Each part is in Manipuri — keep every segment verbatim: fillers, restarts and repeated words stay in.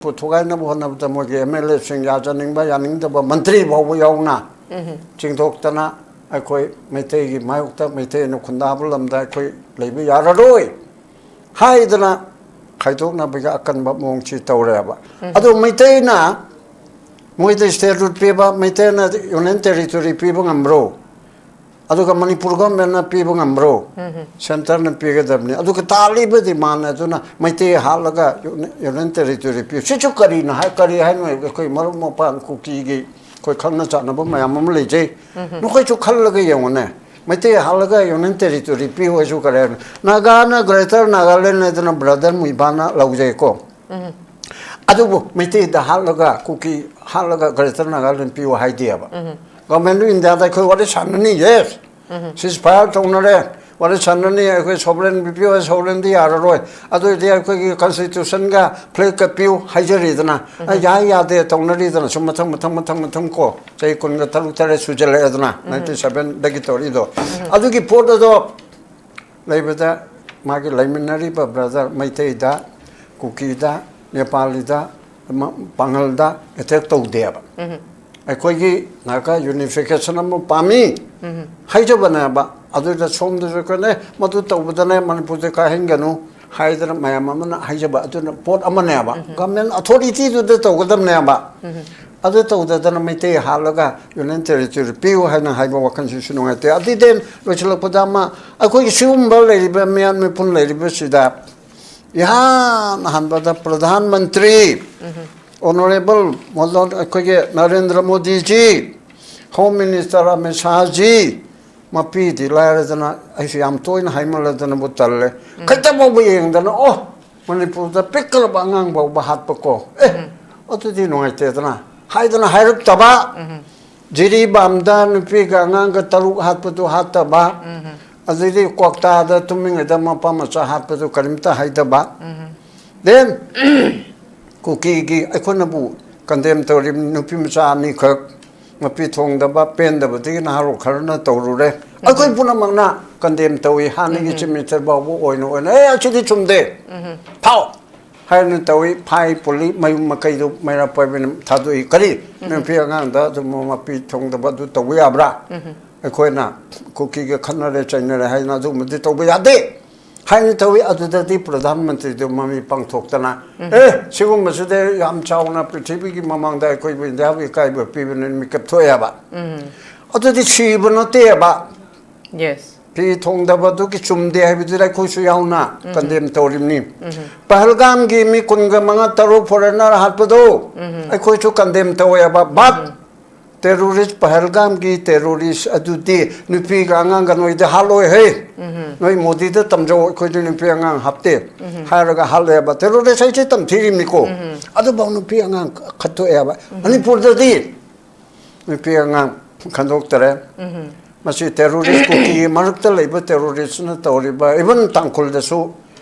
ꯄꯨꯊꯣꯛ ꯀꯥꯏꯅꯕ ꯍꯣꯠꯅꯕꯗ ꯃꯣꯏꯒꯤ ꯑꯦꯝ ꯑꯦꯜ ꯑꯦꯁꯤꯡ ꯌꯥꯖꯅꯤꯡꯕ ꯌꯥꯅꯤꯡꯗꯕ ꯃꯟꯇ꯭ꯔꯤ ꯐꯥꯎꯕ ꯌꯥꯎꯅ ꯆꯤꯡꯊꯣꯛꯇꯅ ꯑꯩꯈꯣꯏ ꯃꯩꯇꯩꯒꯤ ꯃꯥꯌꯣꯛꯇ, ꯃꯩꯇꯩꯅ ꯈꯨꯟꯗꯥꯕ ꯂꯝꯗ ꯑꯩꯈꯣꯏ ꯂꯩꯕ ꯌꯥꯔꯔꯣꯏ ꯍꯥꯏꯗꯅ ꯈꯥꯏꯗꯣꯛꯅꯕꯒꯤ ꯑꯀꯟꯕ ꯃꯑꯣꯡꯁꯤ ꯇꯧꯔꯦꯕ꯫ ꯑꯗꯨ ꯃꯩꯇꯩꯅ ꯃꯣꯏꯗ ꯁ꯭ꯇꯦꯠꯍꯨꯗ ꯄꯤꯕ, ꯃꯩꯇꯩꯅ ꯌꯨꯅꯤꯌꯟ ꯇꯦꯔꯤꯇꯣꯔꯤ ꯄꯤꯕ ꯉꯝꯕ꯭ꯔꯣ? ꯑꯗꯨꯒ ꯃꯅꯤꯄꯨꯔ ꯒꯣꯔꯃꯦꯟꯅ ꯄꯤꯕ ꯉꯝꯕ꯭ꯔꯣ? ꯁꯦꯟꯇꯔꯅ ꯄꯤꯒꯗꯕꯅꯤ꯫ ꯑꯗꯨꯒ ꯇꯥꯜꯂꯤꯕ ꯗꯤꯃꯥꯟ ꯑꯗꯨꯅ ꯃꯩꯇꯩ ꯍꯥꯠꯂꯒ ꯌꯨꯅꯤ-, ꯌꯨꯅꯤꯌꯟ ꯇꯦꯔꯤꯇꯣꯔꯤ ꯄꯤꯌꯨ꯫ ꯁꯤꯁꯨ ꯀꯔꯤꯅꯣ ꯍꯥꯏ, ꯀꯔꯤ ꯍꯥꯏꯅꯣ? ꯑꯩꯈꯣꯏ ꯃꯔꯨꯞ ꯃꯄꯥꯡ ꯀꯨꯀꯤꯒꯤ ꯑꯩꯈꯣꯏ ꯈꯪꯅ ꯆꯥꯟꯅꯕ ꯃꯌꯥꯝ ꯑꯃ ꯂꯩꯖꯩ꯫ ꯅꯈꯣꯏꯁꯨ ꯈꯜꯂꯒ ꯌꯦꯡꯉꯨꯅꯦ꯫ ꯃꯩꯇꯩ ꯍꯥꯠꯂꯒ ꯌꯨꯅꯤꯌꯟ ꯇꯦꯔꯤꯇꯣꯔꯤ ꯄꯤꯌꯨ ꯍꯥꯏꯁꯨ ꯀꯔꯤ ꯍꯥꯏꯅꯣ? ꯅꯥꯒꯥꯅ ꯒ꯭ꯔꯦꯇꯔ ꯅꯥꯒꯥꯂꯦꯟ ꯍꯥꯏꯗꯅ ꯕ꯭ꯔꯗꯔ ꯃꯨꯏꯕꯥꯅ ꯂꯧꯖꯩꯀꯣ꯫ ꯑꯗꯨꯕꯨ ꯃꯩꯇꯩꯗ ꯍꯥꯠꯂꯒ, ꯀꯨꯀꯤ ꯍꯥꯠꯂꯒ ꯒ꯭ꯔꯦꯇꯔ ꯅꯥꯒꯥꯂꯦꯟ ꯄꯤꯌꯨ ꯍꯥꯏꯗꯦꯕ꯫ ꯒꯣꯔꯃꯦꯟ ꯑꯣꯐ ꯏꯟꯗꯤꯌꯥꯗ ꯑꯩꯈꯣꯏ ꯋꯥꯔꯤ ꯁꯥꯟꯅꯅꯤ, ꯌꯦꯁ꯫ ꯁꯤꯁ ꯐꯥꯏꯌꯔ ꯇꯧꯅꯔꯦ, ꯋꯥꯔꯤ ꯁꯥꯟꯅꯅꯤ, ꯑꯩꯈꯣꯏ ꯁꯣꯕꯔꯦꯟ ꯄꯤꯌꯨ, ꯁꯣꯕꯔꯦꯟꯗꯤ ꯌꯥꯔꯔꯣꯏ꯫ ꯑꯗꯨ ꯑꯣꯏꯔꯗꯤ ꯑꯩꯈꯣꯏꯒꯤ ꯀꯟꯁꯇꯤꯇ꯭ꯌꯨꯁꯟꯒ ꯐ꯭ꯂꯦꯒꯀ ꯄꯤꯌꯨ ꯍꯥꯏꯖꯔꯤꯗꯅ꯫ ꯑ, ꯌꯥꯏ ꯌꯥꯗꯦ ꯇꯧꯅꯔꯤꯗꯅ ꯁꯨꯝ ꯃꯊꯪ, ꯃꯊꯪ, ꯃꯊꯪ, ꯃꯊꯪ ꯀꯣ꯫ ꯆꯍꯤ ꯀꯨꯟꯒ ꯇꯔꯨꯛ ꯇꯔꯦꯠ ꯁꯨꯖꯜꯂꯛꯑꯦꯗꯅ, ꯅꯥꯏꯟꯇꯤꯟ ꯁꯕꯦꯟꯗꯒꯤ ꯇꯧꯔꯤꯗꯣ꯫ ꯑꯗꯨꯒꯤ ꯄꯣꯠ ꯑꯗꯣ ꯂꯩꯕꯗ ꯃꯥꯒꯤ ꯂꯩꯃꯤꯟꯅꯔꯤꯕ ꯕ꯭ꯔꯗꯔ ꯃꯩꯇꯩꯗ, ꯀꯨꯀꯤꯗ, ꯅꯦꯄꯥꯂꯤꯗ, ꯃ-, ꯄꯥꯡꯒꯜꯗ ꯑꯦꯇꯦꯛ ꯇꯧꯗꯦꯕ꯫ ꯑꯩꯈꯣꯏꯒꯤ ꯅꯥꯒꯥ ꯌꯨꯅꯤꯐꯤꯀꯦꯁꯟ ꯑꯃ ꯄꯥꯝꯃꯤ ꯍꯥꯏꯖꯕꯅꯦꯕ꯫ ꯑꯗꯨꯗ ꯁꯣꯝꯗꯁꯨ ꯑꯩꯈꯣꯏꯅ, "ꯑꯦ, ꯃꯗꯨ ꯇꯧꯕꯗꯅꯦ ꯃꯅꯤꯄꯨꯔꯁꯦ ꯀꯥꯏꯍꯟꯒꯅꯨ" ꯍꯥꯏꯗꯅ ꯃꯌꯥꯝ ꯑꯃꯅ ꯍꯥꯏꯖꯕ ꯑꯗꯨꯅ ꯄꯣꯠ ꯑꯃꯅꯦꯕ꯫ ꯒꯚꯔꯟꯃꯦꯟ ꯑꯊꯣꯔꯤꯇꯤꯗꯨꯗ ꯇꯧꯒꯗꯕꯅꯦꯕ꯫ ꯑꯗꯨ ꯇꯧꯗꯗꯅ ꯃꯩꯇꯩ ꯍꯥꯠꯂꯒ ꯌꯨꯅꯤꯌꯟ ꯇꯦꯔꯤꯇꯣꯔꯤ ꯄꯤꯌꯨ ꯍꯥꯏꯅ ꯍꯥꯏꯕ ꯋꯥꯈꯜꯁꯤꯁꯨ ꯅꯨꯡꯉꯥꯏꯇꯦ꯫ ꯑꯗꯨꯗꯤ ꯂꯣꯏꯁꯤꯜꯂꯛꯄꯗ ꯑꯃ ꯑꯩꯈꯣꯏꯒꯤ ꯁꯤꯒꯨꯝꯕ ꯂꯩꯔꯤꯕ ꯃꯤꯌꯥꯝ ꯃꯤꯄꯨꯟ ꯂꯩꯔꯤꯕꯁꯤꯗ ꯏꯍꯥꯟ ꯍꯥꯟꯕꯗ ꯄ꯭ꯔꯙꯥꯟ ꯃꯟꯇ꯭ꯔꯤ ꯑꯣꯅꯔꯦꯕꯜ ꯃꯣꯗꯣꯟ ꯑꯩꯈꯣꯏꯒꯤ ꯅꯔꯦꯟꯗ꯭ꯔ ꯃꯣꯗꯤꯖꯤ, ꯍꯣꯝ ꯃꯤꯅꯤꯁꯇꯔ ꯑꯃꯤꯠ ꯁꯥꯍꯖꯤ, ꯃꯄꯤꯗꯤ ꯂꯥꯏꯔꯗꯅ ꯑꯩꯁꯨ ꯌꯥꯝ ꯇꯣꯏꯅ ꯍꯥꯏꯃꯜꯂꯗꯅꯕꯨ ꯇꯜꯂꯦ꯫ ꯈꯤꯇꯪ ꯐꯥꯎꯕ ꯌꯦꯡꯗꯅ, "ꯑꯣ, ꯃꯅꯤꯄꯨꯔꯗ ꯄꯤꯛꯈ꯭ꯔꯕ ꯑꯉꯥꯡ ꯐꯥꯎꯕ ꯍꯥꯠꯄꯀꯣ꯫ ꯑꯦ, ꯑꯗꯨꯗꯤ ꯅꯨꯡꯉꯥꯏꯇꯦꯗꯅ" ꯍꯥꯏꯗꯅ ꯍꯥꯏꯔꯛꯇꯕ꯫ ꯖꯤꯔꯤꯕꯥꯝꯗ ꯅꯨꯄꯤꯒ ꯑꯉꯥꯡꯒ ꯇꯔꯨꯛ ꯍꯥꯠꯄꯗꯨ ꯍꯥꯠꯇꯕ꯫ ꯑꯗꯩꯗꯤ ꯀ꯭ꯋꯥꯛꯇꯥꯗ ꯇꯨꯝꯃꯤꯉꯩꯗ ꯃꯄꯥ ꯃꯆꯥ ꯍꯥꯠꯄꯗꯨ ꯀꯔꯤꯝꯇ ꯍꯥꯏꯗꯕ꯫ ꯗꯦꯟ ꯀꯨꯀꯤꯒꯤ ꯑꯩꯈꯣꯏꯅꯕꯨ ꯀꯟꯗꯦꯝ ꯇꯧꯔꯤꯕ ꯅꯨꯄꯤ ꯃꯆꯥ ꯑꯅꯤꯈꯛ ꯃꯄꯤ ꯊꯣꯡꯗꯕ, ꯄꯦꯟꯗꯕꯗꯒꯤ ꯅꯍꯥꯔꯣꯜ ꯈꯔꯅ ꯇꯧꯔꯨꯔꯦ꯫ ꯑꯩꯈꯣꯏ ꯄꯨꯝꯅꯃꯛꯅ ꯀꯟꯗꯦꯝ ꯇꯧꯏ, ꯍꯥꯟꯅꯒꯤ ꯆꯤꯐ ꯃꯤꯅꯤꯁꯇꯔ ꯐꯥꯎꯕ ꯑꯣꯏꯅ ꯑꯣꯏꯅ, "ꯑꯦ, ꯑꯁꯤꯗꯤ ꯆꯨꯝꯗꯦ, ꯊꯥꯎ" ꯍꯥꯏꯅ ꯇꯧꯏ, ꯐꯥꯏ ꯄꯨꯜꯂꯤ, ꯃꯌꯨꯝ ꯃꯀꯩꯗꯨ ꯃꯩꯔꯥ ꯄꯥꯏꯕꯤꯅ ꯊꯥꯗꯣꯛꯏ꯫ ꯀꯔꯤ? ꯅꯨꯄꯤ ꯑꯉꯥꯡꯗ ꯑꯗꯨꯝ ꯃꯄꯤ ꯊꯣꯡꯗꯕ ꯑꯗꯨ ꯇꯧꯕ ꯌꯥꯕ꯭ꯔꯥ? ꯑꯩꯈꯣꯏꯅ ꯀꯨꯀꯤꯒ ꯈꯠꯅꯔꯦ ꯆꯩꯅꯔꯦ ꯍꯥꯏꯅ ꯑꯗꯨꯒꯨꯝꯕꯗꯤ ꯇꯧꯕ ꯌꯥꯗꯦ ꯍꯥꯏꯅ ꯇꯧꯏ꯫ ꯑꯗꯨꯗꯗꯤ ꯄ꯭ꯔꯙꯥꯟ ꯃꯟꯇ꯭ꯔꯤꯗꯨ ꯃꯃꯤ ꯄꯥꯡꯊꯣꯛꯇꯅ, "ꯑꯦ, ꯁꯤꯒꯨꯝꯕꯁꯤꯗ ꯌꯥꯝ ꯆꯥꯎꯅ ꯄ꯭ꯔꯤꯊꯤꯕꯤꯒꯤ ꯃꯃꯥꯡꯗ ꯑꯩꯈꯣꯏꯕꯨ ꯏꯟꯗꯤꯌꯥꯕꯨ ꯏꯀꯥꯏꯕ ꯄꯤꯕꯅ" ꯃꯤꯀꯞ ꯊꯣꯛꯑꯦꯕ꯫ ꯑꯗꯨꯗꯤ ꯁꯤꯕ ꯅꯠꯇꯦꯕ꯫ Yes. ꯐꯤ ꯊꯣꯡꯗꯕꯗꯨꯒꯤ ꯆꯨꯝꯗꯦ ꯍꯥꯏꯕꯗꯨꯗ ꯑꯩꯈꯣꯏꯁꯨ ꯌꯥꯎꯅ ꯀꯟꯗꯦꯝ ꯇꯧꯔꯤꯕꯅꯤ꯫ ꯄꯍꯜꯒꯥꯝꯒꯤ ꯃꯤ ꯀꯨꯟꯒ ꯃꯉꯥ ꯇꯔꯨꯛ ꯐꯣꯔꯦꯅꯔ ꯍꯥꯠꯄꯗꯣ ꯑꯩꯈꯣꯏꯁꯨ ꯀꯟꯗꯦꯝ ꯇꯧꯋꯦꯕ꯫ But terrorist, ꯄꯍꯜꯒꯥꯝꯒꯤ terrorist ꯑꯗꯨꯗꯤ ꯅꯨꯄꯤꯒ ꯑꯉꯥꯡꯒ ꯅꯣꯏꯗ ꯍꯥꯠꯂꯣꯏ ꯍꯦ꯫ ꯅꯣꯏ ꯃꯣꯗꯤꯗ ꯇꯝꯖꯧ, ꯑꯩꯈꯣꯏꯗꯤ ꯅꯨꯄꯤ ꯑꯉꯥꯡ ꯍꯥꯞꯇꯦ ꯍꯥꯏꯔꯒ ꯍꯥꯠꯂꯦꯕ꯫ Terrorist ꯍꯥꯏꯁꯦ ꯇꯝꯊꯤꯔꯤꯕꯅꯤꯀꯣ꯫ ꯑꯗꯨꯐꯥꯎ ꯅꯨꯄꯤ ꯑꯉꯥꯡ ꯈꯠꯇꯣꯛꯑꯦꯕ꯫ ꯃꯅꯤꯄꯨꯔꯗꯗꯤ ꯅꯨꯄꯤ ꯑꯉꯥꯡ ꯈꯟꯗꯣꯛꯇꯔꯦ꯫ ꯃꯁꯤ terrorist, ꯀꯨꯀꯤꯒꯤ ꯃꯔꯛꯇ ꯂꯩꯕ terroristꯅ ꯇꯧꯔꯤꯕ, even ꯇꯥꯡꯈꯨꯜꯗꯁꯨ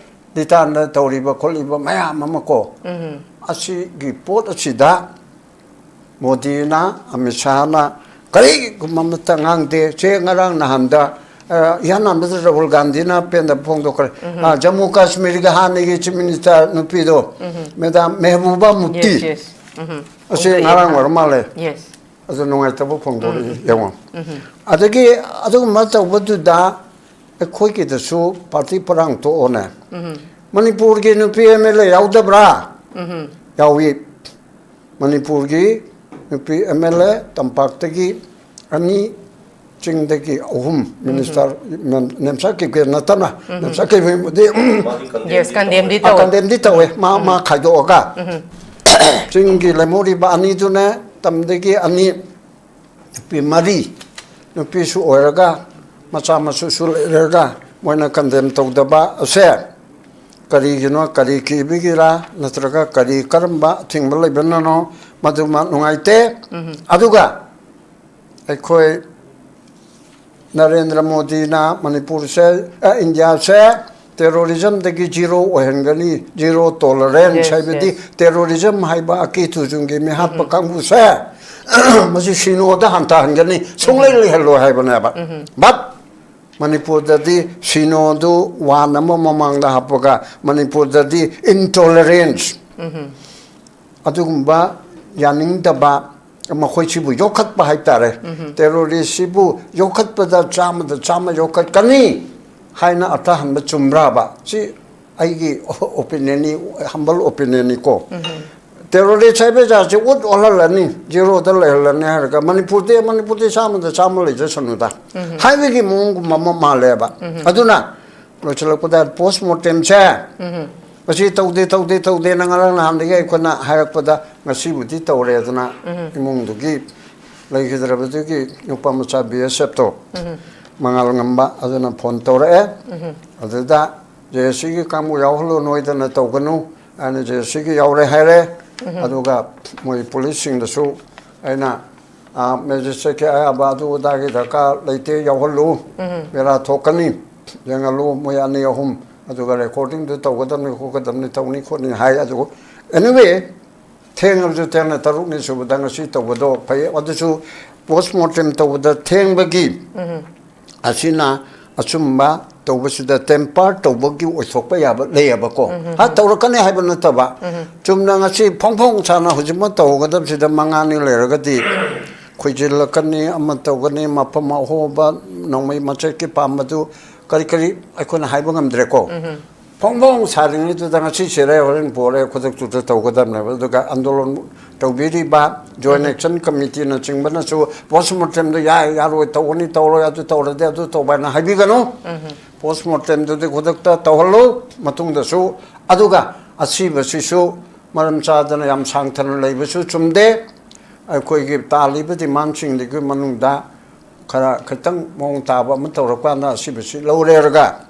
ꯂꯤꯇꯥꯟꯗ ꯇꯧꯔꯤꯕ ꯈꯣꯠꯂꯤꯕ ꯃꯌꯥꯝ ꯑꯃ ꯀꯣ, ꯑꯁꯤꯒꯤ ꯄꯣꯠ ꯑꯁꯤꯗ ꯃꯣꯗꯤꯅ, ꯑꯃꯤꯠ ꯁꯥꯍꯅ ꯀꯔꯤꯒꯨꯝꯕ ꯑꯃꯠꯇ ꯉꯥꯡꯗꯦ꯫ ꯆꯦ ꯉꯔꯥꯡ ꯅꯍꯥꯟꯗ, ꯑ, ꯏꯍꯥꯟ ꯍꯥꯟꯕꯗ ꯔꯥꯍꯨꯜ ꯒꯥꯟꯙꯤꯅ ꯄꯦꯟꯗꯕ ꯐꯣꯡꯗꯣꯛꯈ꯭ꯔꯦ꯫ ꯑ, ꯖꯝꯃꯨ ꯀꯥꯁꯃꯤꯔꯒꯤ ꯍꯥꯟꯅꯒꯤ chief minister ꯅꯨꯄꯤꯗꯣ, Madam ꯃꯦꯍꯕꯨꯕꯥ ꯃꯨꯐꯇꯤ꯫ Yes, yes. ꯑꯁꯤ ꯉꯔꯥꯡ ꯑꯣꯏꯔ ꯃꯥꯜꯂꯦ꯫ Yes. ꯑꯗꯨ ꯅꯨꯡꯉꯥꯏꯇꯕ ꯐꯣꯡꯗꯣꯔꯛꯏ, ꯌꯦꯡꯉꯣ꯫ ꯑꯗꯒꯤ ꯑꯗꯨꯒꯨꯝꯕ ꯇꯧꯕꯗꯨꯗ ꯑꯩꯈꯣꯏꯒꯤꯗꯁꯨ party ꯄꯔꯥꯡ ꯊꯣꯛꯑꯣꯅꯦ꯫ ꯃꯅꯤꯄꯨꯔꯒꯤ ꯅꯨꯄꯤ MLA ꯌꯥꯎꯗꯕ꯭ꯔꯥ? ꯌꯥꯎꯏ꯫ ꯃꯅꯤꯄꯨꯔꯒꯤ ꯅꯨꯄꯤ MLA ꯇꯝꯄꯥꯛꯇꯒꯤ ꯑꯅꯤ, ꯆꯤꯡꯗꯒꯤ ꯑꯍꯨꯝ, minister, ꯅꯦꯝ-, ꯅꯦꯝꯆꯥ ꯀꯤꯀꯦ ꯅꯠꯇꯅ, ꯅꯦꯝꯆꯥ ꯀꯤꯀꯦꯕꯨꯗꯤ Yes, ꯀꯟꯗꯦꯝꯗꯤ ꯑ, ꯇꯧꯋꯦ꯫ ꯀꯟꯗꯦꯝꯗꯤ ꯇꯧꯋꯦ, ꯃꯥ, ꯃꯥ ꯈꯥꯏꯗꯣꯛꯑꯒ꯫ ꯆꯤꯡꯒꯤ ꯂꯦꯝꯍꯧꯔꯤꯕ ꯑꯅꯤꯗꯨꯅ ꯇꯝꯗꯒꯤ ꯑꯅꯤ, ꯅꯨꯄꯤ ꯃꯔꯤ, ꯅꯨꯄꯤꯁꯨ ꯑꯣꯏꯔꯒ, ꯃꯆꯥ ꯃꯁꯨꯁꯨ ꯂꯩꯔꯒ, ꯃꯣꯏꯅ ꯀꯟꯗꯦꯝ ꯇꯧꯗꯕ ꯑꯁꯦ ꯀꯔꯤꯒꯤꯅꯣ? ꯀꯔꯤ ꯀꯤꯕꯒꯤꯔꯥ? ꯅꯠꯇ꯭ꯔꯒ ꯀꯔꯤ, ꯀꯔꯝꯕ ꯑꯊꯤꯡꯕ ꯂꯩꯕꯅꯅꯣ? ꯃꯗꯨꯃ ꯅꯨꯡꯉꯥꯏꯇꯦ꯫ ꯑꯗꯨꯒ ꯑꯩꯈꯣꯏ ꯅꯔꯦꯟꯗ꯭ꯔ ꯃꯣꯗꯤꯅ ꯃꯅꯤꯄꯨꯔꯁꯦ, ꯑ, ꯏꯟꯗꯤꯌꯥꯁꯦ terrorismꯗꯒꯤ zero ꯑꯣꯏꯍꯟꯒꯅꯤ, zero tolerance Yes, ꯍꯥꯏꯕꯗꯤ yes. Terrorism ꯍꯥꯏꯕ ꯑꯀꯤ ꯊꯨꯖꯨꯡꯒꯤ ꯃꯤꯍꯥꯠꯄ ꯀꯥꯡꯕꯨꯁꯦ ꯃꯁꯤ ꯁꯤꯅꯣꯗ ꯍꯟꯊꯍꯟꯒꯅꯤ, ꯁꯨꯡꯂꯩ ꯂꯩꯍꯜꯂꯣꯏ ꯍꯥꯏꯕꯅꯦꯕ꯫ But ꯃꯅꯤꯄꯨꯔꯗꯗꯤ ꯁꯤꯅꯣꯗꯨ ꯋꯥꯟ ꯑꯃ ꯃꯃꯥꯡꯗ ꯍꯥꯞꯄꯒ ꯃꯅꯤꯄꯨꯔꯗꯗꯤ ꯏꯟꯇꯣꯂꯔꯦꯟꯁ, ꯑꯗꯨꯒꯨꯝꯕ ꯌꯥꯅꯤꯡꯗꯕ ꯃꯈꯣꯏꯁꯤꯕꯨ ꯌꯣꯛꯈꯠꯄ ꯍꯥꯏꯇꯥꯔꯦ꯫ ꯇꯦꯔꯣꯔꯤꯁꯁꯤꯕꯨ ꯌꯣꯛꯈꯠꯄꯗ ꯆꯥꯝꯃꯗ ꯆꯥꯝꯃ ꯌꯣꯛꯈꯠꯀꯅꯤ ꯍꯥꯏꯅ ꯑꯊꯍꯟꯕ ꯆꯨꯝꯕ꯭ꯔꯥꯕ? ꯁꯤ ꯑꯩꯒꯤ ꯑꯣꯄꯤꯅꯤꯌꯟꯅꯤ, ꯍꯝꯕꯜ ꯑꯣꯄꯤꯅꯤꯌꯟꯅꯤꯀꯣ꯫ ꯇꯦꯔꯣꯔꯤꯁ ꯍꯥꯏꯕ ꯖꯥꯠꯁꯦ ꯎꯠ ꯑꯣꯜꯍꯜꯂꯅꯤ, ꯖꯤꯔꯣꯗ ꯂꯩꯍꯜꯂꯅꯤ ꯍꯥꯏꯔꯒ ꯃꯅꯤꯄꯨꯔꯗꯤ, ꯃꯅꯤꯄꯨꯔꯗꯤ ꯆꯥꯝꯃꯗ ꯆꯥꯝꯃ ꯂꯩꯖꯁꯅꯨꯗ ꯍꯥꯏꯕꯒꯤ ꯃꯑꯣꯡꯒꯨꯝꯕ ꯑꯃ ꯃꯥꯜꯂꯦꯕ꯫ ꯑꯗꯨꯅ ꯂꯣꯏꯁꯤꯜꯂꯛꯄꯗ ꯄꯣꯁ ꯃꯣꯔꯇꯦꯝꯁꯦ ꯃꯁꯤ ꯇꯧꯗꯦ, ꯇꯧꯗꯦ, ꯇꯧꯗꯦꯅ ꯉꯔꯥꯡ ꯅꯍꯥꯟꯗꯒꯤ ꯑꯩꯈꯣꯏꯅ ꯍꯥꯏꯔꯛꯄꯗ ꯉꯁꯤꯕꯨꯗꯤ ꯇꯧꯔꯦ꯫ ꯑꯗꯨꯅ ꯏꯃꯨꯡꯗꯨꯒꯤ ꯂꯩꯈꯤꯗ꯭ꯔꯕꯗꯨꯒꯤ ꯅꯨꯄꯥ ꯃꯆꯥ ꯕꯤ ꯑꯦꯁ ꯑꯦꯐꯇꯣ, ꯃꯉꯥꯜ ꯉꯝꯕ, ꯑꯗꯨꯅ ꯐꯣꯟ ꯇꯧꯔꯛꯑꯦ꯫ ꯑꯗꯨꯗ ꯖꯦ ꯑꯦꯁ ꯁꯤꯒꯤ ꯀꯥꯡꯕꯨ ꯌꯥꯎꯍꯜꯂꯨ, ꯅꯣꯏꯗꯅ ꯇꯧꯒꯅꯨ ꯍꯥꯏꯅ ꯖꯦ ꯑꯦꯁ ꯁꯤꯒꯤ ꯌꯥꯎꯔꯦ ꯍꯥꯏꯔꯦ꯫ ꯑꯗꯨꯒ ꯃꯣꯏ ꯄꯨꯂꯤꯁꯁꯤꯡꯗꯁꯨ ꯑꯩꯅ, ꯑꯥ, ꯃꯦꯖꯤꯁꯇ꯭ꯔꯦꯠꯀꯤ ꯑꯌꯥꯕ ꯑꯗꯨ ꯑꯗꯥꯒꯤ ꯗꯔꯀꯥꯔ ꯂꯩꯇꯦ, ꯌꯥꯎꯍꯜꯂꯨ, ꯕꯦꯔꯥ ꯊꯣꯛꯀꯅꯤ, ꯌꯦꯡꯍꯜꯂꯨ, ꯃꯣꯏ ꯑꯅꯤ ꯑꯍꯨꯝ, ꯑꯗꯨꯒ ꯔꯦꯀꯣꯔꯗꯤꯡꯗꯨ ꯇꯧꯒꯗꯕꯅꯤ, ꯈꯣꯠꯀꯗꯕꯅꯤ, ꯇꯧꯅꯤ ꯈꯣꯠꯅꯤ ꯍꯥꯏ꯫ ꯑꯗꯨꯕꯨ anyway, ꯊꯦꯡꯉꯕꯁꯨ ꯊꯦꯡꯅ ꯇꯔꯨꯛꯅꯤ ꯁꯨꯕꯗ ꯉꯁꯤ ꯇꯧꯕꯗꯣ ꯐꯩ꯫ ꯑꯗꯨꯁꯨ ꯄꯣꯁ ꯃꯣꯔꯇꯦꯝ ꯇꯧꯕꯗ ꯊꯦꯡꯕꯒꯤ ꯑꯁꯤꯅ ꯑꯆꯨꯝꯕ ꯇꯧꯕꯁꯤꯗ ꯇꯦꯝꯄꯔ ꯇꯧꯕꯒꯤ ꯑꯣꯏꯊꯣꯛꯄ ꯌꯥꯕ ꯂꯩꯌꯦꯕꯀꯣ꯫ ꯍꯥ, ꯇꯧꯔꯛꯀꯅꯤ ꯍꯥꯏꯕ ꯅꯠꯇꯕ, ꯆꯨꯝꯅ ꯉꯁꯤ ꯐꯣꯡ ꯐꯣꯡ ꯁꯥꯅ ꯍꯧꯖꯤꯛꯃꯛ ꯇꯧꯒꯗꯕꯁꯤꯗ ꯃꯉꯥꯅꯤ ꯂꯩꯔꯒꯗꯤ ꯈꯣꯏꯖꯤꯜꯂꯛꯀꯅꯤ, ꯑꯃ ꯇꯧꯒꯅꯤ, ꯃꯐꯝ ꯑꯍꯣꯕ, ꯅꯣꯡꯃꯩ ꯃꯆꯦꯠꯀꯤ ꯄꯥꯝꯕꯗꯨ ꯀꯔꯤ ꯀꯔꯤ ꯑꯩꯈꯣꯏꯅ ꯍꯥꯏꯕ ꯉꯝꯗ꯭ꯔꯦꯀꯣ꯫ ꯐꯣꯡ ꯐꯣꯡ ꯁꯥꯔꯤꯉꯩꯗꯨꯗ ꯉꯁꯤ ꯁꯤꯔꯦ, ꯍꯣꯔꯦꯟ ꯄꯣꯔꯦ, ꯈꯨꯗꯛꯇꯨꯗ ꯇꯧꯒꯗꯕꯅꯦꯕ꯫ ꯑꯗꯨꯒ ꯑꯟꯗꯣꯂꯟ ꯇꯧꯕꯤꯔꯤꯕ Joint Action Committeeꯅꯆꯤꯡꯕꯅꯁꯨ ꯄꯣꯁ ꯃꯣꯔꯇꯦꯝꯗꯣ ꯌꯥꯏ, ꯌꯥꯔꯣꯏ, ꯇꯧꯒꯅꯤ, ꯇꯧꯔꯣꯏ, ꯑꯗꯨ ꯇꯧꯔꯗꯤ ꯑꯗꯨ ꯇꯧꯕ ꯍꯥꯏꯅ ꯍꯥꯏꯕꯤꯒꯅꯨ꯫ ꯄꯣꯁ ꯃꯣꯔꯇꯦꯝꯗꯨꯗꯤ ꯈꯨꯗꯛꯇ ꯇꯧꯍꯜꯂꯨ꯫ ꯃꯇꯨꯡꯗꯁꯨ, ꯑꯗꯨꯒ ꯑꯁꯤꯕꯁꯤꯁꯨ ꯃꯔꯝ ꯆꯥꯗꯅ ꯌꯥꯝ ꯁꯥꯡꯊꯅ ꯂꯩꯕꯁꯨ ꯆꯨꯝꯗꯦ꯫ ꯑꯩꯈꯣꯏꯒꯤ ꯇꯥꯜꯂꯤꯕ ꯗꯤꯃꯥꯟꯁꯤꯡꯗꯨꯒꯤ ꯃꯅꯨꯡꯗ ꯈꯔ ꯈꯤꯇꯪ ꯃꯑꯣꯡ ꯇꯥꯕ ꯑꯃ ꯇꯧꯔꯀꯥꯟꯗ ꯑꯁꯤꯕꯁꯤ ꯂꯧꯔꯦꯔꯒ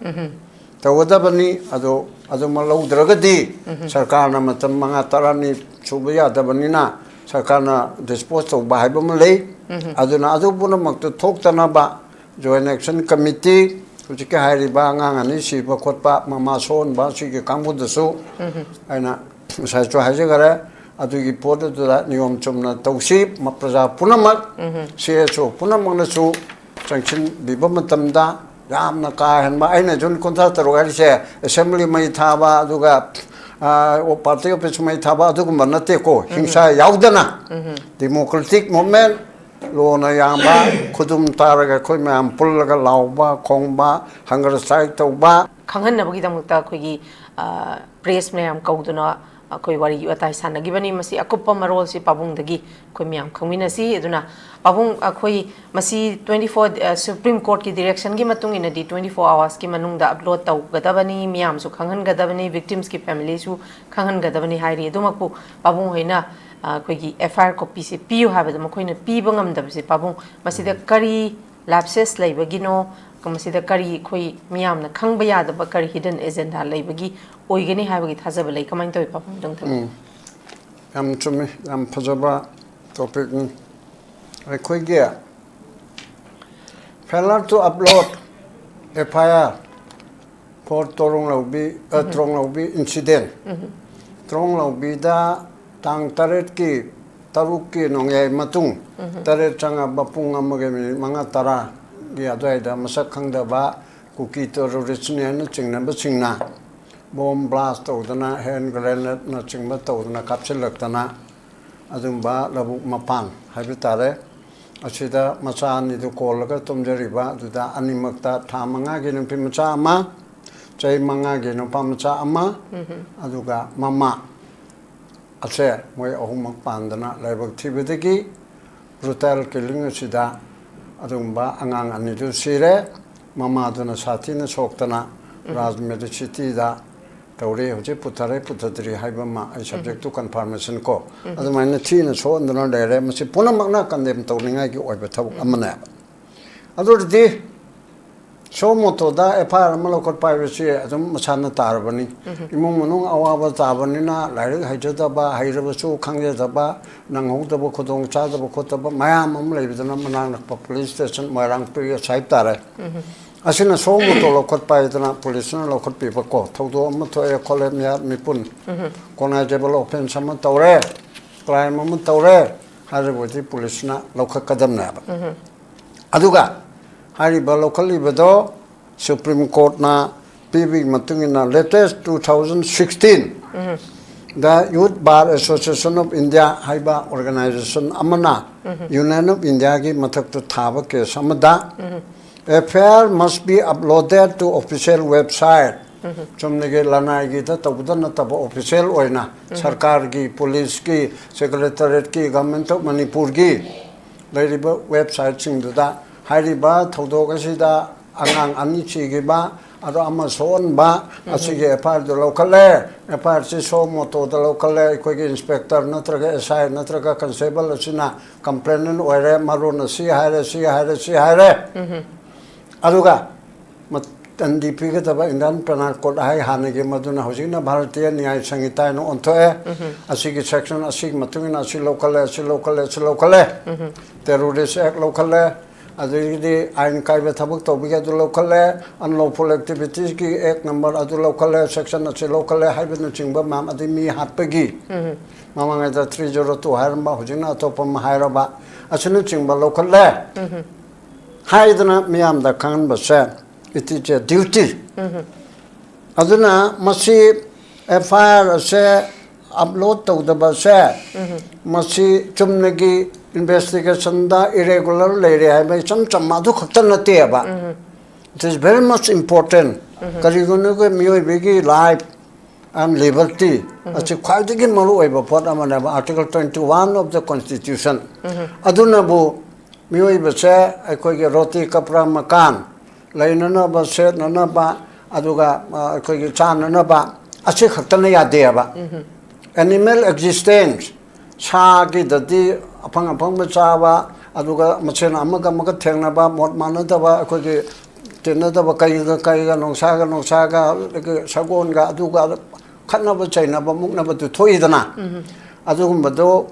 ꯇꯧꯒꯗꯕꯅꯤ꯫ ꯑꯗꯣ ꯑꯗꯨꯃꯛ ꯂꯧꯗ꯭ꯔꯒꯗꯤ ꯁꯔꯀꯥꯔꯅ ꯃꯇꯝ ꯃꯉꯥ ꯇꯔꯥꯅꯤ ꯁꯨꯕ ꯌꯥꯗꯕꯅꯤꯅ ꯁꯔꯀꯥꯔꯅ ꯗꯤꯁꯄꯣꯖ ꯇꯧꯕ ꯍꯥꯏꯕ ꯑꯃ ꯂꯩ꯫ ꯑꯗꯨꯅ ꯑꯗꯨ ꯄꯨꯝꯅꯃꯛꯇꯨ ꯊꯣꯛꯇꯅꯕ Joint Action Committee, ꯍꯧꯖꯤꯛꯀꯤ ꯍꯥꯏꯔꯤꯕ ꯑꯉꯥꯡ ꯑꯅꯤ ꯁꯤꯕ ꯈꯣꯠꯄ, ꯃꯃꯥ ꯁꯣꯛꯍꯟꯕ, ꯁꯤꯒꯤ ꯀꯥꯡꯕꯨꯗꯨꯁꯨ ꯑꯩꯅ ꯉꯁꯥꯏꯁꯨ ꯍꯥꯏꯖꯈꯔꯦ, ꯑꯗꯨꯒꯤ ꯄꯣꯠ ꯑꯗꯨꯗ ꯅꯤꯌꯣꯝ ꯆꯨꯝꯅ ꯇꯧꯁꯤ꯫ ꯃ-, ꯄ꯭ꯔꯖꯥ ꯄꯨꯝꯅꯃꯛ, ꯁꯤ ꯑꯦꯁ ꯑꯣ ꯄꯨꯝꯅꯃꯛꯅꯁꯨ ꯆꯪꯁꯤꯟꯕꯤꯕ ꯃꯇꯝꯗ ꯌꯥꯝꯅ ꯀꯥ ꯍꯦꯟꯕ, ꯑꯩꯅ ꯖꯨꯟ ꯀꯨꯟꯊ꯭ꯔꯥ ꯇꯔꯨꯛ ꯍꯥꯏꯔꯤꯁꯦ ꯑꯦꯁꯦꯝꯕ꯭ꯂꯤ ꯃꯩ ꯊꯥꯕ, ꯑꯗꯨꯒ ꯄꯥꯔꯇꯤ ꯑꯣꯐꯤꯁ ꯃꯩ ꯊꯥꯕ, ꯑꯗꯨꯒꯨꯝꯕ ꯅꯠꯇꯦꯀꯣ꯫ ꯍꯤꯡꯁꯥ ꯌꯥꯎꯗꯅ ꯗꯤꯃꯣꯀ꯭ꯔꯦꯇꯤꯛ ꯃꯨꯚꯃꯦꯟ, ꯂꯣꯅ ꯌꯥꯝꯕ, ꯈꯨꯗꯨꯝ ꯇꯥꯔꯒ ꯑꯩꯈꯣꯏ ꯃꯌꯥꯝ ꯄꯨꯜꯂꯒ ꯂꯥꯎꯕ, ꯈꯣꯡꯕ, ꯍꯪꯒꯔ ꯁ꯭ꯇ꯭ꯔꯥꯏꯛ ꯇꯧꯕ꯫ ꯈꯪꯍꯟꯅꯕꯒꯤꯗꯃꯛꯇ ꯑꯩꯈꯣꯏꯒꯤ ꯄ꯭ꯔꯦꯁ ꯃꯌꯥꯝ ꯀꯧꯗꯨꯅ ꯑꯩꯈꯣꯏ ꯋꯥꯔꯤ ꯋꯥꯇꯥꯏ ꯁꯥꯟꯅꯈꯤꯕꯅꯤ꯫ ꯃꯁꯤ ꯑꯀꯨꯞꯄ ꯃꯔꯣꯜꯁꯤ ꯄꯥꯕꯨꯡꯗꯒꯤ ꯑꯩꯈꯣꯏ ꯃꯌꯥꯝ ꯈꯪꯃꯤꯟꯅꯁꯤ꯫ ꯑꯗꯨꯅ ꯄꯥꯕꯨꯡ, ꯑꯩꯈꯣꯏ ꯃꯁꯤ ꯇ꯭ꯋꯦꯟꯇꯤ ꯐꯣꯔ, ꯁꯨꯄ꯭ꯔꯤꯝ ꯀꯣꯔꯠꯀꯤ ꯗꯤꯔꯦꯛꯁꯟꯒꯤ ꯃꯇꯨꯡ ꯏꯟꯅꯗꯤ ꯇ꯭ꯋꯦꯟꯇꯤ ꯐꯣꯔ ꯑꯋꯥꯔꯁꯀꯤ ꯃꯅꯨꯡꯗ ꯑꯞꯂꯣꯗ ꯇꯧꯒꯗꯕꯅꯤ, ꯃꯤꯌꯥꯝꯁꯨ ꯈꯪꯍꯟꯒꯗꯕꯅꯤ, ꯚꯤꯛꯇꯤꯝꯁꯀꯤ ꯐꯦꯃꯤꯂꯤꯁꯨ ꯈꯪꯍꯟꯒꯗꯕꯅꯤ ꯍꯥꯏꯔꯤ꯫ ꯑꯗꯨꯃꯛꯄꯨ ꯄꯥꯕꯨꯡ ꯍꯣꯏꯅ ꯑꯩꯈꯣꯏꯒꯤ ꯑꯦꯐ ꯑꯥꯏ ꯑꯥꯔ ꯀꯣꯄꯤꯁꯦ ꯄꯤꯌꯨ ꯍꯥꯏꯕꯗ ꯃꯈꯣꯏꯅ ꯄꯤꯕ ꯉꯝꯗꯕꯁꯦ ꯄꯥꯕꯨꯡ, ꯃꯁꯤꯗ ꯀꯔꯤ ꯂꯦꯞꯁꯦꯁ ꯂꯩꯕꯒꯤꯅꯣ? ꯃꯁꯤꯗ ꯀꯔꯤ ꯑꯩꯈꯣꯏ ꯃꯤꯌꯥꯝꯅ ꯈꯪꯕ ꯌꯥꯗꯕ ꯀꯔꯤ ꯍꯤꯗꯟ ꯑꯦꯖꯦꯟꯗꯥ ꯂꯩꯕꯒꯤ ꯑꯣꯏꯒꯅꯤ ꯍꯥꯏꯕꯒꯤ ꯊꯥꯖꯕ ꯂꯩ꯫ ꯀꯃꯥꯏꯅ ꯇꯧꯋꯤ ꯄꯥꯕꯨꯡ? ꯃꯊꯪ ꯊꯪꯕ꯫ ꯎꯝ, ꯌꯥꯝ ꯆꯨꯝꯃꯤ, ꯌꯥꯝ ꯐꯖꯕ ꯇꯣꯄꯤꯛꯅꯤ꯫ ꯑꯩꯈꯣꯏꯒꯤ failure to upload F I R for ꯇꯣꯔꯣꯡ ꯂꯧꯕꯤ, ꯑ, ꯇ꯭ꯔꯣꯡ ꯂꯧꯕꯤ incident꯫ ꯇ꯭ꯔꯣꯡ ꯂꯧꯕꯤꯗ ꯇꯥꯡ ꯇꯔꯦꯠꯀꯤ, ꯇꯔꯨꯛꯀꯤ ꯅꯣꯡꯌꯥꯏ ꯃꯇꯨꯡ, ꯇꯔꯦꯠ ꯆꯪꯉꯕ ꯄꯨꯡ ꯑꯃꯒ ꯃꯤꯅꯤꯠ ꯃꯉꯥ ꯇꯔꯥꯒꯤ ꯑꯗꯨꯋꯥꯏꯗ ꯃꯁꯛ ꯈꯪꯗꯕ ꯀꯨꯀꯤ ꯇꯦꯔꯣꯔꯤꯁꯅꯦꯅ ꯆꯤꯡꯅꯕꯁꯤꯡꯅ ꯕꯣꯝ ꯕ꯭ꯂꯥꯁ ꯇꯧꯗꯅ, ꯍꯦꯟ ꯒ꯭ꯔꯦꯅꯦꯗꯅꯆꯤꯡꯕ ꯇꯧꯗꯅ ꯀꯥꯞꯁꯤꯜꯂꯛꯇꯅ, ꯑꯗꯨꯝꯕ ꯂꯧꯕꯨꯛ ꯃꯄꯥꯟ ꯍꯥꯏꯕ ꯇꯥꯔꯦ, ꯑꯁꯤꯗ ꯃꯆꯥ ꯑꯅꯤꯗꯨ ꯀꯣꯜꯂꯒ ꯇꯨꯝꯖꯔꯤꯕ, ꯑꯗꯨꯗ ꯑꯅꯤꯃꯛꯇ ꯊꯥ ꯃꯉꯥꯒꯤ ꯅꯨꯄꯤ ꯃꯆꯥ ꯑꯃ, ꯆꯍꯤ ꯃꯉꯥꯒꯤ ꯅꯨꯄꯥ ꯃꯆꯥ ꯑꯃ, ꯑꯗꯨꯒ ꯃꯃꯥ ꯑꯁꯦ ꯃꯣꯏ ꯑꯍꯨꯝꯃꯛ ꯄꯥꯟꯗꯅ ꯂꯥꯏꯕꯛ ꯊꯤꯕꯗꯒꯤ brutal killing ꯑꯁꯤꯗ ꯑꯗꯨꯒꯨꯝꯕ ꯑꯉꯥꯡ ꯑꯅꯤꯗꯨ ꯁꯤꯔꯦ꯫ ꯃꯃꯥꯗꯨꯅ ꯁꯥꯊꯤꯅ ꯁꯣꯛꯇꯅ ꯔꯥꯖ ꯃꯦꯗꯤꯁꯤꯇꯤꯗ ꯇꯧꯔꯤ꯫ ꯍꯧꯖꯤꯛ ꯄꯨꯊꯔꯦ ꯄꯨꯊꯗ꯭ꯔꯤ ꯍꯥꯏꯕ ꯑꯃ, ꯑꯩ subject to confirmation ꯀꯣ꯫ ꯑꯗꯨꯃꯥꯏꯅ ꯊꯤꯅ ꯁꯣꯛꯍꯟꯗꯨꯅ ꯂꯩꯔꯦ꯫ ꯃꯁꯤ ꯄꯨꯝꯅꯃꯛꯅ condemn ꯇꯧꯅꯤꯡꯉꯥꯏꯒꯤ ꯑꯣꯏꯕ ꯊꯕꯛ ꯑꯃꯅꯦꯕ꯫ ꯑꯗꯨ ꯑꯣꯏꯔꯗꯤ suo motoꯗ F I R ꯑꯃ ꯂꯧꯈꯠꯄ ꯍꯥꯏꯕꯁꯤ ꯑꯗꯨꯝ ꯃꯁꯥꯅ ꯇꯥꯔꯕꯅꯤ꯫ ꯏꯃꯨꯡ ꯃꯅꯨꯡ ꯑꯋꯥꯕ ꯇꯥꯕꯅꯤꯅ ꯂꯥꯏꯔꯤꯛ ꯍꯩꯖꯗꯕ, ꯍꯩꯔꯕꯁꯨ ꯈꯪꯖꯗꯕ, ꯅꯪꯍꯧꯗꯕ, ꯈꯨꯗꯣꯡ ꯆꯥꯗꯕ ꯈꯣꯠꯇꯕ ꯃꯌꯥꯝ ꯑꯃ ꯂꯩꯕꯗꯨꯅ ꯃꯅꯥꯛ ꯅꯛꯄ police station, ꯃꯣꯏꯔꯥꯡ ꯄꯤꯔꯤꯌꯁ ꯍꯥꯏꯕ ꯇꯥꯔꯦ꯫ ꯑꯁꯤꯅ suo moto ꯂꯧꯈꯠꯄ ꯍꯥꯏꯗꯅ ꯄꯨꯂꯤꯁꯅ ꯂꯧꯈꯠꯄꯤꯕꯀꯣ꯫ ꯊꯧꯗꯣꯛ ꯑꯃ ꯊꯣꯛꯑꯦ ꯈꯣꯠꯂꯦ, ꯃꯤꯍꯥꯠ ꯃꯤꯄꯨꯟ, cognizable offence ꯑꯃ ꯇꯧꯔꯦ, crime ꯑꯃ ꯇꯧꯔꯦ ꯍꯥꯏꯔꯕꯗꯤ ꯄꯨꯂꯤꯁꯅ ꯂꯧꯈꯠꯀꯗꯕꯅꯦꯕ꯫ ꯑꯗꯨꯒ ꯍꯥꯏꯔꯤꯕ ꯂꯧꯈꯠꯂꯤꯕꯗꯣ Supreme Courtꯅ ꯄꯤꯕꯒꯤ ꯃꯇꯨꯡ ꯏꯟꯅ, latest two thousand sixteen the Youth Bar Association of India ꯍꯥꯏꯕ organization ꯑꯃꯅ Union of Indiaꯒꯤ ꯃꯊꯛꯇ ꯊꯥꯕ case ꯑꯃꯗ, "F I R must be uploaded to official website." ꯆꯨꯝꯅꯒꯤ ꯂꯅꯥꯏꯒꯤꯗ ꯇꯧꯕꯗ ꯅꯠꯇꯕ, official ꯑꯣꯏꯅ ꯁꯔꯀꯥꯔꯒꯤ, ꯄꯨꯂꯤꯁꯀꯤ, Secretariatꯀꯤ, Government of ꯃꯅꯤꯄꯨꯔꯒꯤ ꯂꯩꯔꯤꯕ websiteꯁꯤꯡꯗꯨꯗ, ꯍꯥꯏꯔꯤꯕ ꯊꯧꯗꯣꯛ ꯑꯁꯤꯗ ꯑꯉꯥꯡ ꯑꯅꯤ ꯁꯤꯈꯤꯕ, ꯑꯗꯣ ꯑꯃ ꯁꯣꯛꯍꯟꯕ, ꯑꯁꯤꯒꯤ F I R do ꯂꯧꯈꯠꯂꯦ꯫ F I R ꯁꯤ suo motoꯗ ꯂꯧꯈꯠꯂꯦ꯫ ꯑꯩꯈꯣꯏꯒꯤ inspector ꯅꯠꯇ꯭ꯔꯒ S I ꯅꯠꯇ꯭ꯔꯒ constable ꯑꯁꯤꯅ complainant ꯑꯣꯏꯔꯦ, ꯃꯔꯨꯅ ꯁꯤ ꯍꯥꯏꯔꯦ, ꯁꯤ ꯍꯥꯏꯔꯦ, ꯁꯤ ꯍꯥꯏꯔꯦ꯫ ꯑꯗꯨꯒ ꯃ-, ꯗꯟꯗꯤ ꯄꯤꯒꯗꯕ Indian Penal Code ꯍꯥꯏ ꯍꯥꯟꯅꯒꯤ, ꯃꯗꯨꯅ ꯍꯧꯖꯤꯛꯅ ꯚꯥꯔꯇꯤꯌ ꯅ꯭ꯌꯥꯌ ꯁꯪꯍꯤꯇꯥ ꯍꯥꯏꯅ ꯑꯣꯟꯊꯣꯛꯑꯦ꯫ ꯑꯁꯤꯒꯤ section ꯑꯁꯤꯒꯤ ꯃꯇꯨꯡ ꯏꯟꯅ ꯑꯁꯤ ꯂꯧꯈꯠꯂꯦ, ꯑꯁꯤ ꯂꯧꯈꯠꯂꯦ, ꯑꯁꯤ ꯂꯧꯈꯠꯂꯦ꯫ Terrorist Act ꯂꯧꯈꯠꯂꯦ, ꯑꯗꯒꯤꯗꯤ ꯑꯥꯏꯟ ꯀꯥꯏꯕ ꯊꯕꯛ ꯇꯧꯕꯒꯤ ꯑꯗꯨ ꯂꯧꯈꯠꯂꯦ, unlawful activitiesꯀꯤ Act number ꯑꯗꯨ ꯂꯧꯈꯠꯂꯦ, section ꯑꯁꯤ ꯂꯧꯈꯠꯂꯦ ꯍꯥꯏꯕꯅꯆꯤꯡꯕ ꯃꯌꯥꯝ, ꯑꯗꯩ ꯃꯤ ꯍꯥꯠꯄꯒꯤ, ꯃꯃꯥꯡꯉꯩꯗ three zero two ꯍꯥꯏꯔꯝꯕ, ꯍꯧꯖꯤꯛꯅ ꯑꯇꯣꯞꯄ ꯑꯃ ꯍꯥꯏꯔꯕ, ꯑꯁꯤꯅꯆꯤꯡꯕ ꯂꯧꯈꯠꯂꯦ ꯍꯥꯏꯗꯅ ꯃꯤꯌꯥꯝꯗ ꯈꯪꯍꯟꯕꯁꯦ, it is a duty꯫ ꯑꯗꯨꯅ ꯃꯁꯤ F I R ꯑꯁꯦ upload ꯇꯧꯗꯕꯁꯦ, ꯃꯁꯤ ꯆꯨꯝꯅꯒꯤ investigationꯗ irregular ꯂꯩꯔꯦ ꯍꯥꯏꯕ ꯏꯆꯝ ꯆꯝꯕ ꯑꯗꯨ ꯈꯛꯇ ꯅꯠꯇꯦꯕ꯫ It is very much important꯫ ꯀꯔꯤꯒꯤꯅꯣꯒ ꯃꯤꯑꯣꯏꯕꯒꯤ life and liberty ꯑꯁꯤ ꯈ꯭ꯋꯥꯏꯗꯒꯤ ꯃꯔꯨꯑꯣꯏꯕ ꯄꯣꯠ ꯑꯃꯅꯦꯕ, Article twenty one of the Constitution꯫ ꯑꯗꯨꯅꯕꯨ ꯃꯤꯑꯣꯏꯕꯁꯦ ꯑꯩꯈꯣꯏꯒꯤ ꯔꯣꯇꯤ ꯀꯄ꯭ꯔꯥ ꯃꯀꯥꯟ, ꯂꯩꯅꯅꯕ, ꯁꯦꯠꯅꯅꯕ, ꯑꯗꯨꯒ, ꯑ, ꯑꯩꯈꯣꯏꯒꯤ ꯆꯥꯅꯅꯕ, ꯑꯁꯤ ꯈꯛꯇꯅ ꯌꯥꯗꯦꯕ꯫ Animal existence, ꯁꯥꯒꯤꯗꯗꯤ ꯑꯐꯪ ꯑꯐꯪꯕ ꯆꯥꯕ, ꯑꯗꯨꯒ ꯃꯁꯦꯟ ꯑꯃꯒ ꯑꯃꯒ ꯊꯦꯡꯅꯕ, ꯃꯣꯠ ꯃꯥꯟꯅꯗꯕ, ꯑꯩꯈꯣꯏꯒꯤ ꯇꯤꯟꯅꯗꯕ, ꯀꯩꯒ ꯀꯩꯒ, ꯅꯣꯡꯁꯥꯒ ꯅꯣꯡꯁꯥꯒ, ꯑꯗꯒꯤ ꯁꯒꯣꯜꯒ, ꯑꯗꯨꯒ ꯈꯠꯅꯕ ꯆꯩꯅꯕ, ꯃꯨꯛꯅꯕꯗꯨ ꯊꯣꯛꯏꯗꯅ꯫ ꯑꯗꯨꯒꯨꯝꯕꯗꯣ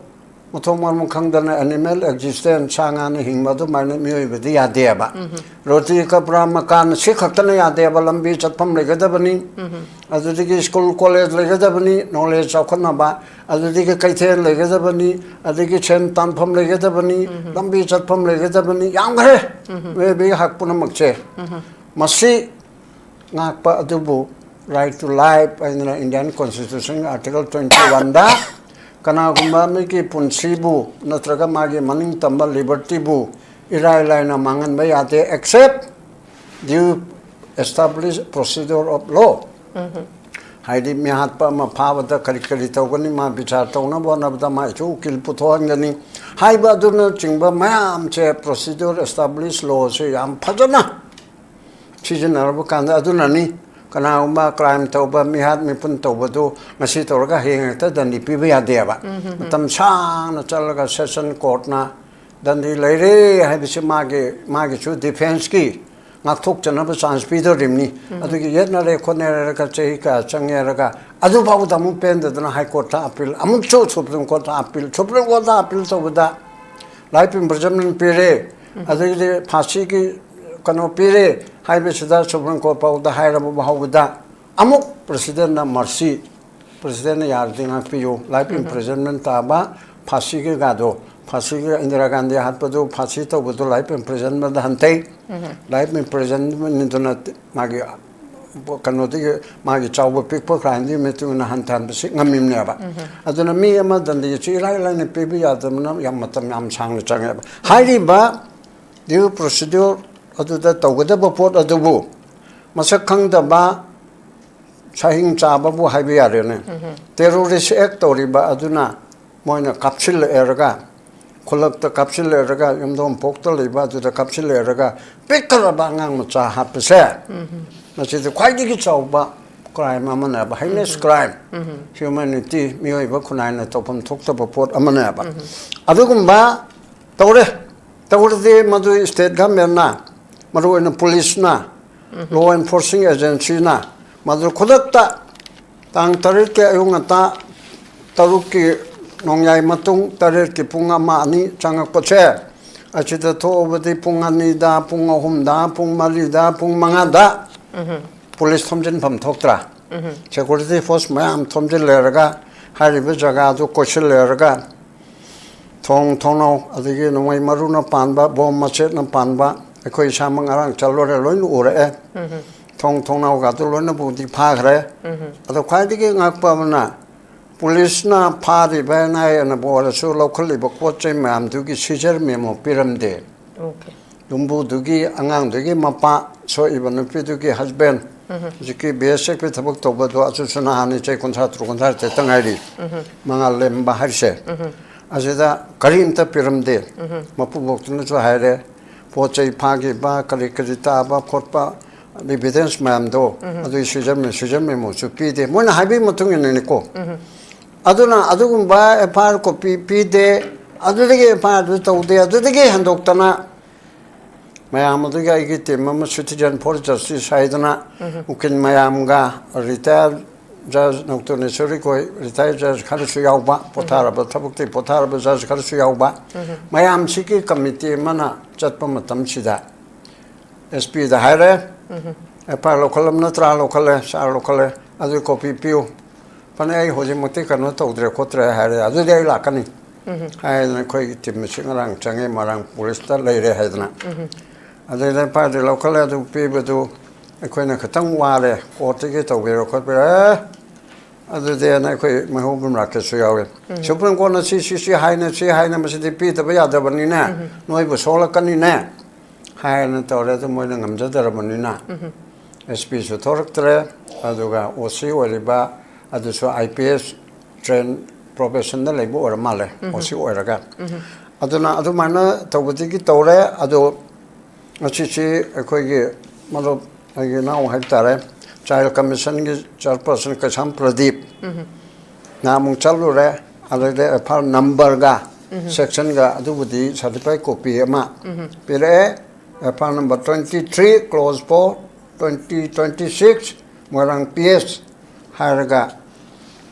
ꯃꯊꯣꯡ ꯃꯔꯝ ꯈꯪꯗꯅ animal existence, ꯁꯥ ꯉꯥꯅ ꯍꯤꯡꯕ ꯑꯗꯨꯃꯥꯏꯅ ꯃꯤꯑꯣꯏꯕꯗꯤ ꯌꯥꯗꯦꯕ꯫ ꯔꯣꯇꯤ ꯀꯄ꯭ꯔꯥ ꯃꯀꯥꯟ ꯁꯤ ꯈꯛꯇꯅ ꯌꯥꯗꯦꯕ, ꯂꯝꯕꯤ ꯆꯠꯐꯝ ꯂꯩꯒꯗꯕꯅꯤ, ꯑꯗꯨꯗꯒꯤ ꯁ꯭ꯀꯨꯜ ꯀꯣꯂꯦꯖ ꯂꯩꯒꯗꯕꯅꯤ, ꯅꯣꯂꯦꯖ ꯆꯥꯎꯈꯠꯅꯕ, ꯑꯗꯨꯗꯒꯤ ꯀꯩꯊꯦꯜ ꯂꯩꯒꯗꯕꯅꯤ, ꯑꯗꯒꯤ ꯁꯦꯟ ꯇꯥꯟꯐꯝ ꯂꯩꯒꯗꯕꯅꯤ, ꯂꯝꯕꯤ ꯆꯠꯐꯝ ꯂꯩꯒꯗꯕꯅꯤ, ꯌꯥꯝꯈ꯭ꯔꯦ ꯃꯤꯑꯣꯏꯕꯒꯤ ꯍꯛ ꯄꯨꯝꯅꯃꯛꯁꯦ꯫ ꯃꯁꯤ ꯉꯥꯛꯄ ꯑꯗꯨꯕꯨ right to life ꯍꯥꯏꯗꯅ Indian Constitution Article twenty one ꯗ ꯀꯅꯥꯒꯨꯝꯕ ꯑꯃꯒꯤ ꯄꯨꯟꯁꯤꯕꯨ ꯅꯠꯇ꯭ꯔꯒ ꯃꯥꯒꯤ ꯃꯅꯤꯡ ꯇꯝꯕ liberty ꯕꯨ ꯏꯔꯥꯏ ꯂꯥꯏꯅ ꯃꯥꯡꯍꯟꯕ ꯌꯥꯗꯦ, except due establish procedure of law꯫ ꯍꯥꯏꯗꯤ ꯃꯤꯍꯥꯠꯄ ꯑꯃ ꯐꯥꯕꯗ ꯀꯔꯤ ꯀꯔꯤ ꯇꯧꯒꯅꯤ, ꯃꯥ ꯕꯤꯆꯥꯔ ꯇꯧꯅꯕ ꯍꯣꯠꯅꯕꯗ ꯃꯥꯏꯁꯨ ꯎꯀꯤꯜ ꯄꯨꯊꯣꯛꯍꯟꯒꯅꯤ ꯍꯥꯏꯕ ꯑꯗꯨꯅꯆꯤꯡꯕ ꯃꯌꯥꯝꯁꯦ procedure establish law ꯁꯦ ꯌꯥꯝ ꯐꯖꯅ ꯁꯤꯖꯤꯟꯅꯔꯕ ꯀꯥꯟꯗ ꯑꯗꯨꯅꯅꯤ꯫ ꯀꯅꯥꯒꯨꯝꯕ crime ꯇꯧꯕ, ꯃꯤꯍꯥꯠ ꯃꯤꯄꯨꯟ ꯇꯧꯕꯗꯨ ꯉꯁꯤ ꯇꯧꯔꯒ ꯍꯌꯦꯡ ꯍꯦꯛꯇ ꯗꯟꯗꯤ ꯄꯤꯕ ꯌꯥꯗꯦꯕ꯫ ꯃꯇꯝ ꯁꯥꯡꯅ ꯆꯠꯂꯒ session court ꯅ ꯗꯟꯗꯤ ꯂꯩꯔꯦ ꯍꯥꯏꯕꯁꯤ ꯃꯥꯒꯤ, ꯃꯥꯒꯤꯁꯨ defence ꯀꯤ ꯉꯥꯛꯊꯣꯛꯆꯅꯕ chance ꯄꯤꯗꯧꯔꯤꯕꯅꯤ꯫ ꯑꯗꯨꯒꯤ ꯌꯦꯠꯅꯔꯦ ꯈꯣꯠꯅꯔꯦꯒ ꯆꯍꯤ ꯀꯌꯥ ꯆꯪꯉꯦꯔꯒ ꯑꯗꯨꯐꯥꯎꯗ ꯑꯃꯨꯛ ꯄꯦꯟꯗꯗꯅ High Court ꯇ appeal, ꯑꯃꯨꯛꯁꯨ Supreme Court ꯇ appeal, Supreme Court ꯇ appeal ꯇꯧꯕꯗ life imprisonment ꯄꯤꯔꯦ, ꯑꯗꯒꯤꯗꯤ ꯐꯥꯁꯤꯒꯤ ꯀꯩꯅꯣ ꯄꯤꯔꯦ ꯍꯥꯏꯕꯁꯤꯗ Supreme Court ꯐꯥꯎꯗ ꯍꯥꯏꯔꯕ ꯐꯥꯎꯕꯗ ꯑꯃꯨꯛ President ꯅ mercy, President ꯅ ꯌꯥꯔꯗꯤ ꯉꯥꯛꯄꯤꯌꯨ, life imprisonment ꯇꯥꯕ ꯐꯥꯁꯤꯒꯤ ꯀꯥꯗꯣ, ꯐꯥꯁꯤꯒꯤ ꯏꯟꯗꯤꯔꯥ ꯒꯥꯟꯙꯤ ꯍꯥꯠꯄꯗꯨ, ꯐꯥꯁꯤ ꯇꯧꯕꯗꯨ life imprisonment ꯗ ꯍꯟꯊꯩ꯫ Life imprisonment ꯗꯨꯅ ꯃꯥꯒꯤ ꯀꯩꯅꯣꯗꯒꯤ ꯃꯥꯒꯤ ꯆꯥꯎꯕ ꯄꯤꯛꯄ crime ꯗꯨꯒꯤ ꯃꯇꯨꯡ ꯏꯟꯅ ꯍꯟꯊꯍꯟꯕꯁꯤ ꯉꯝꯃꯤꯕꯅꯦꯕ꯫ ꯑꯗꯨꯅ ꯃꯤ ꯑꯃ ꯗꯟꯗꯤꯁꯤ ꯏꯔꯥꯏ ꯂꯥꯏꯅ ꯄꯤꯕ ꯌꯥꯗꯕꯅ ꯌꯥꯝ ꯃꯇꯝ ꯌꯥꯝ ꯁꯥꯡꯅ ꯆꯪꯉꯦꯕ꯫ ꯍꯥꯏꯔꯤꯕ due procedure ꯑꯗꯨꯗ ꯇꯧꯒꯗꯕ ꯄꯣꯠ ꯑꯗꯨꯕꯨ ꯃꯁꯛ ꯈꯪꯗꯕ ꯁꯍꯤꯡ ꯆꯥꯕꯕꯨ ꯍꯥꯏꯕ ꯌꯥꯔꯦꯅꯦ꯫ Terrorist act ꯇꯧꯔꯤꯕ ꯑꯗꯨꯅ ꯃꯣꯏꯅ ꯀꯥꯞꯁꯤꯜꯂꯛꯑꯦꯔꯒ, ꯈꯨꯜꯂꯛꯇ ꯀꯥꯞꯁꯤꯜꯂꯛꯑꯦꯔꯒ, ꯌꯨꯝꯊꯣꯡ ꯄꯣꯛꯇ ꯂꯩꯕ ꯑꯗꯨꯗ ꯀꯥꯞꯁꯤꯜꯂꯛꯑꯦꯔꯒ, ꯄꯤꯛꯈ꯭ꯔꯕ ꯑꯉꯥꯡ ꯃꯆꯥ ꯍꯥꯠꯄꯁꯦ, ꯃꯁꯤꯗꯤ ꯈ꯭ꯋꯥꯏꯗꯒꯤ ꯆꯥꯎꯕ crime ꯑꯃꯅꯦꯕ, heinous crime, humanity, ꯃꯤꯑꯣꯏꯕ ꯈꯨꯟꯅꯥꯏꯅ ꯇꯧꯐꯝ ꯊꯣꯛꯇꯕ ꯄꯣꯠ ꯑꯃꯅꯦꯕ꯫ ꯑꯗꯨꯒꯨꯝꯕ ꯇꯧꯔꯦ꯫ ꯇꯧꯔꯗꯤ ꯃꯗꯨ state government ꯅ, ꯃꯔꯨꯑꯣꯏꯅ police ꯅ, law enforcing agency ꯅ ꯃꯗꯨ ꯈꯨꯗꯛꯇ ꯇꯥꯡ ꯇꯔꯦꯠꯀꯤ ꯑꯌꯨꯛ ꯉꯟꯇꯥ ꯇꯔꯨꯛꯀꯤ ꯅꯣꯡꯌꯥꯏ ꯃꯇꯨꯡ ꯇꯔꯦꯠꯀꯤ ꯄꯨꯡ ꯑꯃ ꯑꯅꯤ ꯆꯪꯉꯛꯄꯁꯦ, ꯑꯁꯤꯗ ꯊꯣꯛꯑꯕꯗꯤ ꯄꯨꯡ ꯑꯅꯤꯗ, ꯄꯨꯡ ꯑꯍꯨꯝꯗ, ꯄꯨꯡ ꯃꯔꯤꯗ, ꯄꯨꯡ ꯃꯉꯥꯗ police ꯊꯣꯝꯖꯤꯟꯐꯝ ꯊꯣꯛꯇ꯭ꯔꯥ? Security force ꯃꯌꯥꯝ ꯊꯣꯝꯖꯤꯜꯂꯦꯔꯒ ꯍꯥꯏꯔꯤꯕ ꯖꯒꯥꯗꯨ ꯀꯣꯏꯁꯤꯜꯂꯦꯔꯒ ꯊꯣꯡ ꯊꯣꯡꯅꯥꯎ, ꯑꯗꯒꯤ ꯅꯣꯡꯃꯩ ꯃꯔꯨꯅ ꯄꯥꯟꯕ, ꯕꯣꯝ ꯃꯆꯦꯠꯅ ꯄꯥꯟꯕ, ꯑꯩꯈꯣꯏ ꯏꯁꯥꯃꯛ ꯉꯔꯥꯡ ꯆꯠꯂꯨꯔꯦ, ꯂꯣꯏꯅ ꯎꯔꯛꯑꯦ꯫ ꯊꯣꯡ ꯊꯣꯡꯅꯥꯎꯒꯗꯨ ꯂꯣꯏꯅꯕꯨꯗꯤ ꯐꯥꯈ꯭ꯔꯦ꯫ ꯑꯗꯣ ꯈ꯭ꯋꯥꯏꯗꯒꯤ ꯉꯛꯄ ꯑꯃꯅ, ꯄꯨꯂꯤꯁꯅ ꯐꯥꯔꯤꯕ ꯑꯦꯟ ꯑꯥꯏ ꯑꯦꯅꯕꯨ ꯑꯣꯏꯔꯁꯨ ꯂꯧꯈꯠꯂꯤꯕ ꯄꯣꯠ ꯆꯩ ꯃꯌꯥꯝꯗꯨꯒꯤ ꯁꯤꯖꯔ ꯃꯦꯃꯣ ꯄꯤꯔꯝꯗꯦ꯫ ꯑꯣꯀꯦ꯫ ꯌꯨꯝꯕꯨꯗꯨꯒꯤ ꯑꯉꯥꯡꯗꯨꯒꯤ ꯃꯄꯥ, ꯁꯣꯛꯏꯕ ꯅꯨꯄꯤꯗꯨꯒꯤ ꯍꯁꯕꯦꯟ, ꯍꯧꯖꯤꯛꯀꯤ ꯕꯤ ꯑꯦꯁ ꯑꯦꯐꯀꯤ ꯊꯕꯛ ꯇꯧꯕꯗꯣ ꯑꯗꯨꯁꯨ ꯅꯍꯥꯟ ꯆꯍꯤ ꯀꯨꯟꯊ꯭ꯔꯥ ꯇꯔꯨꯛ ꯀꯨꯟꯊ꯭ꯔꯥ ꯇꯔꯦꯠꯇ ꯉꯥꯏꯔꯤ꯫ ꯃꯉꯥꯜ ꯂꯦꯝꯕ ꯍꯥꯏꯔꯤꯁꯦ꯫ ꯑꯁꯤꯗ ꯀꯔꯤꯝꯇ ꯄꯤꯔꯝꯗꯦ꯫ ꯃꯄꯨꯕꯣꯛꯇꯨꯅꯁꯨ ꯍꯥꯏꯔꯦ, ꯄꯣꯠ ꯆꯩ ꯐꯥꯈꯤꯕ, ꯀꯔꯤ ꯀꯔꯤ ꯇꯥꯕ ꯈꯣꯠꯄ, ꯏꯚꯤꯗꯦꯟꯁ ꯃꯌꯥꯝꯗꯣ, ꯑꯗꯨꯒꯤ ꯁꯤꯖꯔ ꯃꯦ-, ꯁꯤꯖꯔ ꯃꯦꯃꯣꯁꯨ ꯄꯤꯗꯦ꯫ ꯃꯣꯏꯅ ꯍꯥꯏꯕꯒꯤ ꯃꯇꯨꯡ ꯏꯟꯅꯅꯤꯀꯣ꯫ ꯑꯗꯨꯅ ꯑꯗꯨꯒꯨꯝꯕ ꯑꯦꯐ ꯑꯥꯏ ꯑꯥꯔ ꯀꯣꯄꯤ ꯄꯤꯗꯦ, ꯑꯗꯨꯗꯒꯤ ꯑꯦꯐ ꯑꯥꯏ ꯑꯥꯔ ꯑꯗꯨ ꯇꯧꯗꯦ, ꯑꯗꯨꯗꯒꯤ ꯍꯦꯟꯗꯣꯛꯇꯅ ꯃꯌꯥꯝ ꯑꯗꯨꯒꯤ ꯑꯩꯒꯤ ꯇꯤꯝ ꯑꯃ, Citizen for Justice ꯍꯥꯏꯗꯅ, ꯎꯀꯤꯜ ꯃꯌꯥꯝꯒ, ꯔꯤꯇꯥꯌꯔ ꯖꯖ ꯅꯧꯇꯣꯅꯦꯁꯣꯔꯤ ꯀꯣꯏ, ꯔꯤꯇꯥꯌꯔ ꯖꯖ ꯈꯔꯁꯨ ꯌꯥꯎꯕ, ꯄꯣꯊꯥꯔꯕ, ꯊꯕꯛꯇꯤ ꯄꯣꯊꯥꯔꯕ ꯖꯖ ꯈꯔꯁꯨ ꯌꯥꯎꯕ, ꯃꯌꯥꯝꯁꯤꯒꯤ ꯀꯃꯤꯇꯤ ꯑꯃꯅ ꯆꯠꯄ ꯃꯇꯝꯁꯤꯗ, ꯑꯦꯁ ꯄꯤꯗ ꯍꯥꯏꯔꯦ, "ꯑꯦꯐ ꯑꯥꯏ ꯑꯥꯔ ꯂꯧꯈꯠꯂꯕ ꯅꯠꯇ꯭ꯔꯥ?" "ꯂꯧꯈꯠꯂꯦ ꯁꯥꯔ, ꯂꯧꯈꯠꯂꯦ꯫ ꯑꯗꯨ ꯀꯣꯄꯤ ꯄꯤꯌꯨ"꯫ "ꯐꯅꯤ, ꯑꯩ ꯍꯧꯖꯤꯛꯃꯛꯇꯤ ꯀꯩꯅꯣ ꯇꯧꯗ꯭ꯔꯦ ꯈꯣꯠꯇ꯭ꯔꯦ" ꯍꯥꯏꯔꯦ꯫ "ꯑꯗꯨꯗꯤ ꯑꯩ ꯂꯥꯛꯀꯅꯤ" ꯍꯥꯏꯗꯅ ꯑꯩꯈꯣꯏꯒꯤ ꯇꯤꯝ ꯑꯁꯤ ꯉꯔꯥꯡ ꯆꯪꯉꯦ, ꯃꯣꯏꯔꯥꯡ ꯄꯨꯂꯤꯁꯇ ꯂꯩꯔꯦ ꯍꯥꯏꯗꯅ꯫ ꯑꯗꯩꯗ ꯑꯦꯐ ꯑꯥꯏ ꯑꯥꯔꯗꯤ ꯂꯧꯈꯠꯂꯦ, ꯑꯗꯨ ꯄꯤꯕꯗꯨ ꯑꯩꯈꯣꯏꯅ ꯈꯤꯇꯪ ꯋꯥꯔꯦ, ꯀꯣꯔꯠꯇꯒꯤ ꯇꯧꯕꯤꯔꯣ ꯈꯣꯠꯄꯤꯔꯣ꯫ "ꯑꯦ, ꯑꯗꯨꯗꯤꯅ" ꯑꯩꯈꯣꯏ ꯃꯩꯍꯧꯕꯝ ꯔꯥꯀꯦꯁꯁꯨ ꯌꯥꯎꯋꯦ꯫ "ꯁꯨꯄ꯭ꯔꯤꯝ ꯀꯣꯔꯠꯅ ꯁꯤ, ꯁꯤ, ꯁꯤ ꯍꯥꯏꯅ, ꯁꯤ ꯍꯥꯏꯅ ꯃꯁꯤꯗꯤ ꯄꯤꯗꯕ ꯌꯥꯗꯕꯅꯤꯅꯦ, ꯅꯣꯏꯕꯨ ꯁꯣꯛꯂꯛꯀꯅꯤꯅꯦ" ꯍꯥꯏꯅ ꯇꯧꯔꯦ꯫ ꯑꯗꯨ ꯃꯣꯏꯅ ꯉꯝꯖꯗ꯭ꯔꯕꯅꯤꯅ ꯑꯦꯁ ꯄꯤꯁꯨ ꯊꯣꯔꯛꯇ꯭ꯔꯦ, ꯑꯗꯨꯒ ꯑꯣ ꯁꯤ ꯑꯣꯏꯔꯤꯕ ꯑꯗꯨꯁꯨ ꯑꯥꯏ ꯄꯤ ꯑꯦꯁ ꯇ꯭ꯔꯦꯟ ꯄ꯭ꯔꯣꯐꯦꯁꯟꯗ ꯂꯩꯕ ꯑꯣꯏꯔ ꯃꯥꯜꯂꯦ, ꯑꯣ ꯁꯤ ꯑꯣꯏꯔꯒ꯫ ꯑꯗꯨꯅ ꯑꯗꯨꯃꯥꯏꯅ ꯇꯧꯕꯗꯒꯤ ꯇꯧꯔꯦ꯫ ꯑꯗꯣ ꯉꯁꯤꯁꯤ ꯑꯩꯈꯣꯏꯒꯤ ꯃꯔꯨꯞ, ꯑꯩꯒꯤ ꯏꯅꯥꯎ ꯍꯥꯏꯕ ꯇꯥꯔꯦ, ꯆꯥꯏꯜ ꯀꯃꯤꯁꯟꯒꯤ ꯆꯤꯌꯔꯄꯔꯁꯟ ꯀꯩꯁꯥꯝ ꯄ꯭ꯔꯗꯤꯞ ꯅꯍꯥꯟꯃꯨꯛ ꯆꯠꯂꯨꯔꯦ꯫ ꯑꯗꯩꯗ ꯑꯦꯐ ꯑꯥꯏ ꯑꯥꯔ ꯅꯝꯕꯔꯒ ꯁꯦꯛꯁꯟꯒ ꯑꯗꯨꯕꯨꯗꯤ ꯁꯥꯔꯇꯤꯐꯥꯏ ꯀꯣꯄꯤ ꯑꯃ ꯄꯤꯔꯛꯑꯦ꯫ F I R number twenty three, close four, twenty twenty six, Moirang P S ꯍꯥꯏꯔꯒ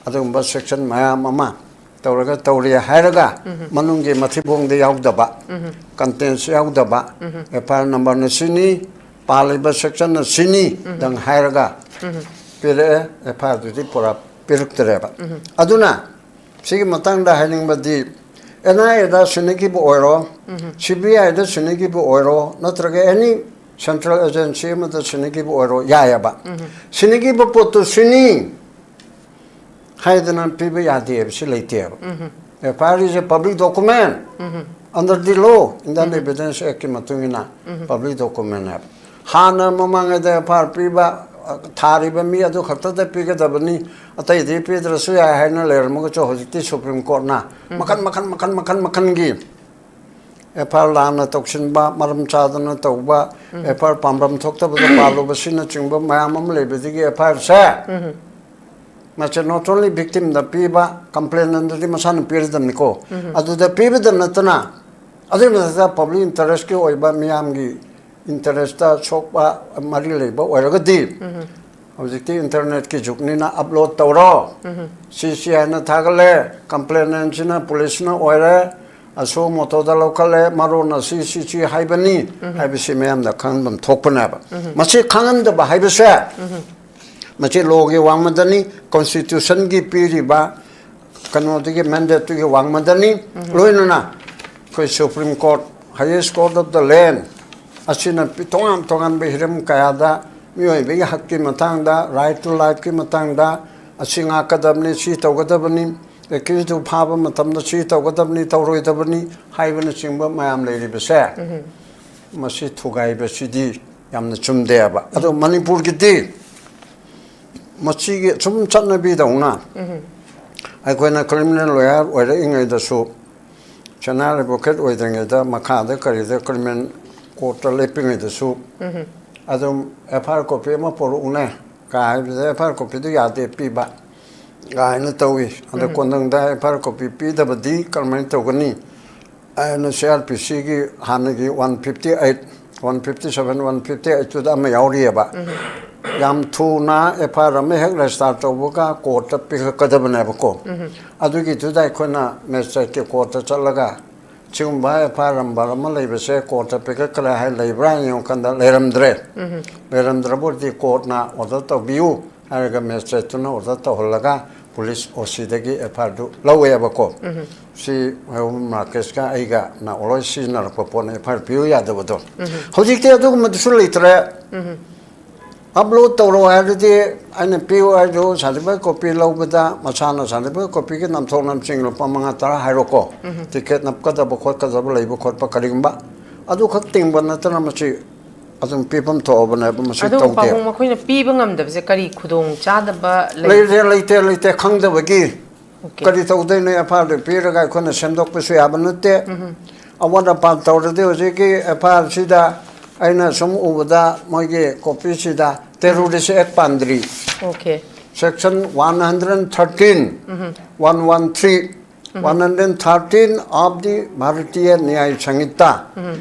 ꯑꯗꯨꯒꯨꯝꯕ ꯁꯦꯛꯁꯟ ꯃꯌꯥꯝ ꯑꯃ ꯇꯧꯔꯒ ꯇꯧꯔꯤ ꯍꯥꯏꯔꯒ ꯃꯅꯨꯡꯒꯤ ꯃꯊꯤꯕꯣꯡꯗ ꯌꯥꯎꯗꯕ, ꯀꯟꯇꯦꯟꯁ ꯌꯥꯎꯗꯕ, ꯑꯦꯐ ꯑꯥꯏ ꯑꯥꯔ ꯅꯝꯕꯔꯅ ꯁꯤꯅꯤ, ꯄꯥꯜꯂꯤꯕ ꯁꯦꯛꯁꯟꯅ ꯁꯤꯅꯤ ꯗꯪ ꯍꯥꯏꯔꯒ ꯄꯤꯔꯛꯑꯦ, ꯑꯦꯐ ꯑꯥꯏ ꯑꯥꯔꯗꯨꯗꯤ ꯄꯨꯔꯥ ꯄꯤꯔꯛꯇ꯭ꯔꯦꯕ꯫ ꯑꯗꯨꯅ ꯁꯤꯒꯤ ꯃꯇꯥꯡꯗ ꯍꯥꯏꯅꯤꯡꯕꯗꯤ, ꯑꯦꯟ ꯑꯥꯏ ꯑꯦꯗ ꯁꯤꯟꯅꯈꯤꯕ ꯑꯣꯏꯔꯣ, ꯁꯤ ꯕꯤ ꯑꯥꯏꯗ ꯁꯤꯟꯅꯈꯤꯕ ꯑꯣꯏꯔꯣ, ꯅꯠꯇ꯭ꯔꯒ ꯑꯦꯅꯤ ꯁꯦꯟꯇ꯭ꯔꯦꯜ ꯑꯦꯖꯦꯟꯁꯤ ꯑꯃꯗ ꯁꯤꯟꯅꯈꯤꯕ ꯑꯣꯏꯔꯣ, ꯌꯥꯏꯑꯕ꯫ ꯁꯤꯟꯅꯈꯤꯕ ꯄꯣꯠꯇꯨ ꯁꯤꯅꯤ ꯍꯥꯏꯗꯅ ꯄꯤꯕ ꯌꯥꯗꯦ ꯍꯥꯏꯕꯁꯤ ꯂꯩꯇꯦꯕ꯫ F I R is A public document. Under D low, Indian evidence ꯑꯦꯛꯀꯤ ꯃꯇꯨꯡ ꯏꯟꯅ ꯄꯕ꯭ꯂꯤꯛ ꯗꯣꯀꯨꯃꯦꯟ ꯍꯥꯏꯕ꯫ ꯍꯥꯟꯅ ꯃꯃꯥꯡꯉꯩꯗ ꯑꯦꯐ ꯑꯥꯏ ꯑꯥꯔ ꯄꯤꯕ, ꯑ, ꯊꯥꯔꯤꯕ ꯃꯤ ꯑꯗꯨ ꯈꯛꯇꯗ ꯄꯤꯒꯗꯕꯅꯤ, ꯑꯇꯩꯗꯤ ꯄꯤꯗ꯭ꯔꯁꯨ ꯌꯥꯏ ꯍꯥꯏꯅ ꯂꯩꯔꯝꯃꯒꯁꯨ, ꯍꯧꯖꯤꯛꯇꯤ ꯁꯨꯄ꯭ꯔꯤꯝ ꯀꯣꯔꯠꯅ ꯃꯈꯟ, ꯃꯈꯟ, ꯃꯈꯟ, ꯃꯈꯟ, ꯃꯈꯟꯒꯤ ꯑꯦꯐ ꯑꯥꯏ ꯑꯥꯔ ꯂꯥꯟꯅ ꯇꯧꯁꯤꯟꯕ, ꯃꯔꯝ ꯆꯥꯗꯅ ꯇꯧꯕ, ꯑꯦꯐ ꯑꯥꯏ ꯑꯥꯔ ꯄꯥꯝꯕꯝ ꯊꯣꯛꯇꯕꯗ ꯄꯥꯜꯂꯨꯕꯁꯤꯅꯆꯤꯡꯕ ꯃꯌꯥꯝ ꯑꯃ ꯂꯩꯕꯗꯒꯤ ꯑꯦꯐ ꯑꯥꯏ ꯑꯥꯔꯁꯦ ꯃꯁꯦ not only victimꯗ ꯄꯤꯕ, complainantꯗꯗꯤ ꯃꯁꯥꯅ ꯄꯤꯔꯗꯕꯅꯤꯀꯣ꯫ ꯑꯗꯨꯗ ꯄꯤꯕꯗ ꯅꯠꯇꯅ, ꯑꯗꯨꯒꯤ ꯃꯊꯛꯇ ꯄꯕ꯭ꯂꯤꯛ ꯏꯟꯇꯔꯦꯁꯀꯤ ꯑꯣꯏꯕ, ꯃꯤꯌꯥꯝꯒꯤ ꯏꯟꯇꯔꯦꯁꯇ ꯁꯣꯛꯄ, ꯃꯔꯤ ꯂꯩꯕ ꯑꯣꯏꯔꯒꯗꯤ, ꯍꯧꯖꯤꯛꯇꯤ ꯏꯟꯇꯔꯅꯦꯠꯀꯤ ꯖꯨꯒꯅꯤꯅ ꯑꯞꯂꯣꯗ ꯇꯧꯔꯣ, ꯁꯤ ꯁꯤ ꯍꯥꯏꯅ ꯊꯥꯒꯠꯂꯦ, ꯀꯝꯄ꯭ꯂꯦꯅꯦꯟꯁꯤꯅ ꯄꯨꯂꯤꯁꯅ ꯑꯣꯏꯔꯦ, ꯑꯁꯣ ꯃꯣꯇꯣꯗ ꯂꯧꯈꯠꯂꯦ, ꯃꯔꯣꯟ ꯑꯁꯤ ꯁꯤ ꯁꯤ ꯍꯥꯏꯕꯅꯤ ꯍꯥꯏꯕꯁꯤ ꯃꯌꯥꯝꯗ ꯈꯪꯍꯟꯐꯝ ꯊꯣꯛꯄꯅꯦꯕ꯫ ꯃꯁꯤ ꯈꯪꯍꯟꯗꯕ ꯍꯥꯏꯕꯁꯦ, ꯃꯁꯤ ꯂꯣꯒꯤ ꯋꯥꯡꯃꯗꯅꯤ, ꯀꯣꯟꯁꯇꯤꯇ꯭ꯌꯨꯁꯟꯒꯤ ꯄꯤꯔꯤꯕ ꯀꯩꯅꯣꯗꯨꯒꯤ ꯃꯦꯟꯗꯦꯠꯇꯨꯒꯤ ꯋꯥꯡꯃꯗꯅꯤ꯫ ꯂꯣꯏꯅꯅ ꯑꯩꯈꯣꯏ supreme court, highest court of the land ꯑꯁꯤꯅ ꯄꯤ-, ꯇꯣꯉꯥꯟ ꯇꯣꯉꯥꯟꯕ ꯍꯤꯔꯝ ꯀꯌꯥꯗ ꯃꯤꯑꯣꯏꯕꯒꯤ ꯍꯛꯀꯤ ꯃꯇꯥꯡꯗ, right to lifeꯀꯤ ꯃꯇꯥꯡꯗ, ꯑꯁꯤ ꯉꯥꯛꯀꯗꯕꯅꯤ, ꯁꯤ ꯇꯧꯒꯗꯕꯅꯤ, ꯑꯦꯀ꯭ꯌꯨꯁꯇꯨ ꯐꯥꯕ ꯃꯇꯝꯗ ꯁꯤ ꯇꯧꯒꯗꯕꯅꯤ, ꯇꯧꯔꯣꯏꯗꯕꯅꯤ ꯍꯥꯏꯕꯅꯆꯤꯡꯕ ꯃꯌꯥꯝ ꯂꯩꯔꯤꯕꯁꯦ, ꯃꯁꯤ ꯊꯨꯒꯥꯏꯕꯁꯤꯗꯤ ꯌꯥꯝꯅ ꯆꯨꯝꯗꯦꯕ꯫ ꯑꯗꯣ ꯃꯅꯤꯄꯨꯔꯒꯤꯗꯤ ꯃꯁꯤꯒꯤ ꯁꯨꯝ ꯆꯠꯅꯕꯤꯗꯧꯅ ꯑꯩꯈꯣꯏꯅ ꯀ꯭ꯔꯤꯃꯤꯅꯦꯜ ꯂꯣꯌꯔ ꯑꯣꯏꯔꯛꯏꯉꯩꯗꯁꯨ, ꯁꯦꯅꯤꯌꯔ ꯑꯦꯗꯚꯣꯀꯦꯠ ꯑꯣꯏꯗ꯭ꯔꯤꯉꯩꯗ, ꯃꯈꯥꯗ ꯀꯔꯤꯗ ꯀ꯭ꯔꯤꯃꯤꯅꯦꯜ ꯀꯣꯔꯠꯇ ꯂꯦꯞꯄꯤꯉꯩꯗꯁꯨ ꯑꯗꯨꯝ ꯑꯦꯐ ꯑꯥꯏ ꯑꯥꯔ ꯀꯣꯄꯤ ꯑꯃ ꯄꯣꯔꯛꯎꯅꯦ ꯀꯥ ꯍꯥꯏꯕꯗ, ꯑꯦꯐ ꯑꯥꯏ ꯑꯥꯔ ꯀꯣꯄꯤꯗꯨ ꯌꯥꯗꯦ ꯄꯤꯕ ꯀꯥꯏꯅ ꯇꯧꯏ꯫ ꯑꯗ ꯀꯣꯟꯅꯪꯗ ꯑꯦꯐ ꯑꯥꯏ ꯑꯥꯔ ꯀꯣꯄꯤ ꯄꯤꯗꯕꯗꯤ ꯀꯔꯝꯍꯥꯏꯅ ꯇꯧꯒꯅꯤ? ꯑꯩꯅ ꯁꯤ ꯑꯥꯔ ꯄꯤ ꯁꯤꯒꯤ ꯍꯥꯟꯅꯒꯤ one fifty eight, one fifty seven, one fifty ꯑꯩꯠꯇꯨꯗ ꯑꯃ ꯌꯥꯎꯔꯤꯑꯕ꯫ ꯌꯥꯝ ꯊꯨꯅ ꯑꯦꯐ ꯑꯥꯏ ꯑꯥꯔ ꯑꯃ ꯍꯦꯛ ꯔꯦꯖꯤꯁꯇꯥꯔ ꯇꯧꯕꯒ ꯀꯣꯔꯠꯇ ꯄꯤꯈꯠꯀꯗꯕꯅꯦꯕꯀꯣ꯫ ꯑꯗꯨꯒꯤꯗꯨꯗ ꯑꯩꯈꯣꯏꯅ ꯃꯦꯖꯤꯁꯇ꯭ꯔꯦꯠꯀꯤ ꯀꯣꯔꯠꯇ ꯆꯠꯂꯒ ꯁꯤꯒꯨꯝꯕ ꯑꯦꯐ ꯑꯥꯏ ꯑꯥꯔ ꯅꯝꯕꯔ ꯑꯃ ꯂꯩꯕꯁꯦ ꯀꯣꯔꯠꯇ ꯄꯤꯈꯠꯈ꯭ꯔꯦ ꯍꯥꯏ, ꯂꯩꯕ꯭ꯔꯥ ꯌꯦꯡꯉꯀꯥꯟꯗ ꯂꯩꯔꯝꯗ꯭ꯔꯦ꯫ ꯂꯩꯔꯝꯗ꯭ꯔꯕꯨꯗꯤ ꯀꯣꯔꯠꯅ ꯑꯣꯔꯗꯔ ꯇꯧꯕꯤꯌꯨ ꯍꯥꯏꯔꯒ ꯃꯦꯖꯤꯁꯇ꯭ꯔꯦꯠꯇꯨꯅ ꯑꯣꯔꯗꯔ ꯇꯧꯍꯜꯂꯒ ꯄꯨꯂꯤꯁ ꯑꯣ ꯁꯤꯗꯒꯤ ꯑꯦꯐ ꯑꯥꯏ ꯑꯥꯔꯗꯨ ꯂꯧꯋꯦꯕꯀꯣ꯫ ꯁꯤ ꯃꯥꯔꯀꯦꯁꯀ ꯑꯩꯒꯅ ꯑꯣꯜꯋꯦꯁ ꯁꯤꯖꯤꯟꯅꯔꯛꯄ ꯄꯣꯠꯅ ꯑꯦꯐ ꯑꯥꯏ ꯑꯥꯔ ꯄꯤꯌꯨ ꯌꯥꯗꯕꯗꯣ꯫ ꯍꯧꯖꯤꯛꯇꯤ ꯑꯗꯨꯒꯨꯝꯕꯗꯨꯁꯨ ꯂꯩꯇ꯭ꯔꯦ꯫ ꯑꯞꯂꯣꯗ ꯇꯧꯔꯣ ꯍꯥꯏꯔꯗꯤ ꯑꯩꯅ ꯄꯤꯌꯨ ꯍꯥꯏꯔꯁꯨ ꯁꯥꯔꯇꯤꯐꯤꯀꯦꯠ ꯀꯣꯄꯤ ꯂꯧꯕꯗ ꯃꯁꯥꯅ ꯁꯥꯔꯇꯤꯐꯤꯀꯦꯠ ꯀꯣꯄꯤꯒꯤ ꯅꯝꯊꯣꯛ ꯅꯝꯁꯤꯡ ꯂꯨꯄꯥ ꯃꯉꯥ ꯇꯔꯥ ꯍꯥꯏꯔꯣꯀꯣ꯫ ꯇꯤꯀꯦꯠ ꯅꯞꯀꯗꯕ ꯈꯣꯠꯀꯗꯕ ꯂꯩꯕ ꯈꯣꯠꯄ ꯀꯔꯤꯒꯨꯝꯕ ꯑꯗꯨꯈꯛ ꯇꯤꯡꯕ ꯅꯠꯇꯅ ꯃꯁꯤ ꯑꯗꯨꯝ ꯄꯤꯐꯝ ꯊꯣꯛꯑꯕꯅꯦꯕ, ꯃꯁꯤ ꯑꯗꯣ ꯇꯧꯗꯦ꯫ ꯄꯥꯕꯨꯡ, ꯃꯈꯣꯏꯅ ꯄꯤꯕ ꯉꯝꯗꯕꯁꯦ ꯀꯔꯤ ꯈꯨꯗꯣꯡ ꯆꯥꯗꯕ ꯂꯩ? ꯂꯩꯇꯦ, ꯂꯩꯇꯦ, ꯂꯩꯇꯦ, ꯈꯪꯗꯕꯒꯤ꯫ ꯑꯣꯀꯦ꯫ ꯀꯔꯤ ꯇꯧꯗꯣꯏꯅꯣ? ꯑꯦꯐ ꯑꯥꯏ ꯑꯥꯔꯗꯨ ꯄꯤꯔꯒ ꯑꯩꯈꯣꯏꯅ ꯁꯦꯝꯗꯣꯛꯄꯁꯨ ꯌꯥꯕ ꯅꯠꯇꯦ꯫ ꯑꯋꯥꯠ ꯑꯄꯥ ꯇꯧꯔꯗꯤ ꯍꯧꯖꯤꯛꯀꯤ ꯑꯦꯐ ꯑꯥꯏ ꯑꯥꯔꯁꯤꯗ ꯑꯩꯅ ꯁꯨꯝ ꯎꯕꯗ ꯃꯣꯏꯒꯤ ꯀꯣꯄꯤꯁꯤꯗ ꯇꯦꯔꯣꯔꯤꯁ ꯑꯦꯛ ꯄꯥꯟꯗ꯭ꯔꯤ꯫ Okay. Section one hundred thirteen, one one three, one hundred thirteen of the Bharatiya Nyaya Sanhita,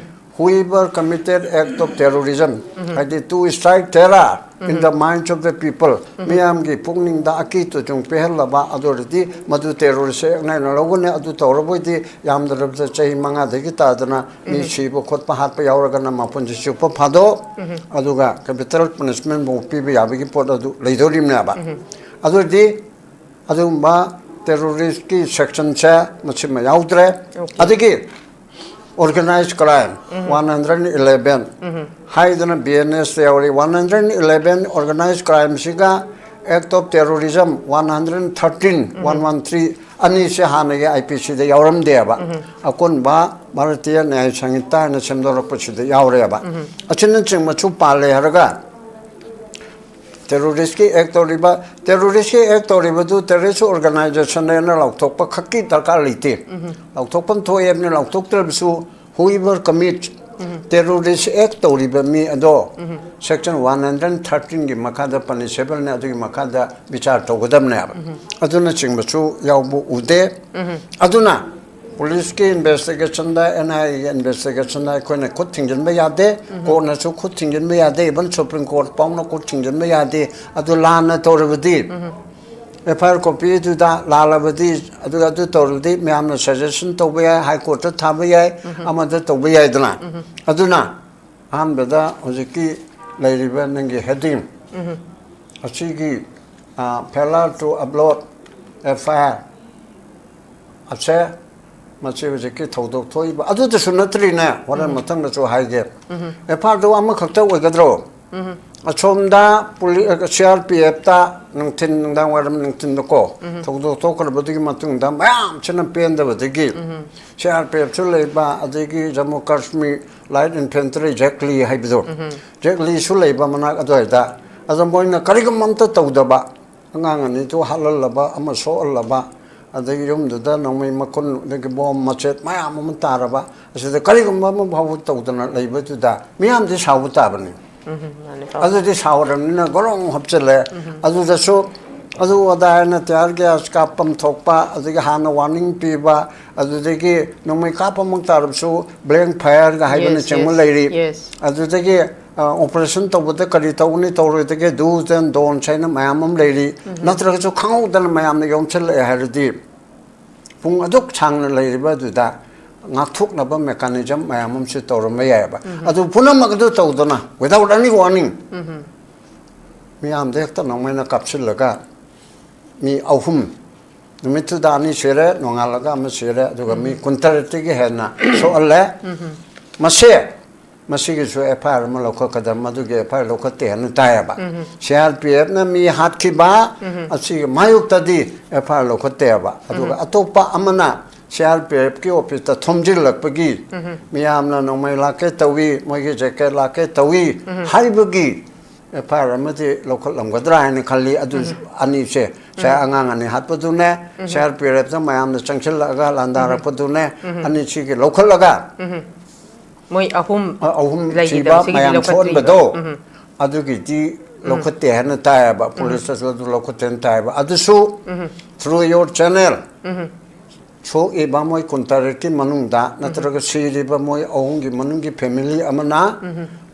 whoever committed act of terrorism, ꯍꯥꯏꯗꯤ to strike terror in the minds of the people, ꯃꯤꯌꯥꯝꯒꯤ ꯄꯨꯛꯅꯤꯡꯗ ꯑꯀꯤ ꯇꯨꯖꯨꯡ ꯄꯤꯍꯜꯂꯕ ꯑꯗꯨ ꯑꯣꯏꯔꯗꯤ ꯃꯗꯨ ꯇꯦꯔꯣꯔꯤꯁ ꯑꯦꯛꯅ ꯍꯥꯏꯅ ꯂꯧꯒꯅꯤ꯫ ꯑꯗꯨ ꯇꯧꯔꯕꯣꯏꯗꯤ ꯌꯥꯝꯗ꯭ꯔꯕꯗ ꯆꯍꯤ ꯃꯉꯥꯗꯒꯤ ꯇꯥꯗꯅ ꯃꯤ ꯁꯤꯕ ꯈꯣꯠꯄ ꯍꯥꯠꯄ ꯌꯥꯎꯔꯒꯅ ꯃꯄꯨꯟꯁꯤ ꯆꯨꯞꯄ ꯐꯥꯗꯣꯛ, ꯑꯗꯨꯒ ꯀꯦꯄꯤꯇꯦꯜ ꯄꯅꯤꯁꯃꯦꯟꯕꯨ ꯄꯤꯕ ꯌꯥꯕꯒꯤ ꯄꯣꯠ ꯑꯗꯨ ꯂꯩꯗꯣꯔꯤꯕꯅꯦꯕ꯫ ꯑꯗꯨ ꯑꯣꯏꯔꯗꯤ ꯑꯗꯨꯒꯨꯝꯕ ꯇꯦꯔꯣꯔꯤꯁꯀꯤ ꯁꯦꯛꯁꯟꯁꯦ ꯃꯁꯤꯃ ꯌꯥꯎꯗ꯭ꯔꯦ꯫ ꯑꯣꯀꯦ꯫ ꯑꯗꯒꯤ organized crime, one hundred eleven ꯍꯥꯏꯗꯅ ꯕꯤ ꯑꯦꯟ ꯑꯦꯁꯇ ꯌꯥꯎꯔꯤ꯫ One hundred eleven organized crimeꯁꯤꯒ Act of Terrorism one hundred thirteen, one one three, ꯑꯅꯤꯁꯦ ꯍꯥꯟꯅꯒꯤ ꯑꯥꯏ ꯄꯤ ꯁꯤꯗ ꯌꯥꯎꯔꯝꯗꯦꯕ꯫ ꯑꯀꯣꯟꯕ ꯚꯥꯔꯇꯤꯌ ꯅ꯭ꯌꯥꯌ ꯁꯪꯍꯤꯇꯥ ꯍꯥꯏꯅ ꯁꯦꯝꯗꯣꯔꯛꯄꯁꯤꯗ ꯌꯥꯎꯔꯦꯕ꯫ ꯑꯁꯤꯅꯆꯤꯡꯕꯁꯨ ꯄꯥꯜꯂꯦ ꯍꯥꯏꯔꯒ ꯇꯦꯔꯣꯔꯤꯁꯀꯤ ꯑꯦꯛ ꯇꯧꯔꯤꯕ, ꯇꯦꯔꯣꯔꯤꯁꯀꯤ ꯑꯦꯛ ꯇꯧꯔꯤꯕꯗꯨ ꯇꯦꯔꯣꯔꯤꯁ ꯑꯣꯔꯒꯅꯥꯏꯖꯦꯁꯟꯅꯦꯅ ꯂꯥꯎꯊꯣꯛꯄ ꯈꯛꯀꯤ ꯗꯔꯀꯥꯔ ꯂꯩꯇꯦ꯫ ꯂꯥꯎꯊꯣꯛꯐꯝ ꯊꯣꯛꯑꯦ ꯍꯥꯏꯕꯅꯤ꯫ ꯂꯥꯎꯊꯣꯛꯇ꯭ꯔꯕꯁꯨ whoever commit terrorist act ꯇꯧꯔꯤꯕ ꯃꯤ ꯑꯗꯣ section one hundred thirteen ꯒꯤ ꯃꯈꯥꯗ punishable ꯅꯦ, ꯑꯗꯨꯒꯤ ꯃꯈꯥꯗ ꯕꯤꯆꯥꯔ ꯇꯧꯒꯗꯕꯅꯦꯕ꯫ ꯑꯗꯨꯅꯆꯤꯡꯕꯁꯨ ꯌꯥꯎꯕ ꯎꯗꯦ꯫ ꯑꯗꯨꯅ ꯄꯨꯂꯤꯁꯀꯤ ꯏꯟꯚꯦꯁꯇꯤꯒꯦꯁꯟꯗ, ꯑꯦꯟ ꯑꯥꯏ ꯑꯦꯒꯤ ꯏꯟꯚꯦꯁꯇꯤꯒꯦꯁꯟꯗ ꯑꯩꯈꯣꯏꯅ ꯈꯨꯠ ꯊꯤꯡꯖꯤꯟꯕ ꯌꯥꯗꯦ, ꯀꯣꯔꯠꯅꯁꯨ ꯈꯨꯠ ꯊꯤꯡꯖꯤꯟꯕ ꯌꯥꯗꯦ, even ꯁꯨꯄ꯭ꯔꯤꯝ ꯀꯣꯔꯠ ꯐꯥꯎꯅ ꯈꯨꯠ ꯊꯤꯡꯖꯤꯟꯕ ꯌꯥꯗꯦ꯫ ꯑꯗꯨ ꯂꯥꯟꯅ ꯇꯧꯔꯕꯗꯤ, ꯑꯦꯐ ꯑꯥꯏ ꯑꯥꯔ ꯀꯣꯄꯤꯗꯨꯗ ꯂꯥꯜꯂꯕꯗꯤ, ꯑꯗꯨꯒ ꯑꯗꯨ ꯇꯧꯔꯕꯗꯤ ꯃꯌꯥꯝꯅ ꯁꯖꯦꯁꯟ ꯇꯧꯕ ꯌꯥꯏ, ꯍꯥꯏ ꯀꯣꯔꯠꯇ ꯊꯥꯕ ꯌꯥꯏ, ꯑꯃꯗ ꯇꯧꯕ ꯌꯥꯏꯗꯅ꯫ ꯑꯗꯨꯅ ꯑꯍꯥꯟꯕꯗ ꯍꯧꯖꯤꯛꯀꯤ ꯂꯩꯔꯤꯕ ꯅꯪꯒꯤ ꯍꯦꯗꯤꯡ ꯑꯁꯤꯒꯤ, ꯑ, failure to upload F I R ꯑꯁꯦ ꯃꯁꯤ ꯍꯧꯖꯤꯛꯀꯤ ꯊꯧꯗꯣꯛ ꯊꯣꯛꯏꯕ ꯑꯗꯨꯗꯁꯨ ꯅꯠꯇ꯭ꯔꯤꯅꯦ, ꯍꯣꯔꯦꯟ ꯃꯊꯪꯗꯁꯨ ꯍꯥꯏꯒꯦ꯫ ꯑꯦꯐ ꯑꯥꯏ ꯑꯥꯔꯗꯨ ꯑꯃꯈꯛꯇ ꯑꯣꯏꯒꯗ꯭ꯔꯣ? ꯑꯁꯣꯝꯗ ꯁꯤ ꯑꯥꯔ ꯄꯤ ꯑꯦꯐꯇ ꯅꯨꯡꯊꯤꯟ, ꯅꯨꯡꯗꯥꯡ ꯋꯥꯏꯔꯝ, ꯅꯨꯡꯊꯤꯟꯗꯀꯣ ꯊꯧꯗꯣꯛ ꯊꯣꯛꯈ꯭ꯔꯕꯗꯨꯒꯤ ꯃꯇꯨꯡꯗ ꯃꯌꯥꯝꯁꯤꯅ ꯄꯦꯟꯗꯕꯗꯒꯤ ꯁꯤ ꯑꯥꯔ ꯄꯤ ꯑꯦꯐꯁꯨ ꯂꯩꯕ, ꯑꯗꯒꯤ ꯖꯃꯨ ꯀꯥꯁꯃꯤꯔ ꯂꯥꯏꯠ ꯏꯟꯐꯦꯟꯇ꯭ꯔꯤ, ꯖꯦꯛꯂꯤ ꯍꯥꯏꯕꯗꯣ, ꯖꯦꯛꯂꯤꯁꯨ ꯂꯩꯕ ꯃꯅꯥꯛ ꯑꯗꯨꯋꯥꯏꯗ꯫ ꯑꯗꯣ ꯃꯣꯏꯅ ꯀꯔꯤꯒꯨꯝꯕ ꯑꯝꯇ ꯇꯧꯗꯕ, ꯑꯉꯥꯡ ꯑꯅꯤꯗꯨ ꯍꯥꯠꯍꯜꯂꯕ, ꯑꯃ ꯁꯣꯛꯍꯜꯂꯕ, ꯑꯗꯒꯤ ꯌꯨꯝꯗꯨꯗ ꯅꯣꯡꯃꯩ ꯃꯈꯨꯟ, ꯑꯗꯒꯤ ꯕꯣꯝ ꯃꯆꯦꯠ ꯃꯌꯥꯝ ꯑꯃ ꯇꯥꯔꯕ, ꯑꯁꯤꯗ ꯀꯔꯤꯒꯨꯝꯕ ꯑꯃ ꯐꯥꯎꯕ ꯇꯧꯗꯅ ꯂꯩꯕꯗꯨꯗ ꯃꯤꯌꯥꯝꯗꯤ ꯁꯥꯎꯕ ꯇꯥꯕꯅꯤ꯫ ꯑꯗꯨꯗꯤ ꯁꯥꯎꯔꯕꯅꯤꯅ ꯒꯣꯔꯣꯡ ꯍꯥꯞꯆꯤꯜꯂꯦ꯫ ꯑꯗꯨꯗꯁꯨ ꯑꯗꯨ ꯑꯗꯥ ꯍꯥꯏꯅ ꯇꯤꯌꯥꯔ ꯒ꯭ꯌꯥꯁ ꯀꯥꯞꯐꯝ ꯊꯣꯛꯄ, ꯑꯗꯒꯤ ꯍꯥꯟꯅ ꯋꯥꯔꯅꯤꯡ ꯄꯤꯕ, ꯑꯗꯨꯗꯒꯤ ꯅꯣꯡꯃꯩ ꯀꯥꯞꯄꯃꯛ ꯇꯥꯔꯕꯁꯨ ꯕ꯭ꯂꯦꯡ ꯐꯥꯌꯔꯒ ꯍꯥꯏꯕꯅꯆꯤꯡꯕ ꯂꯩꯔꯤ꯫ ꯑꯗꯨꯗꯒꯤ ꯑꯣꯄꯔꯦꯁꯟ ꯇꯧꯕꯗ ꯀꯔꯤ ꯇꯧꯒꯅꯤ ꯇꯧꯔꯣꯏꯗꯒꯦ ꯗꯨꯁ ꯑꯦꯟ ꯗꯣꯟꯁ ꯍꯥꯏꯅ ꯃꯌꯥꯝ ꯑꯃ ꯂꯩꯔꯤ꯫ ꯅꯠꯇ꯭ꯔꯒꯁꯨ ꯈꯪꯍꯧꯗꯅ ꯃꯌꯥꯝꯅ ꯌꯣꯝꯁꯤꯜꯂꯛꯑꯦ ꯍꯥꯏꯔꯗꯤ ꯄꯨꯡ ꯑꯗꯨꯛ ꯁꯥꯡꯅ ꯂꯩꯔꯤꯕ ꯑꯗꯨꯗ ꯉꯥꯛꯊꯣꯛꯅꯕ ꯃꯦꯀꯥꯅꯤꯖꯝ ꯃꯌꯥꯝ ꯑꯃꯁꯨ ꯇꯧꯔꯝꯕ ꯌꯥꯏꯑꯕ꯫ ꯑꯗꯨ ꯄꯨꯝꯅꯃꯛ ꯑꯗꯨ ꯇꯧꯗꯅ without any warning ꯃꯤꯌꯥꯝꯗ ꯍꯦꯛꯇ ꯅꯣꯡꯃꯩꯅ ꯀꯥꯞꯁꯤꯜꯂꯒ ꯃꯤ ꯑꯍꯨꯝ, ꯅꯨꯃꯤꯠꯇꯨꯗ ꯑꯅꯤ ꯁꯤꯔꯦ, ꯅꯣꯡꯉꯥꯜꯂꯒ ꯑꯃ ꯁꯤꯔꯦ, ꯑꯗꯨꯒ ꯃꯤ ꯀꯨꯟꯇꯔꯦꯠꯇꯒꯤ ꯍꯦꯟꯅ ꯁꯣꯛꯍꯜꯂꯦ꯫ ꯃꯁꯦ ꯃꯁꯤꯒꯤꯁꯨ ꯑꯦꯐ ꯑꯥꯏ ꯑꯥꯔ ꯑꯃ ꯂꯧꯈꯠꯀꯗꯕ, ꯃꯗꯨꯒꯤ ꯑꯦꯐ ꯑꯥꯏ ꯑꯥꯔ ꯂꯧꯈꯠꯇꯦ ꯍꯥꯏꯅ ꯇꯥꯏꯌꯦꯕ꯫ ꯁꯤ ꯑꯥꯔ ꯄꯤ ꯑꯦꯐꯅ ꯃꯤ ꯍꯥꯠꯈꯤꯕ ꯑꯁꯤꯒꯤ ꯃꯥꯌꯣꯛꯇꯗꯤ ꯑꯦꯐ ꯑꯥꯏ ꯑꯥꯔ ꯂꯧꯈꯠꯇꯦꯕ꯫ ꯑꯗꯨꯒ ꯑꯇꯣꯞꯄ ꯑꯃꯅ ꯁꯤ ꯑꯥꯔ ꯄꯤ ꯑꯦꯐꯀꯤ ꯑꯣꯐꯤꯁꯇ ꯊꯣꯝꯖꯤꯜꯂꯛꯄꯒꯤ ꯃꯤꯌꯥꯝꯅ ꯅꯣꯡꯃꯩ ꯂꯥꯛꯀꯦ ꯇꯧꯏ, ꯃꯣꯏꯒꯤ ꯖꯦꯀꯦꯠ ꯂꯥꯛꯀꯦ ꯇꯧꯏ ꯍꯥꯏꯕꯒꯤ ꯑꯦꯐ ꯑꯥꯏ ꯑꯥꯔ ꯑꯃꯗꯤ ꯂꯧꯈꯠꯂꯝꯒꯗ꯭ꯔꯥ ꯍꯥꯏꯅ ꯈꯜꯂꯤ꯫ ꯑꯗꯨ ꯑꯅꯤꯁꯦ, ꯁꯦ ꯑꯉꯥꯡ ꯑꯅꯤ ꯍꯥꯠꯄꯗꯨꯅꯦ, ꯁꯤ ꯑꯥꯔ ꯄꯤ ꯑꯦꯐꯇ ꯃꯌꯥꯝꯅ ꯆꯪꯁꯤꯜꯂꯛꯑꯒ ꯂꯥꯟꯗꯥꯔꯛꯄꯗꯨꯅꯦ, ꯑꯅꯤꯁꯤꯒꯤ ꯂꯧꯈꯠꯂꯒ ꯃꯣꯏ ꯑꯍꯨꯝ ꯑ- ꯑꯍꯨꯝ ꯂꯩꯈꯤꯗꯕ ꯁꯤꯕ ꯁꯤꯒꯤꯗꯤ ꯃꯌꯥꯝ ꯂꯧꯈꯠꯇ꯭ꯔꯤꯕ꯫ ꯁꯣꯛꯍꯟꯕꯗꯣ, ꯑꯗꯨꯒꯤꯗꯤ ꯂꯧꯈꯠꯇꯦ ꯍꯥꯏꯅ ꯇꯥꯏꯌꯦꯕ꯫ ꯄꯨꯂꯤꯁꯇꯁꯨ ꯑꯗꯨ ꯂꯧꯈꯠꯇꯦꯅ ꯇꯥꯏꯌꯦꯕ꯫ ꯑꯗꯨꯁꯨ through your channel, ꯁꯣꯛꯏꯕ ꯃꯣꯏ ꯀꯨꯟꯇꯔꯦꯠꯀꯤ ꯃꯅꯨꯡꯗ ꯅꯠꯇ꯭ꯔꯒ ꯁꯤꯔꯤꯕ ꯃꯣꯏ ꯑꯍꯨꯝꯒꯤ ꯃꯅꯨꯡꯒꯤ ꯐꯦꯃꯤꯂꯤ ꯑꯃꯅ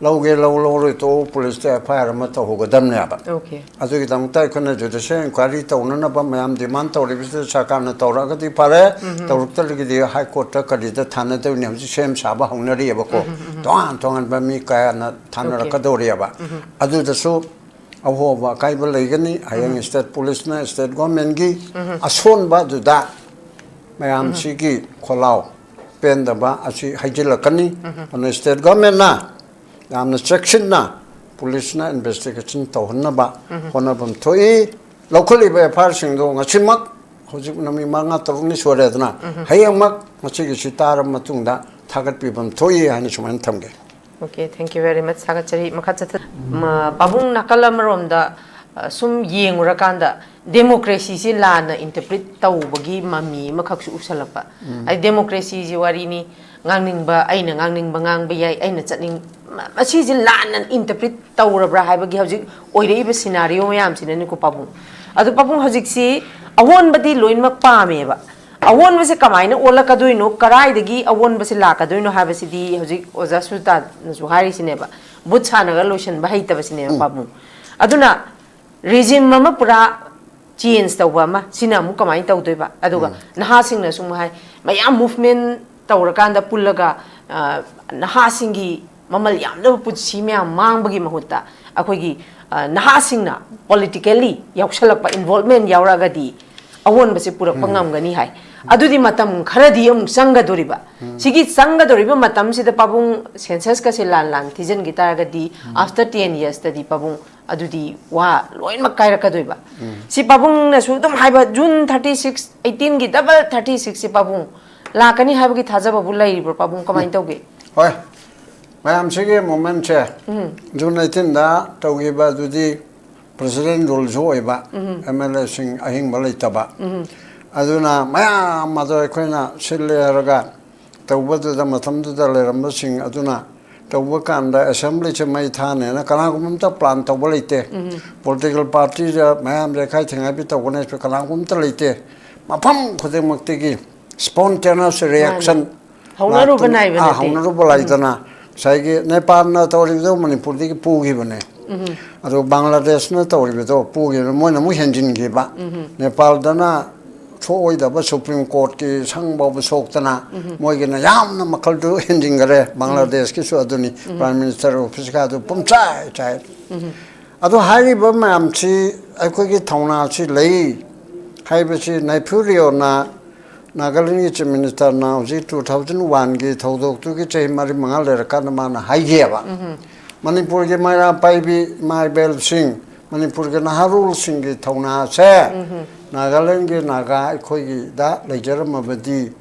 ꯂꯧꯒꯦ ꯂꯧ, ꯂꯧꯔꯣꯏ ꯇꯣꯛꯎ, ꯄꯨꯂꯤꯁꯇ ꯑꯦꯐ ꯑꯥꯏ ꯑꯥꯔ ꯑꯃ ꯇꯧꯍꯧꯒꯗꯕꯅꯦꯕ꯫ ꯑꯣꯀꯦ꯫ ꯑꯗꯨꯒꯤꯗꯃꯛꯇ ꯑꯩꯈꯣꯏꯅ ꯖꯨꯗꯤꯁꯤꯌꯦꯜ ꯏꯟꯀ꯭ꯋꯥꯏꯔꯤ ꯇꯧꯅꯅꯕ ꯃꯌꯥꯝ ꯗꯤꯃꯥꯟ ꯇꯧꯔꯤꯕꯁꯤꯗ ꯁꯔꯀꯥꯔꯅ ꯇꯧꯔꯛꯑꯒꯗꯤ ꯐꯔꯦ, ꯇꯧꯔꯛꯇ꯭ꯔꯒꯗꯤ ꯍꯥꯏ ꯀꯣꯔꯠꯇ ꯀꯔꯤꯗ ꯊꯥꯅꯗꯣꯏꯅꯦ, ꯍꯧꯖꯤꯛ ꯁꯦꯝ ꯁꯥꯕ ꯍꯧꯅꯔꯤꯑꯕꯀꯣ꯫ ꯇꯣꯉꯥꯟ ꯇꯣꯉꯥꯟꯕ ꯃꯤ ꯀꯌꯥꯅ ꯊꯥꯅꯔꯛꯀꯗꯧꯔꯤꯑꯕ꯫ ꯑꯗꯨꯗꯁꯨ ꯑꯍꯣꯕ ꯑꯀꯥꯏꯕ ꯂꯩꯒꯅꯤ꯫ ꯍꯌꯦꯡ state police ꯅ state government ꯀꯤ ꯑꯁꯣꯟꯕ ꯑꯗꯨꯗ ꯃꯌꯥꯝꯁꯤꯒꯤ ꯈꯣꯜꯂꯥꯎ ꯄꯦꯟꯗꯕ ꯑꯁꯤ ꯍꯩꯖꯤꯜꯂꯛꯀꯅꯤ꯫ ꯑꯗꯨꯅ state government ꯅ ꯌꯥꯝꯅ ꯆꯦꯛꯁꯤꯟꯅ police ꯅ investigation ꯇꯧꯍꯟꯅꯕ ꯍꯣꯠꯅꯐꯝ ꯊꯣꯛꯏ꯫ ꯂꯧꯈꯠꯂꯤꯕ F I R ꯁꯤꯡꯗꯣ ꯉꯁꯤꯃꯛ, ꯍꯧꯖꯤꯛ ꯅꯨꯃꯤꯠ ꯃꯉꯥ ꯇꯔꯨꯛꯅꯤ ꯁꯨꯔꯦꯗꯅ, ꯍꯌꯦꯡꯃꯛ ꯃꯁꯤꯒꯤꯁꯤ ꯇꯥꯔꯕ ꯃꯇꯨꯡꯗ ꯊꯥꯒꯠꯄꯤꯐꯝ ꯊꯣꯛꯏ ꯍꯥꯏꯅ ꯁꯨꯃꯥꯏꯅ ꯊꯝꯒꯦ꯫ Okay, thank you very much. ꯊꯥꯒꯠꯆꯔꯤ꯫ ꯃꯈꯥ ꯆꯠꯊ-, ꯃ-, ꯄꯥꯕꯨꯡ, ꯅꯥꯀꯜ ꯑꯃꯔꯣꯝꯗ, ꯑ, ꯁꯨꯝ ꯌꯦꯡꯉꯨꯔꯀꯥꯟꯗ democracy ꯁꯤ ꯂꯥꯟꯅ interpret ꯇꯧꯕꯒꯤ ꯃꯃꯤ ꯑꯃꯈꯛꯁꯨ ꯎꯁꯜꯂꯛꯄ꯫ ꯍꯥꯏꯗꯤ democracy ꯁꯤ ꯋꯥꯔꯤꯅꯤ, ꯉꯥꯡꯅꯤꯡꯕ, ꯑꯩꯅ ꯉꯥꯡꯅꯤꯡꯕ ꯉꯥꯡꯕ ꯌꯥꯏ, ꯑꯩꯅ ꯆꯠꯅꯤꯡ-, ꯃ-, ꯃꯁꯤꯁꯦ ꯂꯥꯟꯅ interpret ꯇꯧꯔꯕ꯭ꯔꯥ ꯍꯥꯏꯕꯒꯤ ꯍꯧꯖꯤꯛ ꯑꯣꯏꯔꯛꯏꯕ scenario ꯃꯌꯥꯝꯁꯤꯅꯅꯤꯀꯣ ꯄꯥꯕꯨꯡ꯫ ꯑꯗꯨ ꯄꯥꯕꯨꯡ, ꯍꯧꯖꯤꯛꯁꯤ ꯑꯑꯣꯟꯕꯗꯤ ꯂꯣꯏꯅꯃꯛ ꯄꯥꯝꯃꯦꯕ꯫ ꯑꯑꯣꯟꯕꯁꯦ ꯀꯃꯥꯏꯅ ꯑꯣꯜꯂꯛꯀꯗꯣꯏꯅꯣ, ꯀꯗꯥꯏꯗꯒꯤ ꯑꯑꯣꯟꯕꯁꯦ ꯂꯥꯛꯀꯗꯣꯏꯅꯣ ꯍꯥꯏꯕꯁꯤꯗꯤ ꯍꯧꯖꯤꯛ ꯑꯣꯖꯥ ꯁꯨꯖꯇꯥꯅꯁꯨ ꯍꯥꯏꯔꯤꯁꯤꯅꯦꯕ, ꯚꯨꯠ ꯁꯥꯟꯅꯒ ꯂꯣꯏꯁꯤꯟꯕ ꯍꯩꯇꯕꯁꯤꯅꯦꯕ ꯄꯥꯕꯨꯡ꯫ ꯑꯗꯨꯅ regime ꯑꯃ ꯄꯨꯔꯥ change ꯇꯧꯕ ꯑꯃ, ꯁꯤꯅ ꯑꯃꯨꯛ ꯀꯃꯥꯏꯅ ꯇꯧꯗꯣꯏꯕ? ꯑꯗꯨꯒ ꯅꯍꯥꯁꯤꯡꯅꯁꯨ ꯑꯃꯨꯛ ꯍꯥꯏ, ꯃꯌꯥꯝ movement ꯇꯧꯔꯀꯥꯟꯗ ꯄꯨꯜꯂꯒ, ꯑ, ꯅꯍꯥꯁꯤꯡꯒꯤ ꯃꯃꯜ ꯌꯥꯝꯂꯕ ꯄꯨꯟꯁꯤ ꯃꯌꯥꯝ ꯃꯥꯡꯕꯒꯤ ꯃꯍꯨꯠꯇ ꯑꯩꯈꯣꯏꯒꯤ, ꯑ, ꯅꯍꯥꯁꯤꯡꯅ politically ꯌꯥꯎꯁꯜꯂꯛꯄ, involvement ꯌꯥꯎꯔꯛꯑꯒꯗꯤ ꯑꯑꯣꯟꯕꯁꯦ ꯄꯨꯔꯛꯄ ꯉꯝꯒꯅꯤ ꯍꯥꯏ꯫ ꯑꯗꯨꯗꯤ ꯃꯇꯝ ꯈꯔꯗꯤ ꯑꯃꯨꯛ ꯆꯪꯒꯗꯣꯔꯤꯕ꯫ ꯁꯤꯒꯤ ꯆꯪꯒꯗꯧꯔꯤꯕ ꯃꯇꯝꯁꯤꯗ ꯄꯥꯕꯨꯡ, census ꯀꯁꯦ ꯂꯥꯟ ꯂꯥꯟ ꯊꯤꯖꯤꯟꯈꯤ ꯇꯥꯔꯒꯗꯤ, after ten years ꯇꯗꯤ ꯄꯥꯕꯨꯡ ꯑꯗꯨꯗꯤ ꯋꯥ ꯂꯣꯏꯅꯃꯛ ꯀꯥꯏꯔꯛꯀꯗꯣꯏꯕ꯫ ꯁꯤ ꯄꯥꯕꯨꯡꯅꯁꯨ ꯑꯗꯨꯝ ꯍꯥꯏꯕ, June thirty six, eighteen ꯒꯤ double thirty six ꯁꯤ ꯄꯥꯕꯨꯡ ꯂꯥꯛꯀꯅꯤ ꯍꯥꯏꯕꯒꯤ ꯊꯥꯖꯕꯕꯨ ꯂꯩꯔꯤꯕ꯭ꯔꯣ ꯄꯥꯕꯨꯡ? ꯀꯃꯥꯏꯅ ꯇꯧꯒꯦ? ꯍꯣꯏ, ꯃꯌꯥꯝꯁꯤꯒꯤ movement ꯁꯦ June eighteen ꯗ ꯇꯧꯈꯤꯕ ꯑꯗꯨꯗꯤ president rule ꯁꯨ ꯑꯣꯏꯕ, M L A ꯁꯤꯡ ꯑꯍꯤꯡꯕ ꯂꯩꯇꯕ꯫ ꯑꯗꯨꯅ ꯃꯌꯥꯝ ꯑꯗꯣ ꯑꯩꯈꯣꯏꯅ ꯁꯤꯜꯂꯦ ꯍꯥꯏꯔꯒ ꯇꯧꯕꯗꯨꯗ, ꯃꯇꯝꯗꯨꯗ ꯂꯩꯔꯝꯕꯁꯤꯡ ꯑꯗꯨꯅ ꯇꯧꯕ ꯀꯥꯟꯗ assembly ꯁꯦ ꯃꯩ ꯊꯥꯅꯦꯅ ꯀꯅꯥꯒꯨꯝꯕ ꯑꯝꯇ plan ꯇꯧꯕ ꯂꯩꯇꯦ꯫ Political party ꯗ ꯃꯌꯥꯝ ꯌꯩꯈꯥꯏ ꯊꯤꯡꯒꯥꯏꯕꯤ ꯇꯧꯒꯅꯤ ꯍꯥꯏꯕꯁꯨ ꯀꯅꯥꯒꯨꯝꯕ ꯑꯝꯇ ꯂꯩꯇꯦ꯫ ꯃꯐꯝ ꯈꯨꯗꯤꯡꯃꯛꯇꯒꯤ spontaneous reaction ꯍꯧꯅꯔꯨꯕ ꯂꯥꯛꯇꯨꯅ, ꯅꯥꯏꯕ ꯑꯥ, ꯅꯠꯇꯦ꯫ ꯍꯧꯅꯔꯨꯕ ꯂꯩꯗꯅ, ꯉꯁꯥꯏꯒꯤ ꯅꯦꯄꯥꯜꯅ ꯇꯧꯔꯤꯕꯗꯣ ꯃꯅꯤꯄꯨꯔꯗꯒꯤ ꯄꯨꯈꯤꯕꯅꯦ꯫ ꯑꯗꯨ ꯕꯪꯒ꯭ꯂꯥꯗꯦꯁꯅ ꯇꯧꯔꯤꯕꯗꯣ ꯄꯨꯈꯤꯕꯅꯦ, ꯃꯣꯏꯅ ꯑꯃꯨꯛ ꯍꯦꯟꯖꯤꯟꯈꯤꯕ꯫ ꯅꯦꯄꯥꯜꯗꯅ ꯊꯣꯛꯑꯣꯏꯗꯕ Supreme Court ꯀꯤ ꯁꯪ ꯐꯥꯎꯕ ꯁꯣꯛꯇꯅ, ꯃꯣꯏꯒꯤꯅ ꯌꯥꯝꯅ ꯃꯈꯜꯗꯨ ꯍꯦꯟꯖꯤꯟꯈꯔꯦ꯫ ꯕꯪꯒ꯭ꯂꯥꯗꯦꯁꯀꯤꯁꯨ ꯑꯗꯨꯅꯤ, Prime Minister office ꯀꯥꯗꯨ ꯄꯨꯝꯆꯥꯏ ꯆꯥꯏ꯫ ꯑꯗꯣ ꯍꯥꯏꯔꯤꯕ ꯃꯌꯥꯝꯁꯤ ꯑꯩꯈꯣꯏꯒꯤ ꯊꯧꯅꯥꯁꯤ ꯂꯩ ꯍꯥꯏꯕꯁꯤ ꯅꯩꯐꯨ ꯔꯤꯑꯣꯅ, ꯅꯥꯒꯥꯂꯦꯟꯒꯤ ꯆꯤꯐ ꯃꯤꯅꯤꯁꯇꯔꯅ ꯍꯧꯖꯤꯛ ꯇꯨ ꯊꯥꯎꯖꯟ ꯋꯥꯟꯒꯤ ꯊꯧꯗꯣꯛꯇꯨꯒꯤ ꯆꯍꯤ ꯃꯔꯤ ꯃꯉꯥ ꯂꯩꯔꯀꯥꯟꯗ ꯃꯥꯅ ꯍꯥꯏꯈꯤꯑꯕ꯫ ꯃꯅꯤꯄꯨꯔꯒꯤ ꯃꯩꯔꯥ ꯄꯥꯏꯕꯤ ꯏꯃꯥ ꯏꯕꯦꯜꯁꯤꯡ, ꯃꯅꯤꯄꯨꯔꯒꯤ ꯅꯍꯥꯔꯣꯜꯁꯤꯡꯒꯤ ꯊꯧꯅꯥꯁꯦ ꯅꯥꯒꯥꯂꯦꯟꯒꯤ ꯅꯥꯒꯥ ꯑꯩꯈꯣꯏꯒꯤꯗ ꯂꯩꯖꯔꯝꯃꯕꯗꯤ,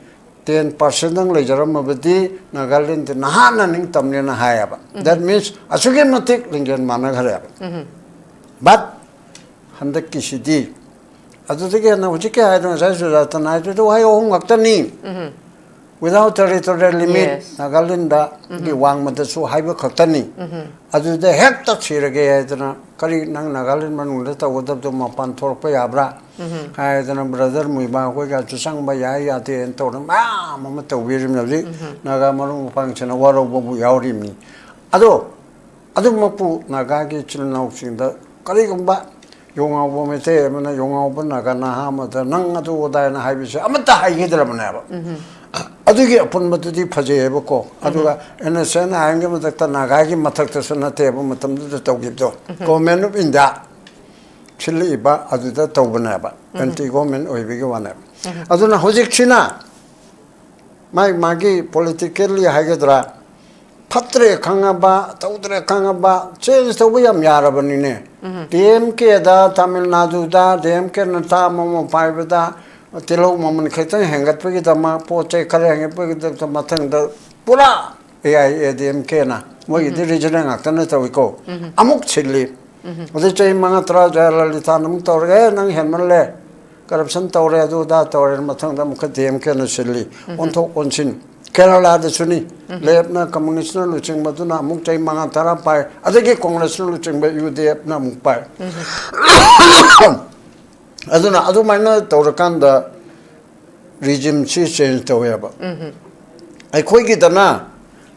ꯇꯦꯟ ꯄꯥꯔꯁꯦꯟꯗꯪ ꯂꯩꯖꯔꯝꯃꯕꯗꯤ ꯅꯥꯒꯥꯂꯦꯟꯗ ꯅꯍꯥꯟꯅ ꯅꯤꯡꯇꯝꯅꯦꯅ ꯍꯥꯏꯌꯦꯕ꯫ That means ꯑꯁꯨꯛꯀꯤ ꯃꯇꯤꯛ ꯂꯤꯡꯖꯦꯜ ꯃꯥꯟꯅꯈ꯭ꯔꯦꯕ꯫ But ꯍꯟꯗꯛꯀꯤꯁꯤꯗꯤ ꯑꯗꯨꯗꯒꯤ ꯍꯦꯟꯅ ꯍꯧꯖꯤꯛꯀꯤ ꯍꯥꯏꯗꯣ, ꯉꯁꯥꯏ ꯁꯨꯖꯥꯇꯅ ꯍꯥꯏꯗꯨꯗ ꯋꯥꯍꯩ ꯑꯍꯨꯝ ꯈꯛꯇꯅꯤ꯫ Without territorial limit, Yes. ꯅꯥꯒꯥꯂꯦꯟꯗꯒꯤ ꯋꯥꯡꯃꯗꯁꯨ ꯍꯥꯏꯕ ꯈꯛꯇꯅꯤ꯫ ꯑꯗꯨꯗ ꯍꯦꯛꯇ ꯁꯤꯔꯒꯦ ꯍꯥꯏꯗꯅ, "ꯀꯔꯤ, ꯅꯪ ꯅꯥꯒꯥꯂꯦꯟ ꯃꯅꯨꯡꯗ ꯇꯧꯒꯗꯕꯗꯣ ꯃꯄꯥꯟ ꯊꯣꯛꯂꯛꯄ ꯌꯥꯕ꯭ꯔꯥ?" ꯍꯥꯏꯗꯅ ꯕ꯭ꯔꯗꯔ ꯃꯨꯏꯕꯥ ꯑꯩꯈꯣꯏꯒꯁꯨ ꯆꯪꯕ ꯌꯥꯏ ꯌꯥꯗꯦꯅ ꯇꯧꯗꯅ ꯃꯌꯥꯝ ꯑꯃ ꯇꯧꯕꯤꯔꯤꯕꯅꯤ꯫ ꯍꯧꯖꯤꯛ ꯅꯥꯒꯥ ꯃꯔꯨꯞ ꯃꯄꯥꯡꯁꯤꯅ ꯋꯥꯔꯧꯕꯕꯨ ꯌꯥꯎꯔꯤꯕꯅꯤ꯫ ꯑꯗꯣ ꯑꯗꯨꯃꯛꯄꯨ ꯅꯥꯒꯥꯒꯤ ꯏꯆꯤꯜ ꯏꯅꯥꯎꯁꯤꯡꯗ ꯀꯔꯤꯒꯨꯝꯕ ꯌꯣꯡꯉꯥꯎꯕ ꯃꯩꯇꯩ ꯑꯃꯅ ꯌꯣꯡꯉꯥꯎꯕ ꯅꯥꯒꯥ ꯅꯍꯥ ꯑꯃꯗ "ꯅꯪ ꯑꯗꯨ ꯑꯗꯥꯏꯅ" ꯍꯥꯏꯕꯁꯦ ꯑꯃꯠꯇ ꯍꯥꯏꯈꯤꯗ꯭ꯔꯕꯅꯦꯕ꯫ ꯑꯗꯨꯒꯤ ꯑꯄꯨꯟꯕꯗꯨꯗꯤ ꯐꯖꯩꯌꯦꯕꯀꯣ꯫ ꯑꯗꯨꯒ ꯑꯦꯟ ꯑꯦꯁ ꯑꯦꯟ ꯑꯥꯏ ꯑꯦꯟꯒꯤ ꯃꯊꯛꯇ ꯅꯥꯒꯥꯒꯤ ꯃꯊꯛꯇꯁꯨ ꯅꯠꯇꯦꯕ ꯃꯇꯝꯗꯨꯗ ꯇꯧꯈꯤꯕꯗꯣ꯫ Government of India ꯁꯤꯜꯂꯛꯏꯕ ꯑꯗꯨꯗ ꯇꯧꯕꯅꯦꯕ꯫ Anti government ꯑꯣꯏꯕꯒꯤ ꯋꯥꯅꯦꯕ꯫ ꯑꯗꯨꯅ ꯍꯧꯖꯤꯛꯁꯤꯅ ꯃꯥꯒꯤ ꯃꯥꯒꯤ politically ꯍꯥꯏꯒꯗ꯭ꯔꯥ, ꯐꯠꯇ꯭ꯔꯦ ꯈꯪꯉꯕ, ꯇꯧꯗ꯭ꯔꯦ ꯈꯪꯉꯕ, change ꯇꯧꯕ ꯌꯥꯝ ꯌꯥꯔꯕꯅꯤꯅꯦ꯫ ꯗꯤ ꯑꯦꯝ ꯀꯦꯗ, ꯇꯥꯃꯤꯜ ꯅꯥꯗꯨꯗ ꯗꯤ ꯑꯦꯝ ꯀꯦꯅ ꯇꯥꯝ ꯑꯃ ꯄꯥꯏꯕꯗ ꯇꯤꯜꯍꯧ ꯃꯃꯜ ꯈꯤꯇꯪ ꯍꯦꯟꯒꯠꯄꯒꯤꯗꯃꯛ, ꯄꯣꯠ ꯆꯩ ꯈꯔ ꯍꯦꯟꯒꯠꯄꯒꯤꯗꯃꯛꯇ ꯃꯊꯪꯗ ꯄꯨꯔꯥ A I A D M ꯀꯦꯅ, ꯃꯣꯏꯒꯤꯗꯤ regional ꯉꯥꯛꯇꯅ ꯇꯧꯏꯀꯣ, ꯑꯃꯨꯛ ꯁꯤꯜꯂꯤ꯫ ꯑꯗꯩ ꯆꯍꯤ ꯃꯉꯥ ꯇꯔꯥ ꯖꯌꯂꯂꯤꯇꯥꯅ ꯑꯃꯨꯛ ꯇꯧꯔꯒ, "ꯑꯦ, ꯅꯪ ꯍꯦꯟꯃꯜꯂꯦ, corruption ꯇꯧꯔꯦ, ꯑꯗꯨ ꯑꯗꯥ ꯇꯧꯔꯦ"꯫ ꯃꯊꯪꯗ ꯑꯃꯨꯛꯀ ꯗꯤ ꯑꯦꯝ ꯀꯦꯅ ꯁꯤꯜꯂꯤ꯫ ꯑꯣꯟꯊꯣꯛ ꯑꯣꯟꯁꯤꯟ꯫ ꯀꯦꯔꯂꯥꯗꯁꯨꯅꯤ꯫ ꯂꯦꯞꯅ, ꯀꯝꯃꯨꯅꯤꯁꯅ ꯂꯨꯆꯤꯡꯕꯗꯨꯅ ꯑꯃꯨꯛ ꯆꯍꯤ ꯃꯉꯥ ꯇꯔꯥ ꯄꯥꯏ, ꯑꯗꯒꯤ ꯀꯣꯡꯒ꯭ꯔꯦꯁꯅ ꯂꯨꯆꯤꯡꯕ ꯌꯨ ꯗꯤ ꯑꯦꯐꯅ ꯑꯃꯨꯛ ꯄꯥꯏ꯫ ꯑꯗꯨꯅ ꯑꯗꯨꯃꯥꯏꯅ ꯇꯧꯔꯀꯥꯟꯗ regime ꯁꯤ change ꯇꯧꯋꯦꯕ꯫ ꯑꯩꯈꯣꯏꯒꯤꯗꯅ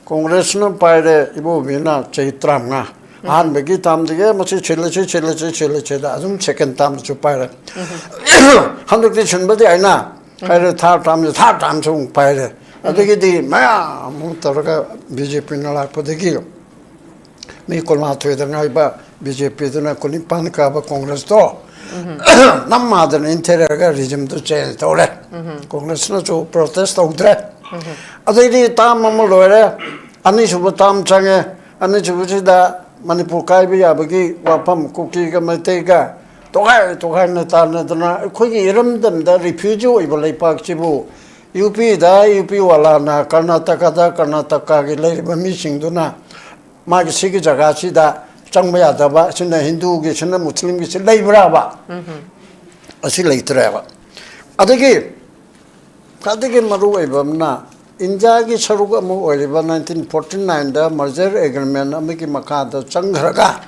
ꯀꯣꯡꯒ꯭ꯔꯦꯁꯅ ꯄꯥꯏꯔꯦ, ꯏꯕꯣꯕꯤꯅ ꯆꯍꯤ ꯇꯔꯥꯃꯉꯥ꯫ ꯑꯍꯥꯟꯕꯒꯤ term ꯗꯒꯤ ꯃꯁꯤ ꯁꯤꯜꯂꯁꯤ, ꯁꯤꯜꯂꯁꯤ, ꯁꯤꯜꯂꯁꯤꯗ ꯑꯗꯨꯝ second term ꯁꯨ ꯄꯥꯏꯔꯦ꯫ ꯍꯟꯗꯛꯇꯤ ꯁꯤꯟꯕꯗꯤ ꯍꯥꯏꯅ ꯍꯥꯏꯔꯦ, third term ꯁꯨ, third term ꯁꯨ ꯑꯃꯨꯛ ꯄꯥꯏꯔꯦ꯫ ꯑꯗꯒꯤꯗꯤ ꯃꯌꯥꯝ ꯑꯃ ꯇꯧꯔꯒ ꯕꯤ ꯖꯦ ꯄꯤꯅ ꯂꯥꯛꯄꯗꯒꯤ ꯃꯤ ꯀꯨꯟꯃꯥꯊꯣꯏꯗ ꯉꯥꯏꯕ ꯕꯤ ꯖꯦ ꯄꯤꯗꯨꯅ ꯀꯨꯟꯅꯤꯄꯥꯟ ꯀꯥꯕ ꯀꯣꯡꯒ꯭ꯔꯦꯁꯇꯣ ꯅꯝꯃꯥꯗꯅ ꯏꯟꯊꯦꯔꯒ ꯔꯤꯖꯤꯝꯗꯨ ꯆꯦꯟꯖ ꯇꯧꯔꯦ꯫ ꯀꯣꯡꯒ꯭ꯔꯦꯁꯅꯁꯨ ꯄ꯭ꯔꯣꯇꯦꯁ ꯇꯧꯗ꯭ꯔꯦ꯫ ꯑꯗꯩꯗꯤ ꯇꯥꯝ ꯑꯃ ꯂꯣꯏꯔꯦ, ꯑꯅꯤꯁꯨꯕ ꯇꯥꯝ ꯆꯪꯉꯦ꯫ ꯑꯅꯤꯁꯨꯕꯁꯤꯗ ꯃꯅꯤꯄꯨꯔ ꯀꯥꯏꯕ ꯌꯥꯕꯒꯤ ꯋꯥꯐꯝ ꯀꯨꯀꯤꯒ ꯃꯩꯇꯩꯒ ꯇꯣꯈꯥꯏ ꯇꯣꯈꯥꯏꯅ ꯇꯥꯟꯅꯗꯅ ꯑꯩꯈꯣꯏꯒꯤ ꯏꯔꯝꯗꯝꯗ ꯔꯤꯐ꯭ꯌꯨꯖꯤ ꯑꯣꯏꯕ ꯂꯩꯄꯥꯛꯁꯤꯕꯨ ꯌꯨ ꯄꯤꯗ, ꯌꯨ ꯄꯤ ꯋꯥꯂꯥꯅ ꯀꯔꯅꯥꯇꯀꯥꯗ, ꯀꯔꯅꯥꯇꯀꯥꯒꯤ ꯂꯩꯔꯤꯕ ꯃꯤꯁꯤꯡꯗꯨꯅ ꯃꯥꯒꯤ ꯁꯤꯒꯤ ꯖꯒꯥꯁꯤꯗ ꯆꯪꯕ ꯌꯥꯗꯕ, ꯁꯤꯅ ꯍꯤꯟꯗꯨꯒꯤ, ꯁꯤꯅ ꯃꯨꯁꯂꯤꯝꯒꯤ, ꯁꯤ ꯂꯩꯕ꯭ꯔꯥꯕ? ꯑꯁꯤ ꯂꯩꯇ꯭ꯔꯦꯕ꯫ ꯑꯗꯒꯤ ꯈ꯭ꯋꯥꯏꯗꯒꯤ ꯃꯔꯨ ꯑꯣꯏꯕ ꯑꯃꯅ, ꯏꯟꯗꯤꯌꯥꯒꯤ ꯁꯔꯨꯛ ꯑꯃ ꯑꯣꯏꯔꯤꯕ ꯅꯥꯏꯟꯇꯤꯟ ꯐꯣꯔꯇꯤ ꯅꯥꯏꯟꯗ merger agreement ꯑꯃꯒꯤ ꯃꯈꯥꯗ ꯆꯪꯈ꯭ꯔꯒ,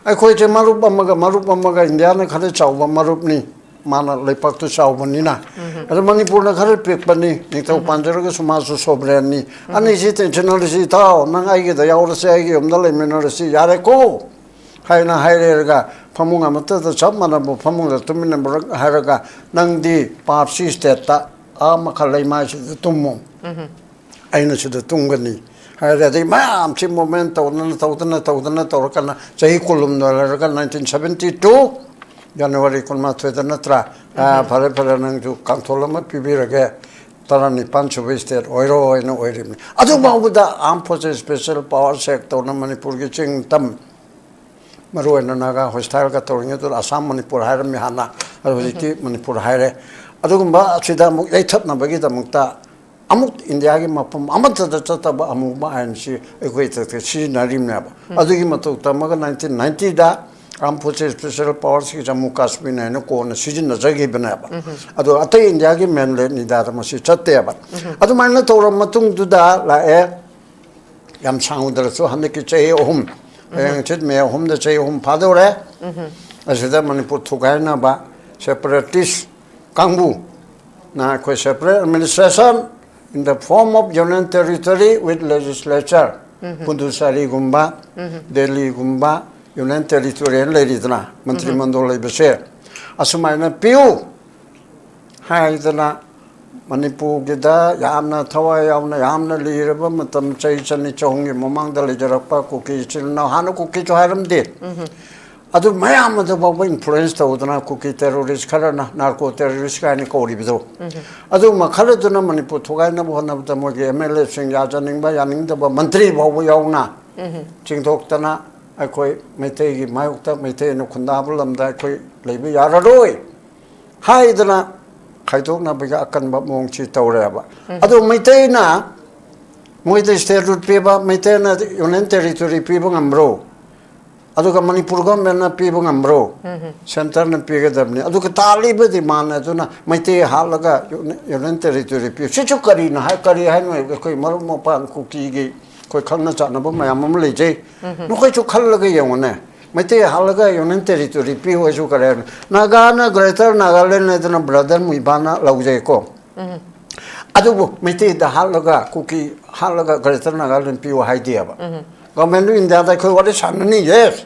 ꯑꯩꯈꯣꯏꯁꯦ ꯃꯔꯨꯞ ꯑꯃꯒ ꯃꯔꯨꯞ ꯑꯃꯒ, ꯏꯟꯗꯤꯌꯥꯅ ꯈꯔ ꯆꯥꯎꯕ ꯃꯔꯨꯞꯅꯤ, ꯃꯥꯅ ꯂꯩꯄꯥꯛꯇꯨ ꯆꯥꯎꯕꯅꯤꯅ꯫ ꯑꯗꯣ ꯃꯅꯤꯄꯨꯔꯅ ꯈꯔ ꯄꯤꯛꯄꯅꯤ, ꯅꯤꯡꯊꯧ ꯄꯥꯟꯖꯔꯒꯁꯨ ꯃꯥꯁꯨ sovereignꯅꯤ꯫ ꯑꯅꯤꯁꯤ ꯇꯤꯟꯁꯤꯟꯅꯔꯁꯤ, ꯏꯇꯥꯎ, ꯅꯪ ꯑꯩꯒꯤꯗ ꯌꯥꯎꯔꯁꯤ, ꯑꯩꯒꯤ ꯌꯨꯝꯗ ꯂꯩꯃꯤꯟꯅꯔꯁꯤ, ꯌꯥꯔꯦꯀꯣ ꯍꯥꯏꯅ ꯍꯥꯏꯔꯦꯔꯒ, ꯐꯃꯨꯡ ꯑꯃꯠꯇꯗ ꯆꯞ ꯃꯥꯟꯅꯕ ꯐꯃꯨꯡꯗ ꯇꯨꯃꯤꯟꯅꯕ ꯍꯥꯏꯔꯒ, ꯅꯪꯗꯤ ꯄꯥꯞꯁꯤ stateꯇ ꯑꯥ ꯃꯈꯥ ꯂꯩꯃꯥꯏꯁꯤꯗ ꯇꯨꯝꯃꯨ, ꯑꯩꯅ ꯁꯤꯗ ꯇꯨꯝꯒꯅꯤ ꯍꯥꯏꯔꯦ꯫ ꯑꯗꯩ ꯃꯌꯥꯝꯁꯤ movement ꯇꯧꯗꯅ, ꯇꯧꯗꯅ, ꯇꯧꯗꯅ, ꯇꯧꯔꯀꯥꯟꯗ ꯆꯍꯤ ꯀꯨꯟꯍꯨꯝꯗꯣꯏ ꯂꯩꯔꯒ nineteen seventy two January ꯀꯨꯟꯃꯥꯊꯣꯏꯗ ꯅꯠꯇ꯭ꯔꯥ? ꯑꯥ, ꯐꯔꯦ, ꯐꯔꯦ, ꯅꯪꯁꯨ ꯀꯥꯡꯊꯣꯜ ꯑꯃ ꯄꯤꯕꯤꯔꯒꯦ, ꯇꯔꯥꯅꯤꯄꯥꯟ ꯁꯨꯕ state ꯑꯣꯏꯔꯣ ꯍꯥꯏꯅ ꯑꯣꯏꯔꯤꯕꯅꯤ꯫ ꯑꯗꯨ ꯐꯥꯎꯕꯗ Armed Forces Special Powers Act ꯇꯧꯅ ꯃꯅꯤꯄꯨꯔꯒꯤ ꯆꯤꯡ ꯇꯝ, ꯃꯔꯨ ꯑꯣꯏꯅ ꯅꯥꯒꯥ hostile ꯒ ꯇꯧꯔꯤꯉꯩꯗꯨꯗ ꯑꯁꯥꯝ ꯃꯅꯤꯄꯨꯔ ꯍꯥꯏꯔꯝꯃꯤ ꯍꯥꯟꯅ, ꯑꯗꯨ ꯍꯧꯖꯤꯛꯇꯤ ꯃꯅꯤꯄꯨꯔ ꯍꯥꯏꯔꯦ꯫ ꯑꯗꯨꯒꯨꯝꯕ ꯑꯁꯤꯗ ꯑꯃꯨꯛ ꯌꯩꯊꯠꯅꯕꯒꯤꯗꯃꯛꯇ ꯑꯃꯨꯛ ꯏꯟꯗꯤꯌꯥꯒꯤ ꯃꯐꯝ ꯑꯃꯠꯇꯗ ꯆꯠꯇꯕ ꯑꯃꯨꯕ ꯑꯥꯏꯟꯁꯤ ꯑꯩꯈꯣꯏ ꯊꯛꯇ ꯁꯤꯖꯤꯟꯅꯔꯤꯕꯅꯦꯕ꯫ ꯑꯗꯨꯒꯤ ꯃꯇꯧ ꯇꯝꯃꯒ nineteen ninety ꯗ Armed Forces Special Powers ꯀꯤ ꯖꯝꯃꯨ ꯀꯥꯁꯃꯤꯔꯅ ꯍꯥꯏꯅ ꯀꯣꯟꯅ ꯁꯤꯖꯤꯟꯅꯖꯈꯤꯕꯅꯦꯕ꯫ ꯑꯗꯣ ꯑꯇꯩ ꯏꯟꯗꯤꯌꯥꯒꯤ mainland ꯅꯤꯗꯥꯗ ꯃꯁꯤ ꯆꯠꯇꯦꯕ꯫ ꯑꯗꯨꯃꯥꯏꯅ ꯇꯧꯔꯕ ꯃꯇꯨꯡꯗꯨꯗ ꯂꯥꯛꯑꯦ, ꯌꯥꯝ ꯁꯥꯡꯉꯨꯗ꯭ꯔꯁꯨ ꯍꯟꯗꯛꯀꯤ ꯆꯍꯤ ꯑꯍꯨꯝ, ꯍꯌꯦꯡ ꯍꯪꯆꯤꯠ ꯃꯦ ꯑꯍꯨꯝꯗ ꯆꯍꯤ ꯑꯍꯨꯝ ꯐꯥꯗꯧꯔꯦ꯫ ꯑꯁꯤꯗ ꯃꯅꯤꯄꯨꯔ ꯊꯨꯒꯥꯏꯅꯕ separatist ꯀꯥꯡꯕꯨꯅ ꯑꯩꯈꯣꯏ separate administration in the form of union territory with legislature, ꯄꯨꯗꯨꯆꯦꯔꯤꯒꯨꯝꯕ, ꯗꯦꯜꯂꯤꯒꯨꯝꯕ, union territory ꯍꯥꯏꯅ ꯂꯩꯔꯤꯗꯅ, ꯃꯟꯇ꯭ꯔꯤ ꯃꯟꯗꯣꯜ ꯂꯩꯕꯁꯦ, ꯑꯁꯨꯃꯥꯏꯅ ꯄꯤꯌꯨ ꯍꯥꯏꯗꯅ ꯃꯅꯤꯄꯨꯔꯒꯤꯗ ꯌꯥꯝꯅ ꯊꯋꯥꯏ ꯌꯥꯎꯅ, ꯌꯥꯝꯅ ꯂꯤꯔꯕ ꯃꯇꯝ, ꯆꯍꯤ ꯆꯅꯤ ꯆꯍꯨꯝꯒꯤ ꯃꯃꯥꯡꯗ ꯂꯩꯖꯔꯛꯄ ꯀꯨꯀꯤ ꯏꯆꯤꯜ ꯏꯅꯥꯎ, ꯍꯥꯟꯅ ꯀꯨꯀꯤꯁꯨ ꯍꯥꯏꯔꯝꯗꯦ꯫ ꯑꯗꯨ ꯃꯌꯥꯝ ꯑꯗꯨ ꯐꯥꯎꯕ influence ꯇꯧꯗꯅ ꯀꯨꯀꯤ terrorist ꯈꯔꯅ narco terrorist ꯀꯥꯏꯅ ꯀꯧꯔꯤꯕꯗꯣ, ꯑꯗꯨꯒꯨꯝꯕ ꯈꯔꯗꯨꯅ ꯃꯅꯤꯄꯨꯔ ꯊꯨꯒꯥꯏꯅꯕ ꯍꯣꯠꯅꯕꯗ ꯃꯣꯏꯒꯤ MLA ꯁꯤꯡ, ꯌꯥꯖꯅꯤꯡꯕ ꯌꯥꯅꯤꯡꯗꯕ ꯃꯟꯇ꯭ꯔꯤ ꯐꯥꯎꯕ ꯌꯥꯎꯅ ꯆꯤꯡꯊꯣꯛꯇꯅ, ꯑꯩꯈꯣꯏ ꯃꯩꯇꯩꯒꯤ ꯃꯥꯌꯣꯛꯇ, ꯃꯩꯇꯩꯅ ꯈꯨꯟꯗꯥꯕ ꯂꯝꯗ ꯑꯩꯈꯣꯏ ꯂꯩꯕ ꯌꯥꯔꯔꯣꯏ ꯍꯥꯏꯗꯅ ꯈꯥꯏꯗꯣꯛꯅꯕꯒꯤ ꯑꯀꯟꯕ ꯃꯑꯣꯡꯁꯤ ꯇꯧꯔꯦꯕ꯫ ꯑꯗꯨ ꯃꯩꯇꯩꯅ ꯃꯣꯏꯗ statehood ꯄꯤꯕ, ꯃꯩꯇꯩꯅ Union Territory ꯄꯤꯕ ꯉꯝꯕ꯭ꯔꯣ? ꯑꯗꯨꯒ ꯃꯅꯤꯄꯨꯔ government ꯅ ꯄꯤꯕ ꯉꯝꯕ꯭ꯔꯣ? Centre ꯅ ꯄꯤꯒꯗꯕꯅꯤ꯫ ꯑꯗꯨꯒ ꯇꯥꯜꯂꯤꯕ demand ꯑꯗꯨꯅ ꯃꯩꯇꯩ ꯍꯥꯠꯂꯒ Union Territory ꯄꯤꯌꯨ꯫ ꯁꯤꯁꯨ ꯀꯔꯤꯅꯣ ꯍꯥꯏ, ꯀꯔꯤ ꯍꯥꯏꯅꯣ? ꯑꯩꯈꯣꯏ ꯃꯔꯨꯞ ꯃꯄꯥꯡ ꯀꯨꯀꯤꯒꯤ ꯑꯩꯈꯣꯏ ꯈꯪꯅ ꯆꯥꯟꯅꯕ ꯃꯌꯥꯝ ꯑꯃ ꯂꯩꯖꯩ꯫ ꯅꯈꯣꯏꯁꯨ ꯈꯜꯂꯒ ꯌꯦꯡꯉꯨꯅꯦ꯫ ꯃꯩꯇꯩ ꯍꯥꯠꯂꯒ Union Territory ꯄꯤꯌꯨ ꯍꯥꯏꯁꯨ ꯀꯔꯤ ꯍꯥꯏꯅꯣ? ꯅꯥꯒꯥꯅ Greater Nagaland ꯍꯥꯏꯗꯅ brother ꯃꯨꯏꯕꯥꯅ ꯂꯧꯖꯩꯀꯣ꯫ ꯑꯗꯨꯕꯨ ꯃꯩꯇꯩꯗ ꯍꯥꯠꯂꯒ, ꯀꯨꯀꯤ ꯍꯥꯠꯂꯒ Greater Nagaland ꯄꯤꯌꯨ ꯍꯥꯏꯗꯦꯕ꯫ Government of India ꯗ ꯑꯩꯈꯣꯏ ꯋꯥꯔꯤ ꯁꯥꯟꯅꯅꯤ, yes꯫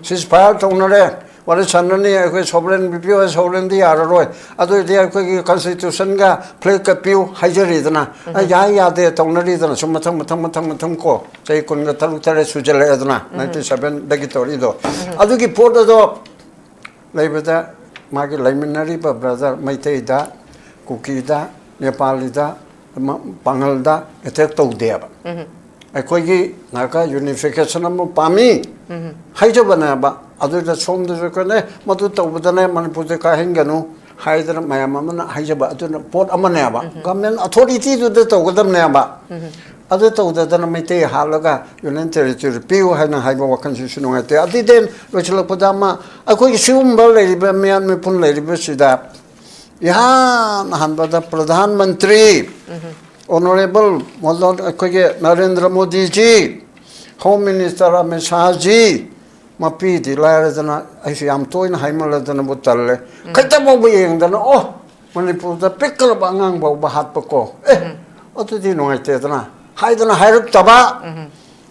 Ceasefire ꯇꯧꯅꯔꯦ, ꯋꯥꯔꯤ ꯁꯥꯟꯅꯅꯤ, ꯑꯩꯈꯣꯏ sovereign ꯄꯤꯌꯨ ꯍꯥꯏ, sovereign ꯗꯤ ꯌꯥꯔꯔꯣꯏ꯫ ꯑꯗꯨ ꯑꯣꯏꯔꯗꯤ ꯑꯩꯈꯣꯏꯒꯤ constitution ꯒ flag ꯀ ꯄꯤꯌꯨ ꯍꯥꯏꯖꯔꯤꯗꯅ꯫ ꯑ, ꯌꯥꯏ ꯌꯥꯗꯦ ꯇꯧꯅꯔꯤꯗꯅ, ꯁꯨꯝ ꯃꯊꯪ ꯃꯊꯪ ꯃꯊꯪ ꯃꯊꯪ ꯀꯣ, ꯆꯍꯤ ꯀꯨꯟꯒ ꯇꯔꯨꯛ ꯇꯔꯦꯠ ꯁꯨꯖꯜꯂꯛꯑꯦꯗꯅ, ninety seven ꯗꯒꯤ ꯇꯧꯔꯤꯗꯣ꯫ ꯑꯗꯨꯒꯤ ꯄꯣꯠ ꯑꯗꯣ ꯂꯩꯕꯗ ꯃꯥꯒꯤ ꯂꯩꯃꯤꯟꯅꯔꯤꯕ brother ꯃꯩꯇꯩꯗ, ꯀꯨꯀꯤꯗ, ꯅꯦꯄꯥꯂꯤꯗ, ꯃ-, ꯄꯥꯡꯒꯜꯗ attack ꯇꯧꯗꯦꯕ꯫ ꯑꯩꯈꯣꯏꯒꯤ ꯅꯥꯒꯥ unification ꯑꯃ ꯄꯥꯝꯃꯤ ꯍꯥꯏꯖꯕꯅꯦꯕ꯫ ꯑꯗꯨꯗ ꯁꯣꯝꯗꯁꯨ ꯑꯩꯈꯣꯏꯅ, "ꯑꯦ, ꯃꯗꯨ ꯇꯧꯕꯗꯅꯦ ꯃꯅꯤꯄꯨꯔꯁꯦ ꯀꯥꯏꯍꯟꯒꯅꯨ" ꯍꯥꯏꯗꯅ ꯃꯌꯥꯝ ꯑꯃꯅ ꯍꯥꯏꯖꯕ ꯑꯗꯨꯅ ꯄꯣꯠ ꯑꯃꯅꯦꯕ꯫ Government authority ꯗꯨꯗ ꯇꯧꯒꯗꯕꯅꯦꯕ꯫ ꯑꯗꯨ ꯇꯧꯗꯗꯅ ꯃꯩꯇꯩ ꯍꯥꯠꯂꯒ Union Territory ꯄꯤꯌꯨ ꯍꯥꯏꯅ ꯍꯥꯏꯕ ꯋꯥꯈꯜꯁꯤꯁꯨ ꯅꯨꯡꯉꯥꯏꯇꯦ꯫ ꯑꯗꯨꯗꯤ ꯂꯣꯏꯁꯤꯜꯂꯛꯄꯗ ꯑꯃ, ꯑꯩꯈꯣꯏꯒꯤ ꯁꯤꯒꯨꯝꯕ ꯂꯩꯔꯤꯕ ꯃꯤꯌꯥꯝ ꯃꯤꯄꯨꯟ ꯂꯩꯔꯤꯕꯁꯤꯗ ꯏꯍꯥꯟ ꯍꯥꯟꯕꯗ ꯄ꯭ꯔꯙꯥꯟ ꯃꯟꯇ꯭ꯔꯤ Honourable ꯃꯣꯗꯣꯟ, ꯑꯩꯈꯣꯏꯒꯤ ꯅꯔꯦꯟꯗ꯭ꯔ ꯃꯣꯗꯤꯖꯤ, Home Minister ꯑꯃꯤꯠ ꯁꯥꯍꯖꯤ, ꯃꯄꯤꯗꯤ ꯂꯥꯏꯔꯗꯅ ꯑꯩꯁꯨ ꯌꯥꯝ ꯇꯣꯏꯅ ꯍꯥꯏꯃꯜꯂꯗꯅꯕꯨ ꯇꯜꯂꯦ꯫ ꯈꯤꯇ ꯐꯥꯎꯕ ꯌꯦꯡꯗꯅ, "ꯑꯣ, ꯃꯅꯤꯄꯨꯔꯗ ꯄꯤꯛꯈ꯭ꯔꯕ ꯑꯉꯥꯡ ꯐꯥꯎꯕ ꯍꯥꯠꯄꯀꯣ, ꯑꯦ, ꯑꯗꯨꯗꯤ ꯅꯨꯡꯉꯥꯏꯇꯦꯗꯅ" ꯍꯥꯏꯗꯅ ꯍꯥꯏꯔꯛꯇꯕ꯫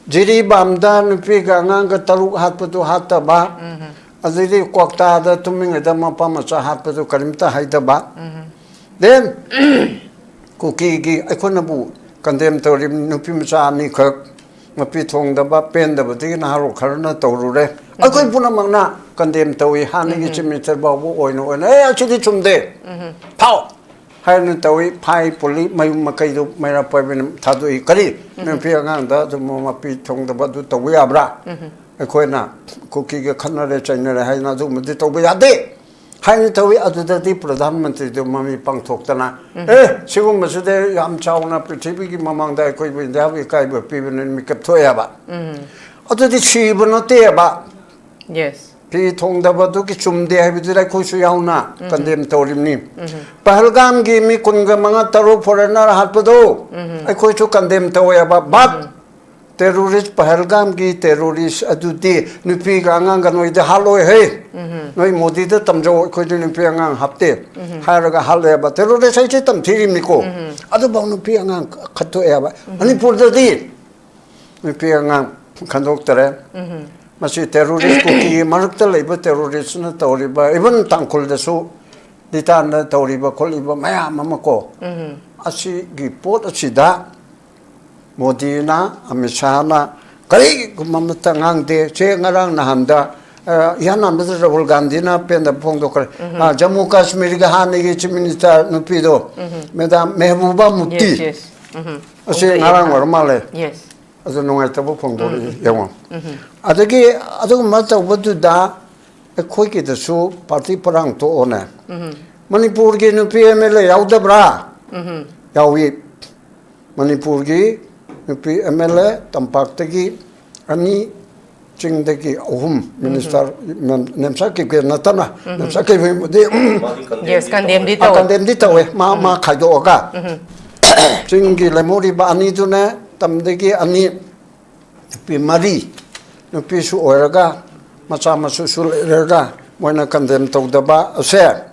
ꯖꯤꯔꯤꯕꯥꯝꯗ ꯅꯨꯄꯤꯒ ꯑꯉꯥꯡꯒ ꯇꯔꯨꯛ ꯍꯥꯠꯄꯗꯨ ꯍꯥꯠꯇꯕ꯫ ꯑꯗꯩꯗꯤ ꯀ꯭ꯋꯥꯛꯇꯥꯗ ꯇꯨꯝꯃꯤꯉꯩꯗ ꯃꯄꯥ ꯃꯆꯥ ꯍꯥꯠꯄꯗꯨ ꯀꯔꯤꯝꯇ ꯍꯥꯏꯗꯕ꯫ Then ꯀꯨꯀꯤꯒꯤ ꯑꯩꯈꯣꯏꯅꯕꯨ ꯀꯟꯗꯦꯝ ꯇꯧꯔꯤꯕ ꯅꯨꯄꯤ ꯃꯆꯥ ꯑꯅꯤꯈꯛ ꯃꯄꯤ ꯊꯣꯡꯗꯕ ꯄꯦꯟꯗꯕꯗꯒꯤ ꯅꯍꯥꯔꯣꯜ ꯈꯔꯅ ꯇꯧꯔꯨꯔꯦ꯫ ꯑꯩꯈꯣꯏ ꯄꯨꯝꯅꯃꯛꯅ ꯀꯟꯗꯦꯝ ꯇꯧꯏ꯫ ꯍꯥꯟꯅꯒꯤ ꯆꯤꯐ ꯃꯤꯅꯤꯁꯇꯔ ꯐꯥꯎꯕ ꯑꯣꯏꯅ ꯑꯣꯏꯅ "ꯑꯦ, ꯑꯁꯤꯗꯤ ꯆꯨꯝꯗꯦ, ꯐꯥꯎ" ꯍꯥꯏꯅ ꯇꯧꯏ꯫ ꯐꯥꯏ, ꯄꯨꯂꯤ, ꯃꯌꯨꯝ ꯃꯀꯩꯗꯨ ꯃꯩꯔꯥ ꯄꯥꯏꯕꯤꯅ ꯊꯥꯗꯣꯛꯏ꯫ ꯀꯔꯤ? ꯅꯨꯄꯤ ꯑꯉꯥꯡꯗ ꯑꯗꯨꯝ ꯃꯄꯤ ꯊꯣꯡꯗꯕ ꯑꯗꯨ ꯇꯧꯕ ꯌꯥꯕ꯭ꯔꯥ? ꯑꯩꯈꯣꯏꯅ ꯀꯨꯀꯤꯒ ꯈꯠꯅꯔꯦ ꯆꯩꯅꯔꯦ ꯍꯥꯏꯅ ꯑꯗꯨꯒꯨꯝꯕꯗꯤ ꯇꯧꯕ ꯌꯥꯗꯦ ꯍꯥꯏꯅ ꯇꯧꯏ꯫ ꯑꯗꯨꯗꯗꯤ ꯄ꯭ꯔꯙꯥꯟ ꯃꯟꯇ꯭ꯔꯤꯗꯨ ꯃꯃꯤ ꯄꯥꯡꯊꯣꯛꯇꯅ, "ꯑꯦ, ꯁꯤꯒꯨꯝꯕꯁꯤꯗꯤ ꯌꯥꯝ ꯆꯥꯎꯅ ꯄ꯭ꯔꯤꯊꯤꯕꯤꯒꯤ ꯃꯃꯥꯡꯗ ꯑꯩꯈꯣꯏꯕꯨ ꯏꯟꯗꯤꯌꯥꯕꯨ ꯏꯀꯥꯏꯕ ꯄꯤꯕꯅꯤ" ꯃꯤꯀꯞ ꯊꯣꯛꯑꯦꯕ꯫ ꯑꯗꯨꯗꯤ ꯁꯤꯕ ꯅꯠꯇꯦꯕ꯫ Yes. ꯐꯤ ꯊꯣꯡꯗꯕꯗꯨꯒꯤ ꯆꯨꯝꯗꯦ ꯍꯥꯏꯕꯗꯨꯗ ꯑꯩꯈꯣꯏꯁꯨ ꯌꯥꯎꯅ ꯀꯟꯗꯦꯝ ꯇꯧꯔꯤꯕꯅꯤ꯫ ꯄꯍꯜꯒꯥꯝꯒꯤ ꯃꯤ ꯀꯨꯟꯒ ꯃꯉꯥ, ꯇꯔꯨꯛ ꯐꯣꯔꯦꯅꯔ ꯍꯥꯠꯄꯗꯣ ꯑꯩꯈꯣꯏꯁꯨ ꯀꯟꯗꯦꯝ ꯇꯧꯋꯦꯕ꯫ ꯕꯠ ꯇꯦꯔꯣꯔꯤꯁ, ꯄꯍꯜꯒꯥꯝꯒꯤ ꯇꯦꯔꯣꯔꯤꯁ ꯑꯗꯨꯗꯤ ꯅꯨꯄꯤꯒ ꯑꯉꯥꯡꯒ ꯅꯣꯏꯗ ꯍꯥꯠꯂꯣꯏ ꯍꯦ꯫ ꯅꯣꯏ ꯃꯣꯗꯤꯗ ꯇꯝꯖꯧ, ꯑꯩꯈꯣꯏꯗꯤ ꯅꯨꯄꯤ ꯑꯉꯥꯡ ꯍꯥꯞꯇꯦ ꯍꯥꯏꯔꯒ ꯍꯥꯠꯂꯦꯕ꯫ ꯇꯦꯔꯣꯔꯤꯁ ꯍꯥꯏꯁꯦ ꯇꯝꯊꯤꯔꯤꯕꯅꯤꯀꯣ꯫ ꯑꯗꯨꯐꯥꯎ ꯅꯨꯄꯤ ꯑꯉꯥꯡ ꯈꯠꯇꯣꯛꯑꯦꯕ꯫ ꯃꯅꯤꯄꯨꯔꯗꯗꯤ ꯅꯨꯄꯤ ꯑꯉꯥꯡ ꯈꯟꯗꯣꯛꯇꯔꯦ꯫ ꯃꯁꯤ ꯇꯦꯔꯣꯔꯤꯁ ꯀꯨꯀꯤꯒꯤ ꯃꯔꯛꯇ ꯂꯩꯕ ꯇꯦꯔꯣꯔꯤꯁꯅ ꯇꯧꯔꯤꯕ, ꯏꯚꯟ ꯇꯥꯡꯈꯨꯜꯗꯁꯨ ꯂꯤꯇꯥꯟꯗ ꯇꯧꯔꯤꯕ ꯈꯣꯠꯂꯤꯕ ꯃꯌꯥꯝ ꯑꯃ ꯀꯣ, ꯑꯁꯤꯒꯤ ꯄꯣꯠ ꯑꯁꯤꯗ ꯃꯣꯗꯤꯅ, ꯑꯃꯤꯠ ꯁꯥꯍꯅ ꯀꯔꯤꯒꯨꯝꯕ ꯑꯃꯠꯇ ꯉꯥꯡꯗꯦ꯫ ꯁꯦ ꯉꯔꯥꯡ ꯅꯍꯥꯟꯗ, ꯑ, ꯏꯍꯥꯟ ꯍꯥꯟꯕꯗ ꯔꯥꯍꯨꯜ ꯒꯥꯟꯙꯤꯅ ꯄꯦꯟꯗꯕ ꯐꯣꯡꯗꯣꯛꯈ꯭ꯔꯦ꯫ ꯑ, ꯖꯝꯃꯨ ꯀꯥꯁꯃꯤꯔꯒꯤ ꯍꯥꯟꯅꯒꯤ ꯆꯤꯐ ꯃꯤꯅꯤꯁꯇꯔ ꯅꯨꯄꯤꯗꯣ, ꯃꯦꯗꯥꯝ ꯃꯦꯍꯕꯨꯕꯥ ꯃꯨꯐꯇꯤ, Yes, yes. ꯑꯁꯤ ꯉꯔꯥꯡ ꯑꯣꯏꯔ ꯃꯥꯜꯂꯦ꯫ Yes. ꯑꯗꯨ ꯅꯨꯡꯉꯥꯏꯇꯕ ꯐꯣꯡꯗꯣꯔꯛꯏ, ꯌꯦꯡꯉꯣ꯫ ꯑꯗꯒꯤ ꯑꯗꯨꯒꯨꯝꯕ ꯇꯧꯕꯗꯨꯗ ꯑꯩꯈꯣꯏꯒꯤꯗꯁꯨ ꯄꯥꯔꯇꯤ ꯄꯔꯥꯡ ꯇꯣꯛꯑꯣꯅꯦ꯫ ꯃꯅꯤꯄꯨꯔꯒꯤ ꯅꯨꯄꯤ ꯑꯦꯝ ꯑꯦꯜ ꯑꯦ ꯌꯥꯎꯗꯕ꯭ꯔꯥ? ꯌꯥꯎꯏ꯫ ꯃꯅꯤꯄꯨꯔꯒꯤ ꯅꯨꯄꯤ ꯑꯦꯝ ꯑꯦꯜ ꯑꯦ ꯇꯝꯄꯥꯛꯇꯒꯤ ꯑꯅꯤ, ꯆꯤꯡꯗꯒꯤ ꯑꯍꯨꯝ, ꯃꯤꯅꯤꯁꯇꯔ ꯅꯦꯝꯆꯥꯛ ꯀꯤꯞꯒꯦ ꯅꯠꯇꯅ, ꯅꯦꯝꯆꯥꯛ ꯀꯤꯞꯒꯦꯕꯨꯗꯤ Yes, ꯀꯟꯗꯦꯝꯗꯤ ꯑ, ꯇꯧꯋꯦ꯫ ꯀꯟꯗꯦꯝꯗꯤ ꯇꯧꯋꯦ, ꯃꯥ ꯃꯥ ꯈꯥꯏꯗꯣꯛꯑꯒ꯫ ꯆꯤꯡꯒꯤ ꯂꯦꯝꯍꯧꯔꯤꯕ ꯑꯅꯤꯗꯨꯅ ꯇꯝꯗꯒꯤ ꯑꯅꯤ, ꯅꯨꯄꯤ ꯃꯔꯤ, ꯅꯨꯄꯤꯁꯨ ꯑꯣꯏꯔꯒ ꯃꯆꯥ ꯃꯁꯨꯁꯨ ꯂꯩꯔꯒ ꯃꯣꯏꯅ ꯀꯟꯗꯦꯝ ꯇꯧꯗꯕ ꯑꯁꯦ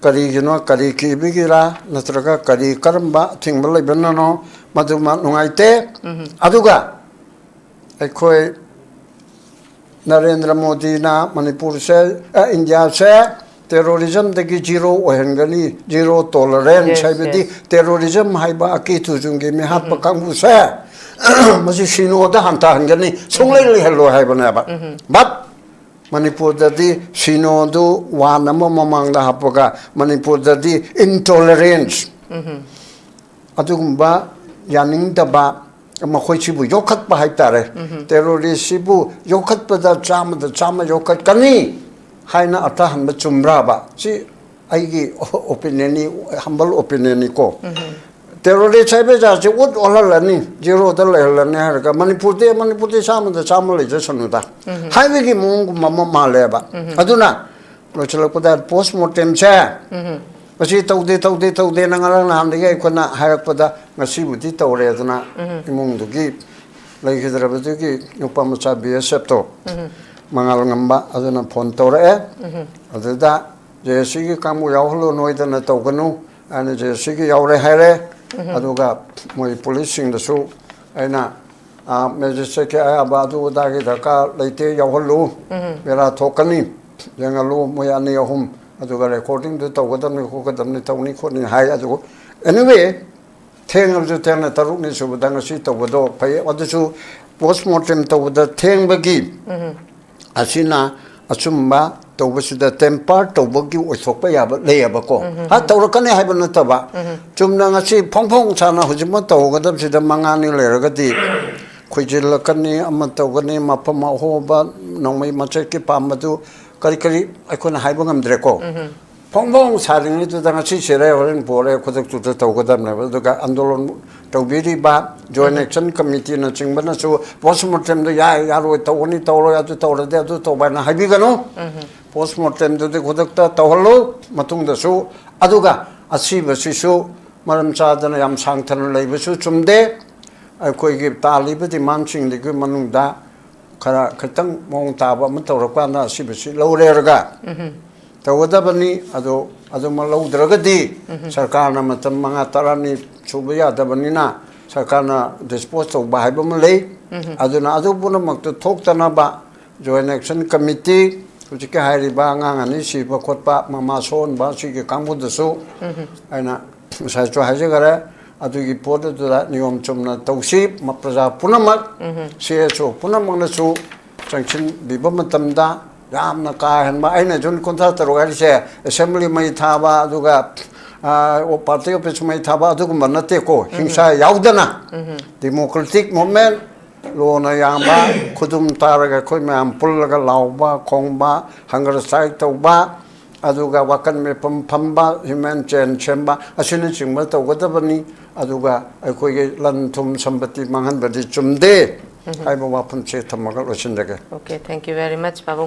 ꯀꯔꯤꯒꯤꯅꯣ? ꯀꯔꯤ ꯀꯤꯕꯒꯤꯔꯥ? ꯅꯠꯇ꯭ꯔꯒ ꯀꯔꯤ, ꯀꯔꯝꯕ ꯑꯊꯤꯡꯕ ꯂꯩꯕꯅꯅꯣ? ꯃꯗꯨꯃ ꯅꯨꯡꯉꯥꯏꯇꯦ꯫ ꯑꯗꯨꯒ ꯑꯩꯈꯣꯏ ꯅꯔꯦꯟꯗ꯭ꯔ ꯃꯣꯗꯤꯅ ꯃꯅꯤꯄꯨꯔꯁꯦ, ꯑ, ꯏꯟꯗꯤꯌꯥꯁꯦ ꯇꯦꯔꯣꯔꯤꯖꯝꯗꯒꯤ ꯖꯤꯔꯣ ꯑꯣꯏꯍꯟꯒꯅꯤ, ꯖꯤꯔꯣ ꯇꯣꯂꯔꯦꯟꯁ ꯍꯥꯏꯕꯗꯤ ꯇꯦꯔꯣꯔꯤꯖꯝ ꯍꯥꯏꯕ ꯑꯀꯤ ꯊꯨꯖꯨꯡꯒꯤ ꯃꯤꯍꯥꯠꯄ ꯀꯥꯡꯕꯨꯁꯦ ꯃꯁꯤ ꯁꯤꯅꯣꯗ ꯍꯟꯊꯍꯟꯒꯅꯤ, ꯁꯨꯡꯂꯩ ꯂꯩꯍꯜꯂꯣꯏ ꯍꯥꯏꯕꯅꯦꯕ꯫ ꯕꯠ ꯃꯅꯤꯄꯨꯔꯗꯗꯤ ꯁꯤꯅꯣꯗꯨ ꯋꯥꯟ ꯑꯃ ꯃꯃꯥꯡꯗ ꯍꯥꯞꯄꯒ ꯃꯅꯤꯄꯨꯔꯗꯗꯤ ꯏꯟꯇꯣꯂꯔꯦꯟꯁ, ꯑꯗꯨꯒꯨꯝꯕ ꯌꯥꯅꯤꯡꯗꯕ ꯃꯈꯣꯏꯁꯤꯕꯨ ꯌꯣꯛꯈꯠꯄ ꯍꯥꯏꯇꯥꯔꯦ꯫ ꯇꯦꯔꯣꯔꯤꯁꯁꯤꯕꯨ ꯌꯣꯛꯈꯠꯄꯗ ꯆꯥꯝꯃꯗ ꯆꯥꯝꯃ ꯌꯣꯛꯈꯠꯀꯅꯤ ꯍꯥꯏꯅ ꯑꯊꯥꯍꯟꯕ ꯆꯨꯝꯕ꯭ꯔꯥꯕ? ꯁꯤ ꯑꯩꯒꯤ ꯑꯣꯄꯤꯅꯤꯌꯟꯅꯤ, ꯍꯝꯕꯜ ꯑꯣꯄꯤꯅꯤꯌꯟꯅꯤꯀꯣ꯫ ꯇꯦꯔꯣꯔꯤꯁ ꯍꯥꯏꯕ ꯖꯥꯠꯁꯦ ꯎꯠ ꯑꯣꯜꯍꯜꯂꯅꯤ, ꯖꯤꯔꯣꯗ ꯂꯩꯍꯜꯂꯅꯤ ꯍꯥꯏꯔꯒ ꯃꯅꯤꯄꯨꯔꯗꯤ, ꯃꯅꯤꯄꯨꯔꯗꯤ ꯆꯥꯝꯃꯗ ꯆꯥꯝꯃ ꯂꯩꯖꯁꯅꯨꯗ ꯍꯥꯏꯕꯒꯤ ꯃꯑꯣꯡꯒꯨꯝꯕ ꯑꯃ ꯃꯥꯜꯂꯦꯕ꯫ ꯑꯗꯨꯅ ꯂꯣꯏꯁꯤꯜꯂꯛꯄꯗ ꯄꯣꯁ ꯃꯣꯔꯇꯦꯝꯁꯦ ꯃꯁꯤ ꯇꯧꯗꯦ, ꯇꯧꯗꯦ, ꯇꯧꯗꯦꯅ ꯉꯔꯥꯡ ꯅꯍꯥꯟꯗꯒꯤ ꯑꯩꯈꯣꯏꯅ ꯍꯥꯏꯔꯛꯄꯗ ꯉꯁꯤꯕꯨꯗꯤ ꯇꯧꯔꯦꯗꯅ ꯏꯃꯨꯡꯗꯨꯒꯤ ꯂꯩꯈꯤꯗ꯭ꯔꯕꯗꯨꯒꯤ ꯅꯨꯄꯥ ꯃꯆꯥ ꯕꯤ ꯑꯦꯁ ꯑꯦꯐꯇꯣ ꯃꯉꯥꯜ ꯉꯝꯕ ꯑꯗꯨꯅ ꯐꯣꯟ ꯇꯧꯔꯛꯑꯦ꯫ ꯑꯗꯨꯗ ꯖꯦ ꯑꯦꯁ ꯁꯤꯒꯤ ꯀꯥꯡꯕꯨ ꯌꯥꯎꯍꯜꯂꯨ ꯅꯣꯏꯗꯅ ꯇꯧꯒꯅꯨ ꯍꯥꯏꯅ ꯖꯦ ꯑꯦꯁ ꯁꯤꯒꯤ ꯌꯥꯎꯔꯦ ꯍꯥꯏꯔꯦ꯫ ꯑꯗꯨꯒ ꯃꯣꯏ ꯄꯨꯂꯤꯁꯁꯤꯡꯗꯁꯨ ꯑꯩꯅ ꯃꯦꯖꯤꯁꯇ꯭ꯔꯦꯠꯀꯤ ꯑꯌꯥꯕ ꯑꯗꯨ ꯑꯗꯥꯒꯤ ꯗꯔꯀꯥꯔ ꯂꯩꯇꯦ, ꯌꯥꯎꯍꯜꯂꯨ, ꯕꯦꯔꯥ ꯊꯣꯛꯀꯅꯤ, ꯌꯦꯡꯍꯜꯂꯨ ꯃꯣꯏ ꯑꯅꯤ ꯑꯍꯨꯝ, ꯑꯗꯨꯒ ꯔꯦꯀꯣꯔꯗꯤꯡꯗꯨ ꯇꯧꯒꯗꯕꯅꯤ ꯈꯣꯠꯀꯗꯕꯅꯤ ꯇꯧꯅꯤ ꯈꯣꯠꯅꯤ ꯍꯥꯏ꯫ ꯑꯗꯨꯕꯨ ꯑꯦꯅꯤꯋꯦ ꯊꯦꯡꯉꯕꯁꯨ ꯊꯦꯡꯅ ꯇꯔꯨꯛꯅꯤ ꯁꯨꯕꯗ ꯉꯁꯤ ꯇꯧꯕꯗꯣ ꯐꯩ꯫ ꯑꯗꯨꯁꯨ ꯄꯣꯁ ꯃꯣꯔꯇꯦꯝ ꯇꯧꯕꯗ ꯊꯦꯡꯕꯒꯤ ꯑꯁꯤꯅ ꯑꯆꯨꯝꯕ ꯇꯧꯕꯁꯤꯗ ꯇꯦꯝꯄꯔ ꯇꯧꯕꯒꯤ ꯑꯣꯏꯊꯣꯛꯄ ꯌꯥꯕ ꯂꯩꯌꯦꯕꯀꯣ꯫ ꯍꯥ, ꯇꯧꯔꯛꯀꯅꯤ ꯍꯥꯏꯕ ꯅꯠꯇꯕ, ꯆꯨꯝꯅ ꯉꯁꯤ ꯐꯣꯡ ꯐꯣꯡ ꯁꯥꯅ ꯍꯧꯖꯤꯛꯃꯛ ꯇꯧꯒꯗꯕꯁꯤꯗ ꯃꯉꯥꯅꯤ ꯂꯩꯔꯒꯗꯤ ꯈꯣꯏꯖꯤꯜꯂꯛꯀꯅꯤ, ꯑꯃ ꯇꯧꯒꯅꯤ, ꯃꯐꯝ ꯑꯍꯣꯕ, ꯅꯣꯡꯃꯩ ꯃꯆꯦꯠꯀꯤ ꯄꯥꯝꯕꯗꯨ ꯀꯔꯤ ꯀꯔꯤ ꯑꯩꯈꯣꯏꯅ ꯍꯥꯏꯕ ꯉꯝꯗ꯭ꯔꯦꯀꯣ꯫ ꯐꯣꯡ ꯐꯣꯡ ꯁꯥꯔꯤꯉꯩꯗꯨꯗ ꯉꯁꯤ ꯁꯤꯔꯦ ꯍꯣꯔꯦꯟ ꯄꯣꯔꯦ ꯈꯨꯗꯛꯇꯨꯗ ꯇꯧꯒꯗꯕꯅꯦꯕ꯫ ꯑꯗꯨꯒ ꯑꯟꯗꯣꯂꯟ ꯇꯧꯕꯤꯔꯤꯕ ꯖꯣꯏꯟ ꯑꯦꯛꯁꯟ ꯀꯃꯤꯇꯤꯅꯆꯤꯡꯕꯅꯁꯨ ꯄꯣꯁ ꯃꯣꯔꯇꯦꯝꯗꯣ ꯌꯥꯏ ꯌꯥꯔꯣꯏ ꯇꯧꯒꯅꯤ ꯇꯧꯔꯣꯏ ꯑꯗꯨ ꯇꯧꯔꯗꯤ ꯑꯗꯨ ꯇꯧꯕ ꯍꯥꯏꯅ ꯍꯥꯏꯕꯤꯒꯅꯨ꯫ ꯄꯣꯁ ꯃꯣꯔꯇꯦꯝꯗꯨꯗꯤ ꯈꯨꯗꯛꯇ ꯇꯧꯍꯜꯂꯨ꯫ ꯃꯇꯨꯡꯗꯁꯨ ꯑꯗꯨꯒ ꯑꯁꯤꯕꯁꯤꯁꯨ ꯃꯔꯝ ꯆꯥꯗꯅ ꯌꯥꯝ ꯁꯥꯡꯊꯅ ꯂꯩꯕꯁꯨ ꯆꯨꯝꯗꯦ꯫ ꯑꯩꯈꯣꯏꯒꯤ ꯇꯥꯜꯂꯤꯕ ꯗꯤꯃꯥꯟꯁꯤꯡꯗꯨꯒꯤ ꯃꯅꯨꯡꯗ ꯈꯔ ꯈꯤꯇꯪ ꯃꯑꯣꯡ ꯇꯥꯕ ꯑꯃ ꯇꯧꯔꯀꯥꯟꯗ ꯑꯁꯤꯕꯁꯤ ꯂꯧꯔꯦꯔꯒ ꯇꯧꯒꯗꯕꯅꯤ꯫ ꯑꯗꯣ ꯑꯗꯨꯃ ꯂꯧꯗ꯭ꯔꯒꯗꯤ ꯁꯔꯀꯥꯔꯅ ꯃꯇꯝ ꯃꯉꯥ ꯇꯔꯥꯅꯤ ꯁꯨꯕ ꯌꯥꯗꯕꯅꯤꯅ ꯁꯔꯀꯥꯔꯅ ꯗꯤꯁꯄꯣꯖ ꯇꯧꯕ ꯍꯥꯏꯕ ꯑꯃ ꯂꯩ꯫ ꯑꯗꯨꯅ ꯑꯗꯨ ꯄꯨꯝꯅꯃꯛꯇꯨ ꯊꯣꯛꯇꯅꯕ ꯖꯣꯏꯟ ꯑꯦꯛꯁꯟ ꯀꯃꯤꯇꯤ ꯍꯧꯖꯤꯛꯀꯤ ꯍꯥꯏꯔꯤꯕ ꯑꯉꯥꯡ ꯑꯅꯤ ꯁꯤꯕ ꯈꯣꯠꯄ, ꯃꯃꯥ ꯁꯣꯛꯍꯟꯕ, ꯁꯤꯒꯤ ꯀꯥꯡꯕꯨꯗꯨꯁꯨ ꯑꯩꯅ ꯉꯁꯥꯏꯁꯨ ꯍꯥꯏꯖꯈꯔꯦ꯫ ꯑꯗꯨꯒꯤ ꯄꯣꯠ ꯑꯗꯨꯗ ꯅꯤꯌꯣꯝ ꯆꯨꯝꯅ ꯇꯧꯁꯤ꯫ ꯃ-, ꯄ꯭ꯔꯖꯥ ꯄꯨꯝꯅꯃꯛ, ꯁꯤ ꯑꯦꯁ ꯑꯣ ꯄꯨꯝꯅꯃꯛꯅꯁꯨ ꯆꯪꯁꯤꯟꯕꯤꯕ ꯃꯇꯝꯗ ꯌꯥꯝꯅ ꯀꯥ ꯍꯦꯟꯕ, ꯑꯩꯅ ꯖꯨꯟ ꯀꯨꯟꯊ꯭ꯔꯥ ꯇꯔꯨꯛ ꯍꯥꯏꯔꯤꯁꯦ ꯑꯦꯁꯦꯝꯕ꯭ꯂꯤ ꯃꯩ ꯊꯥꯕ, ꯑꯗꯨꯒ, ꯑ, ꯄꯥꯔꯇꯤ ꯑꯣꯐꯤꯁ ꯃꯩ ꯊꯥꯕ ꯑꯗꯨꯒꯨꯝꯕ ꯅꯠꯇꯦꯀꯣ꯫ ꯍꯤꯡꯁꯥ ꯌꯥꯎꯗꯅ ꯗꯤꯃꯣꯀ꯭ꯔꯦꯇꯤꯛ ꯃꯨꯞꯃꯦꯟ, ꯂꯣꯅ ꯌꯥꯝꯕ, ꯈꯨꯗꯨꯝ ꯇꯥꯔꯒ ꯑꯩꯈꯣꯏ ꯃꯌꯥꯝ ꯄꯨꯜꯂꯒ ꯂꯥꯎꯕ, ꯈꯣꯡꯕ, ꯍꯪꯒꯔ ꯁ꯭ꯇ꯭ꯔꯥꯏꯛ ꯇꯧꯕ, ꯑꯗꯨꯒ ꯋꯥꯀꯟ ꯃꯤꯐꯝ ꯐꯝꯕ, ꯍ꯭ꯌꯨꯃꯦꯟ ꯆꯦꯟ ꯁꯦꯝꯕ ꯑꯁꯤꯅꯆꯤꯡꯕ ꯇꯧꯒꯗꯕꯅꯤ꯫ ꯑꯗꯨꯒ ꯑꯩꯈꯣꯏꯒꯤ ꯂꯟ ꯊꯨꯝ ꯁꯝꯄꯇꯤ ꯃꯥꯡꯍꯟꯕꯗꯤ ꯆꯨꯝꯗꯦ ꯍꯥꯏꯕ ꯋꯥꯐꯝꯁꯦ ꯊꯝꯃꯒ ꯂꯣꯏꯁꯤꯟꯖꯒꯦ꯫ Okay, thank you very much, ꯄꯥꯕꯨꯡ꯫